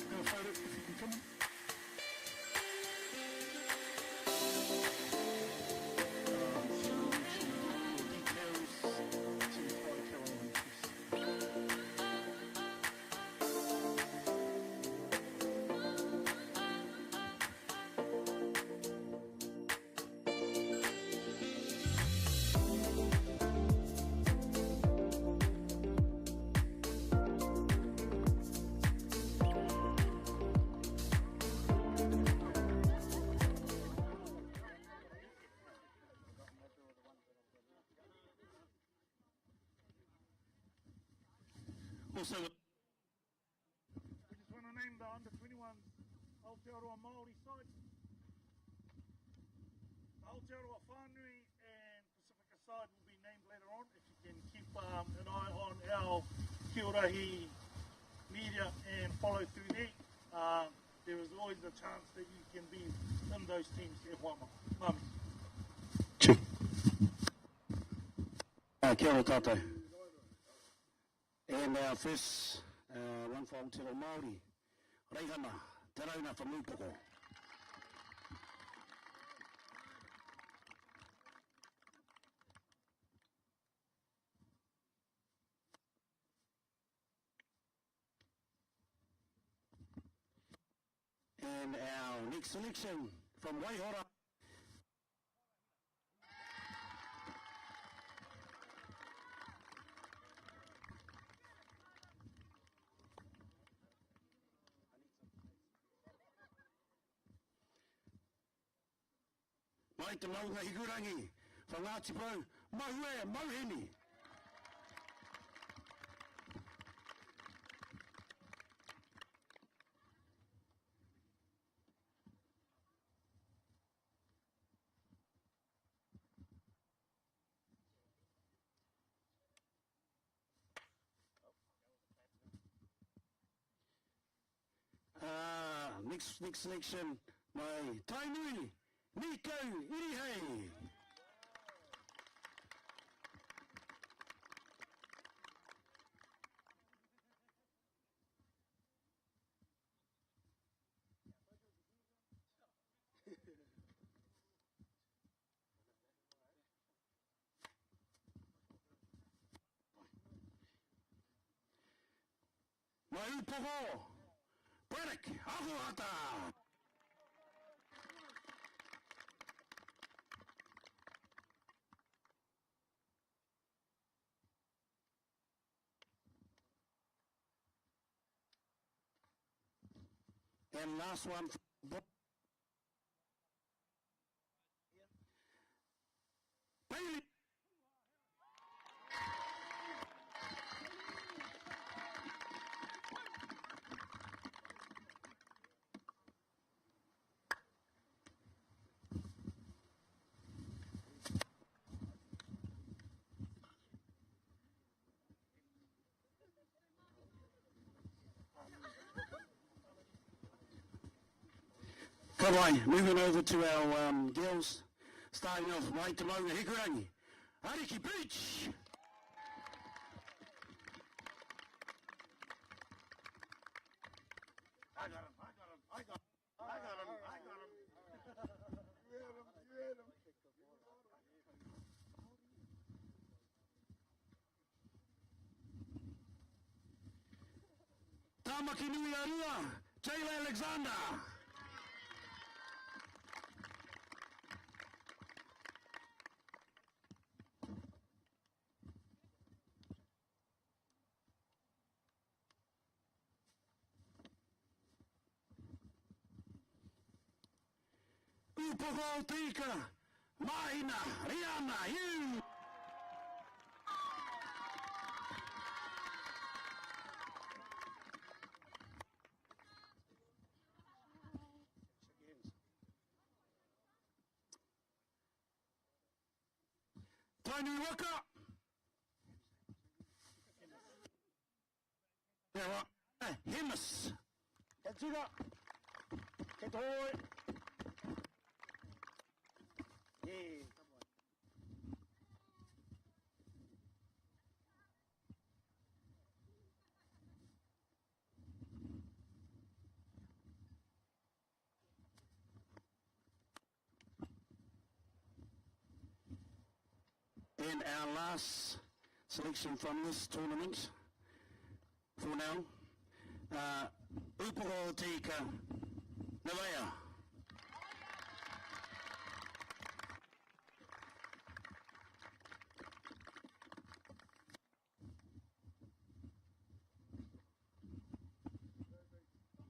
Have a photo if you can come. Details to Whai Caroline, please. Also, we just want to name the under 21s Aotearoa Māori side. The Aotearoa Whānui and Pacifica side will be named later on. If you can keep um, an eye on our Kiorahi media and follow through there, uh, there is always a chance that you can be in those teams e hoa ma. Mami. Uh, kia ora tātou. And our first uh, one for Aotearoa Māori, Reihana Te Rauna from Ūpoko. And our next selection from Waihora. Mai te maunga Hikurangi, from Ngāti Porou, Mahue Mauheni. Uh, next, next selection, my Tainui, Nico Irihei. Mai Upoko, Braddock, Ahuata. And last one, Bailey. Ka pai, moving over to our um, girls, starting off mai te maunga Hikurangi, Ariki Beach! I got him, I got him, I got him, I got him, I got him. You had him, you had him. Tāmaki nui a Rua, Jayla Alexander. Upoko o te Ika, Mahina, Riana, Hugh. Tainui waka. Te wa, Hemis. Te tika. Te toi. And our last selection from this tournament for now, uh, Upoko o Te Ika, Nevaeh.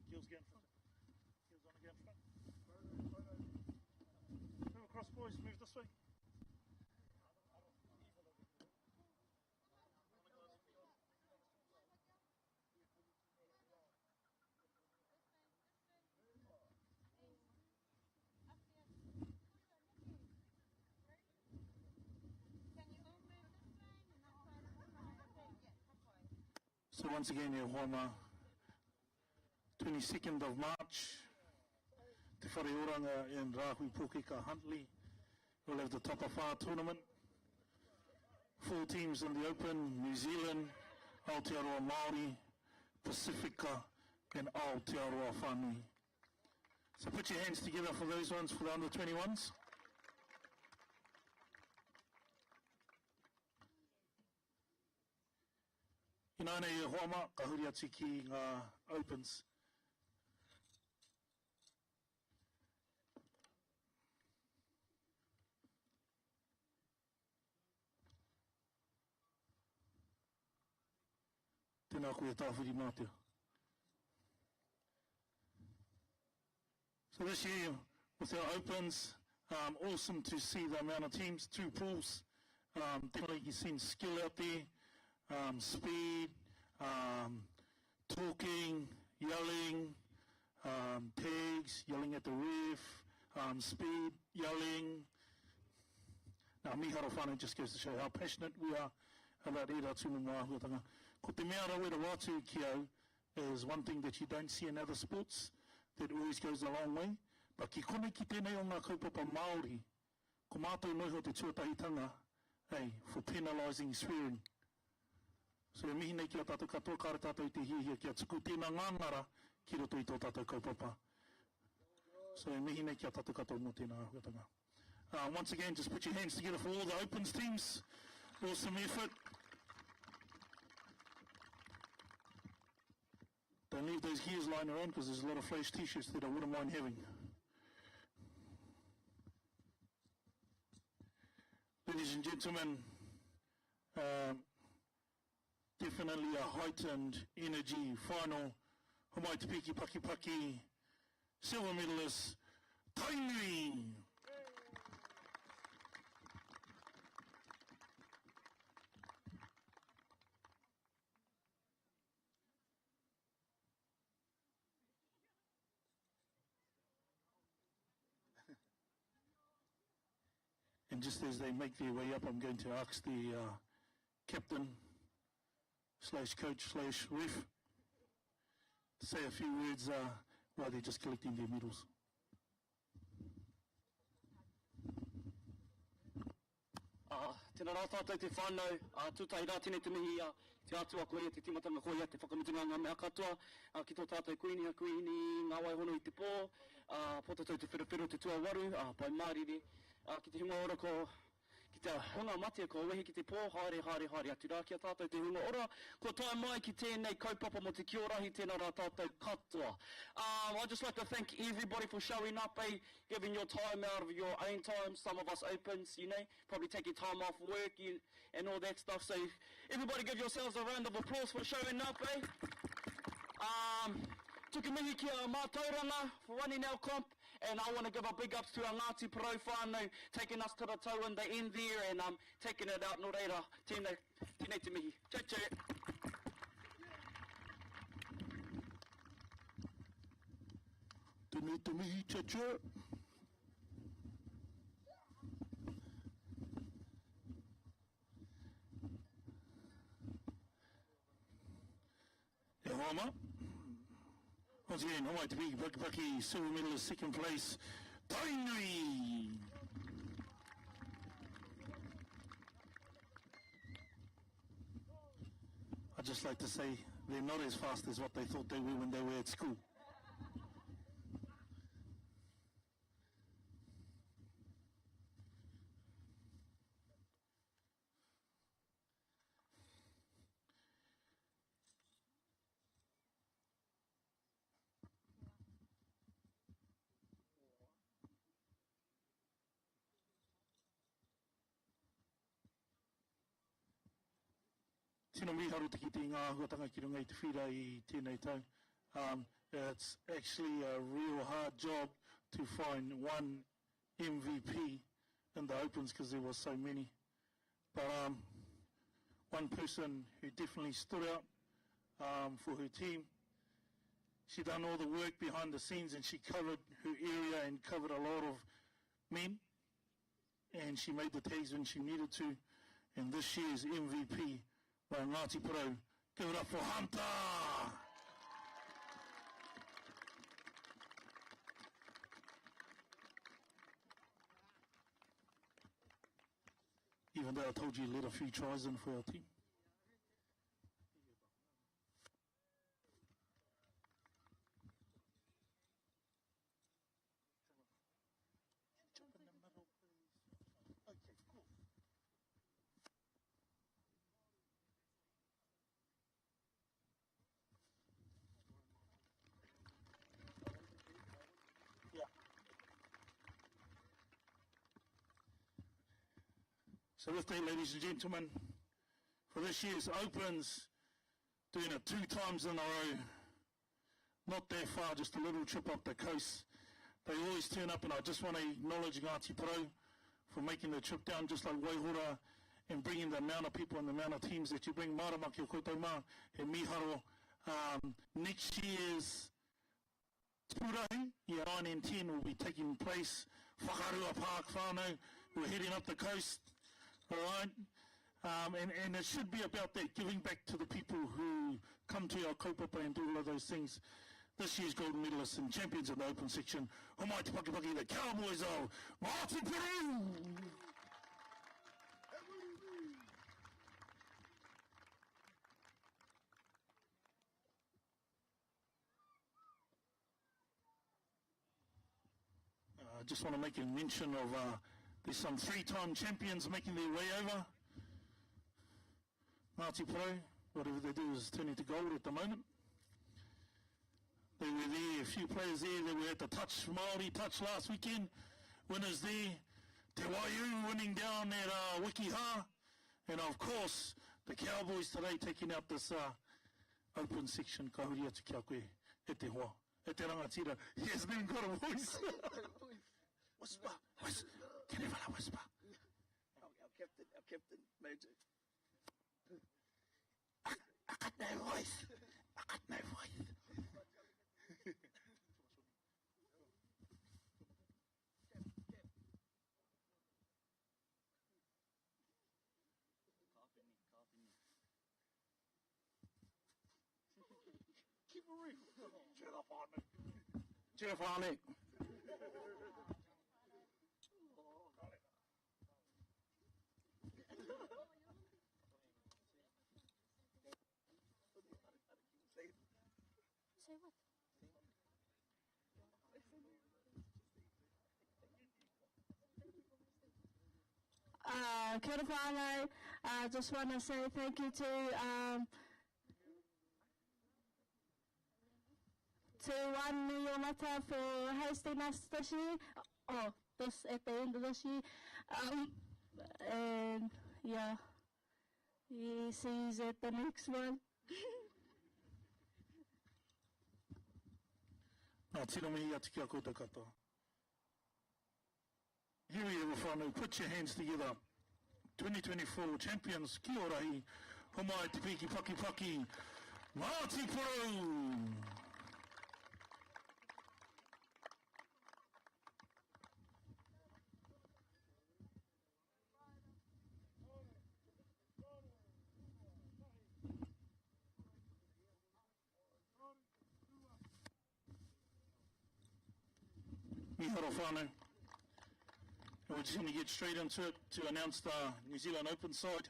Girls get in front. Girls on get in front. Move across, boys. Move this way. So once again, e hoa mā, 22nd of March, Te Whare Oranga in Rāhui Pōkeka Huntly will have the Tapa Whā tournament. Four teams in the Open, New Zealand, Aotearoa Māori, Pasifika and Aotearoa Whānui. So put your hands together for those ones for the under 21s. Ināianei e hoa mā, ka huri atu ki ngā Opens. Tēnā koe e Tāwhirimātea. So this year, with our Opens, um, awesome to see the amount of teams, two pools. Um, definitely you've seen skill out there, um, speed, um, talking, yelling, um, tags, yelling at the ref, um, speed, yelling. Now, miharo whānau just goes to show how passionate we are about ērā tūmomo āhuatanga. Ko te mea rawe rawa atu ki au is one thing that you don't see in other sports that always goes a long way, but ki konei ki tēnei o ngā kaupapa Māori, ko mātou noa iho te tuatahitanga, hey, for penalising swearing. So e mihi nei ki a tātou katoa, kāre tātou i te hiahia kia tuku tēnā ngāngara ki roto i tō tātou kaupapa. So e mihi nei ki a tātou katoa mō tēnā āhuatanga. Uh, once again, just put your hands together for all the Opens teams. Awesome effort. Don't leave those gears lying around because there's a lot of flash t-shirts that I wouldn't mind having. Ladies and gentlemen, um, definitely a heightened energy final. Homai te piki paki paki, silver medalist, Tainui! And just as they make their way up, I'm going to ask the uh, captain slash coach slash ref to say a few words uh, while they're just collecting their medals. Ā, tēnā rā tātou te whānau, ā, tūtahi rā tēnei te mihi a te Atua, ko ia te tīmatanga, ko ia te whakamutunga o ngā mea katoa, ā, ki tō tātou Kuini, a Kuini Ngā Waihono i te pō, ā, Pōtatau Te Wherowhero te tuawaru, ā, Pai Mārire, ā, ki te hunga ora ko, ki te hunga mate kua wehi ki te pō, haere, haere, haere atu rā ki a tātou te hunga ora, kua tae mai ki tēnei kaupapa mō te Kiorahi, tēnā rā tātou katoa. Um, I'd just like to thank everybody for showing up, eh, giving your time out of your own time, some of us opens, you know, probably taking time off work you, and all that stuff. So everybody give yourselves a round of applause for showing up, eh? Um, tuku mihi ki a Mātauranga for running our comp, and I want to give a big ups to our Ngāti Porou whānau, taking us to the toe in the end there and um, taking it out. Nō reira, tēnei, tēnei te mihi. Chau chau. Tēnei te mihi, cha-cha. E hoa ma. Once again, homai te piki paki paki, silver medalist, second place, Tainui! I'd just like to say they're not as fast as what they thought they were when they were at school. Tino mīharo te kite i ngā āhuatanga ki runga i te whira i tēnei tau. Um, it's actually a real hard job to find one MVP in the Opens because there was so many. But um, one person who definitely stood out um, for her team, she done all the work behind the scenes and she covered her area and covered a lot of men. And she made the tags when she needed to. And this year's MVP by Ngāti Porou. Give it up for Hunter! Even though I told you let a few tries in for our team. Jump in the middle, please. Okay, cool. Yeah. So with that, ladies and gentlemen, for this year's Opens, doing it two times in a row, not that far, just a little trip up the coast. They always turn up, and I just want to acknowledge Ngāti Porou for making the trip down, just like Waihora, and bringing the amount of people and the amount of teams that you bring. Marama ki o koutou mā, he miharo. Um, next year's Tūrahi, year 9 and 10 will be taking place Whakarua Park whānau. We're heading up the coast, all right? Um, and, and it should be about that, giving back to the people who come to our kaupapa and do all of those things. This year's gold medalists and champions in the open section, Homai Te Pakipaki, the Cowboys of Ngāti Porou! I just want to make a mention of uh, there's some three-time champions making their way over. Ngāti Porou, whatever they do is turning to gold at the moment. They were there, a few players there that were at the Touch, Māori Touch last weekend. Winners there. Te Waiu winning down at uh, Wikiha. And of course, the Cowboys today taking out this uh, open section. Ka huri atu ki a koe, e te hoa, e te rangatira. He hasn't even got a voice. whisper, whisper. Can everyone whisper? Our, our captain, our captain, Major. I, I got no voice. I got no voice. Keep it real. Tira whānau. Tira whānau. Say what? Uh, kia ora whānau, uh, just want to say thank you to um, to One New Mata for hosting us this year. Oh, this at the end of this year. Um, and yeah, yeah, see you at the next one. Nā, tino mihi atu ki a koutou katoa. Here we have whānau, put your hands together. 2024 champions, ki orahi, homai te piki paki paki, Ngāti Porou! Miharo whānau. And we're just going to get straight into it to announce the New Zealand Open side.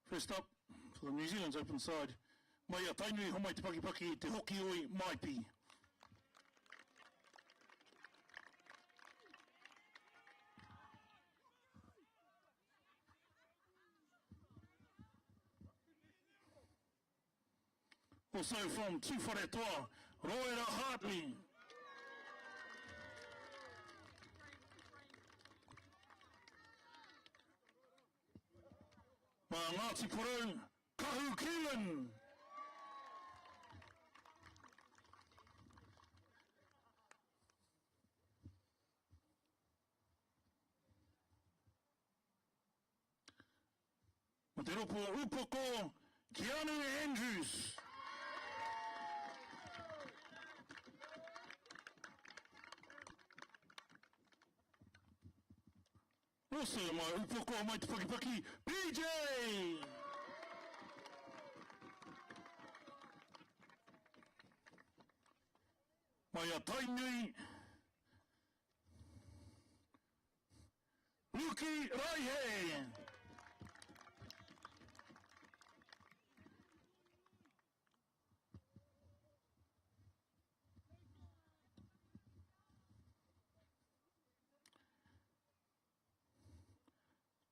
First up, for the New Zealand's Open side, mai a Tainui, homai te pakipaki, te hokioi, maipi. Also from Tūwharetoa, Roera Hartley. Mā Ngāti Porou, Kahu Keelan. Mo te ropo o Upoko, Keanu Andrews. Also mai Upoko mai te Pakipaki, PJ! Mai a Tainui, Ruki Raihe!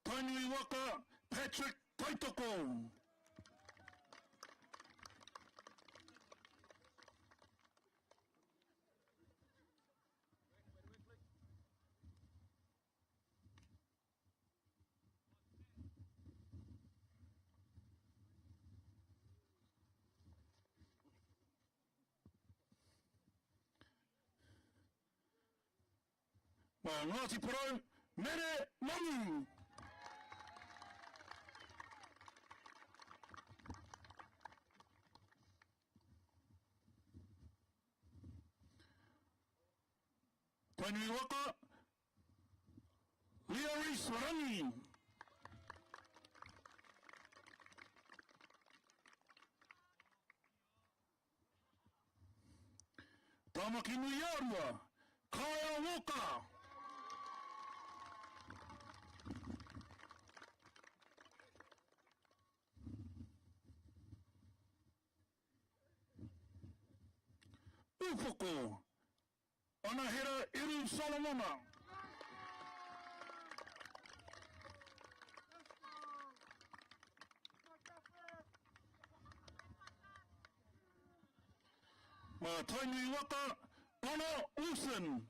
Tainui waka, Patrick Taitoko. Mā Ngāti Porou, Mere Mangu! Tainui waka, Leah Rees Rangi. Tāmaki nui-ā-rua, Kyle Walker. Upoko, Anahera Eru Solomona. Mā Tainui waka, Connor Wilson.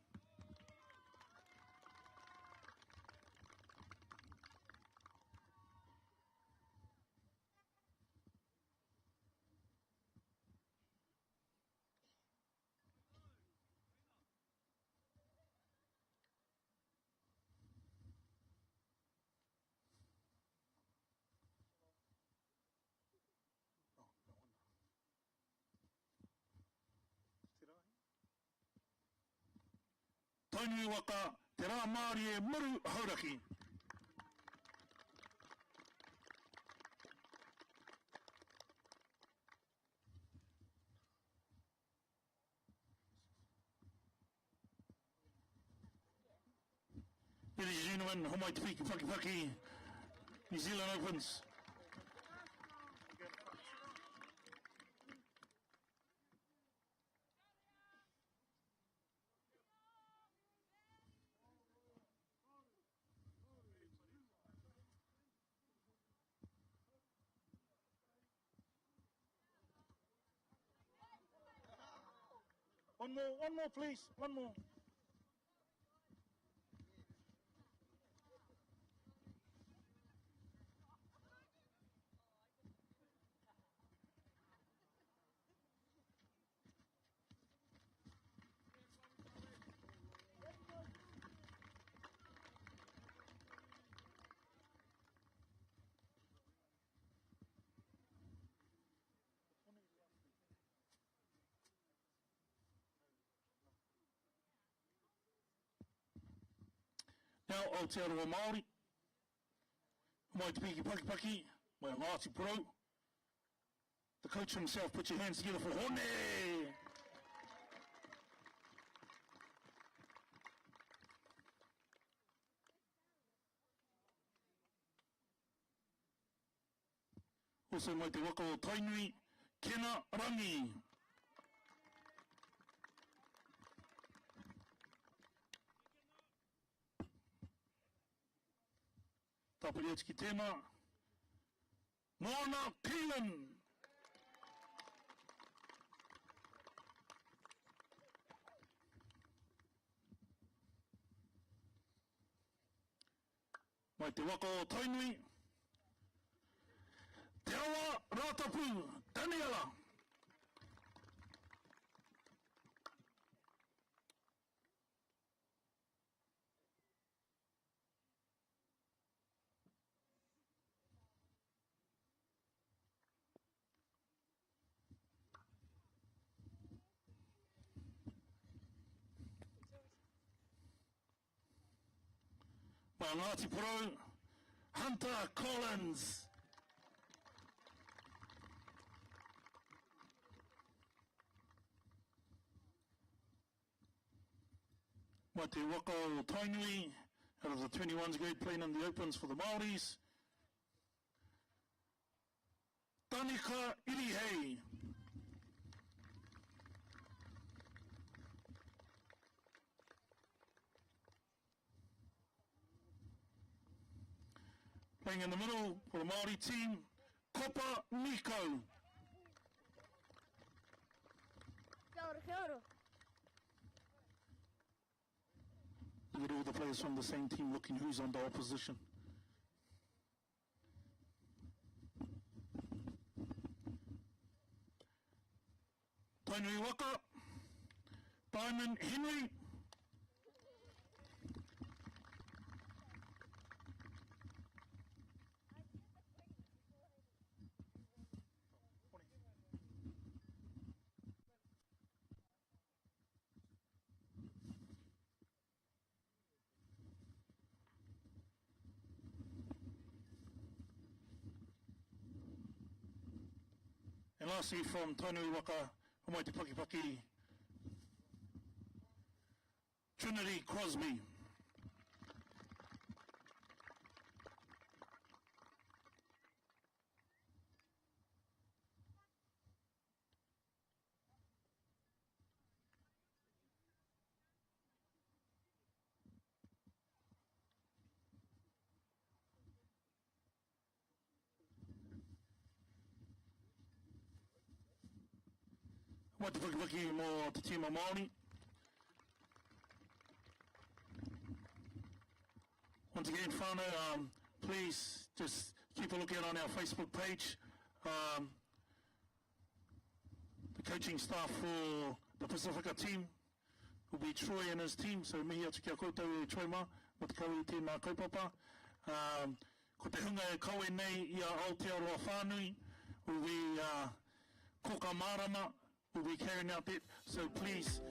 Tainui waka, Te Rā Mārie Maru Hauraki. Ladies and gentlemen, homai te piki paki paki, New Zealand Opens. One more, one more, please, one more. Now Aotearoa Māori, mai te piki pakipaki, mai Ngāti Porou. The coach himself, put your hands together for Hone! Also mai te waka o Tainui, Kena Rangi. Tāpiri atu ki tēnā, Moana Keelan. Mai te waka o Tainui. Te Awa Ratapu, Daniela. Mā Ngāti Porou, Hunter Collins. Mai te waka o Tainui, out of the 21s grade playing in the opens for the Māoris. Tanika Irihei. Playing in the middle for the Māori team, Kopa Nico. Kia ora, kia ora. Look at all the players from the same team looking who's on the opposition. Tainui Waka, Diamond Henry. And lastly from Tainui Waka, Homai Te Pakipaki, Trinity Crosby. Mai te pakipaki mō te tīma Māori. Once again, whānau, um, please just keep a lookout on our Facebook page. Um, the coaching staff for the Pacifica team will be Troy and his team, so mihi atu ki a koutou e Troy mā, mō te kawe i tēnā kaupapa. Um, ko te hunga e kawe nei i a Aotearoa whānui will be uh, Koka Marama will be carrying out that, so please.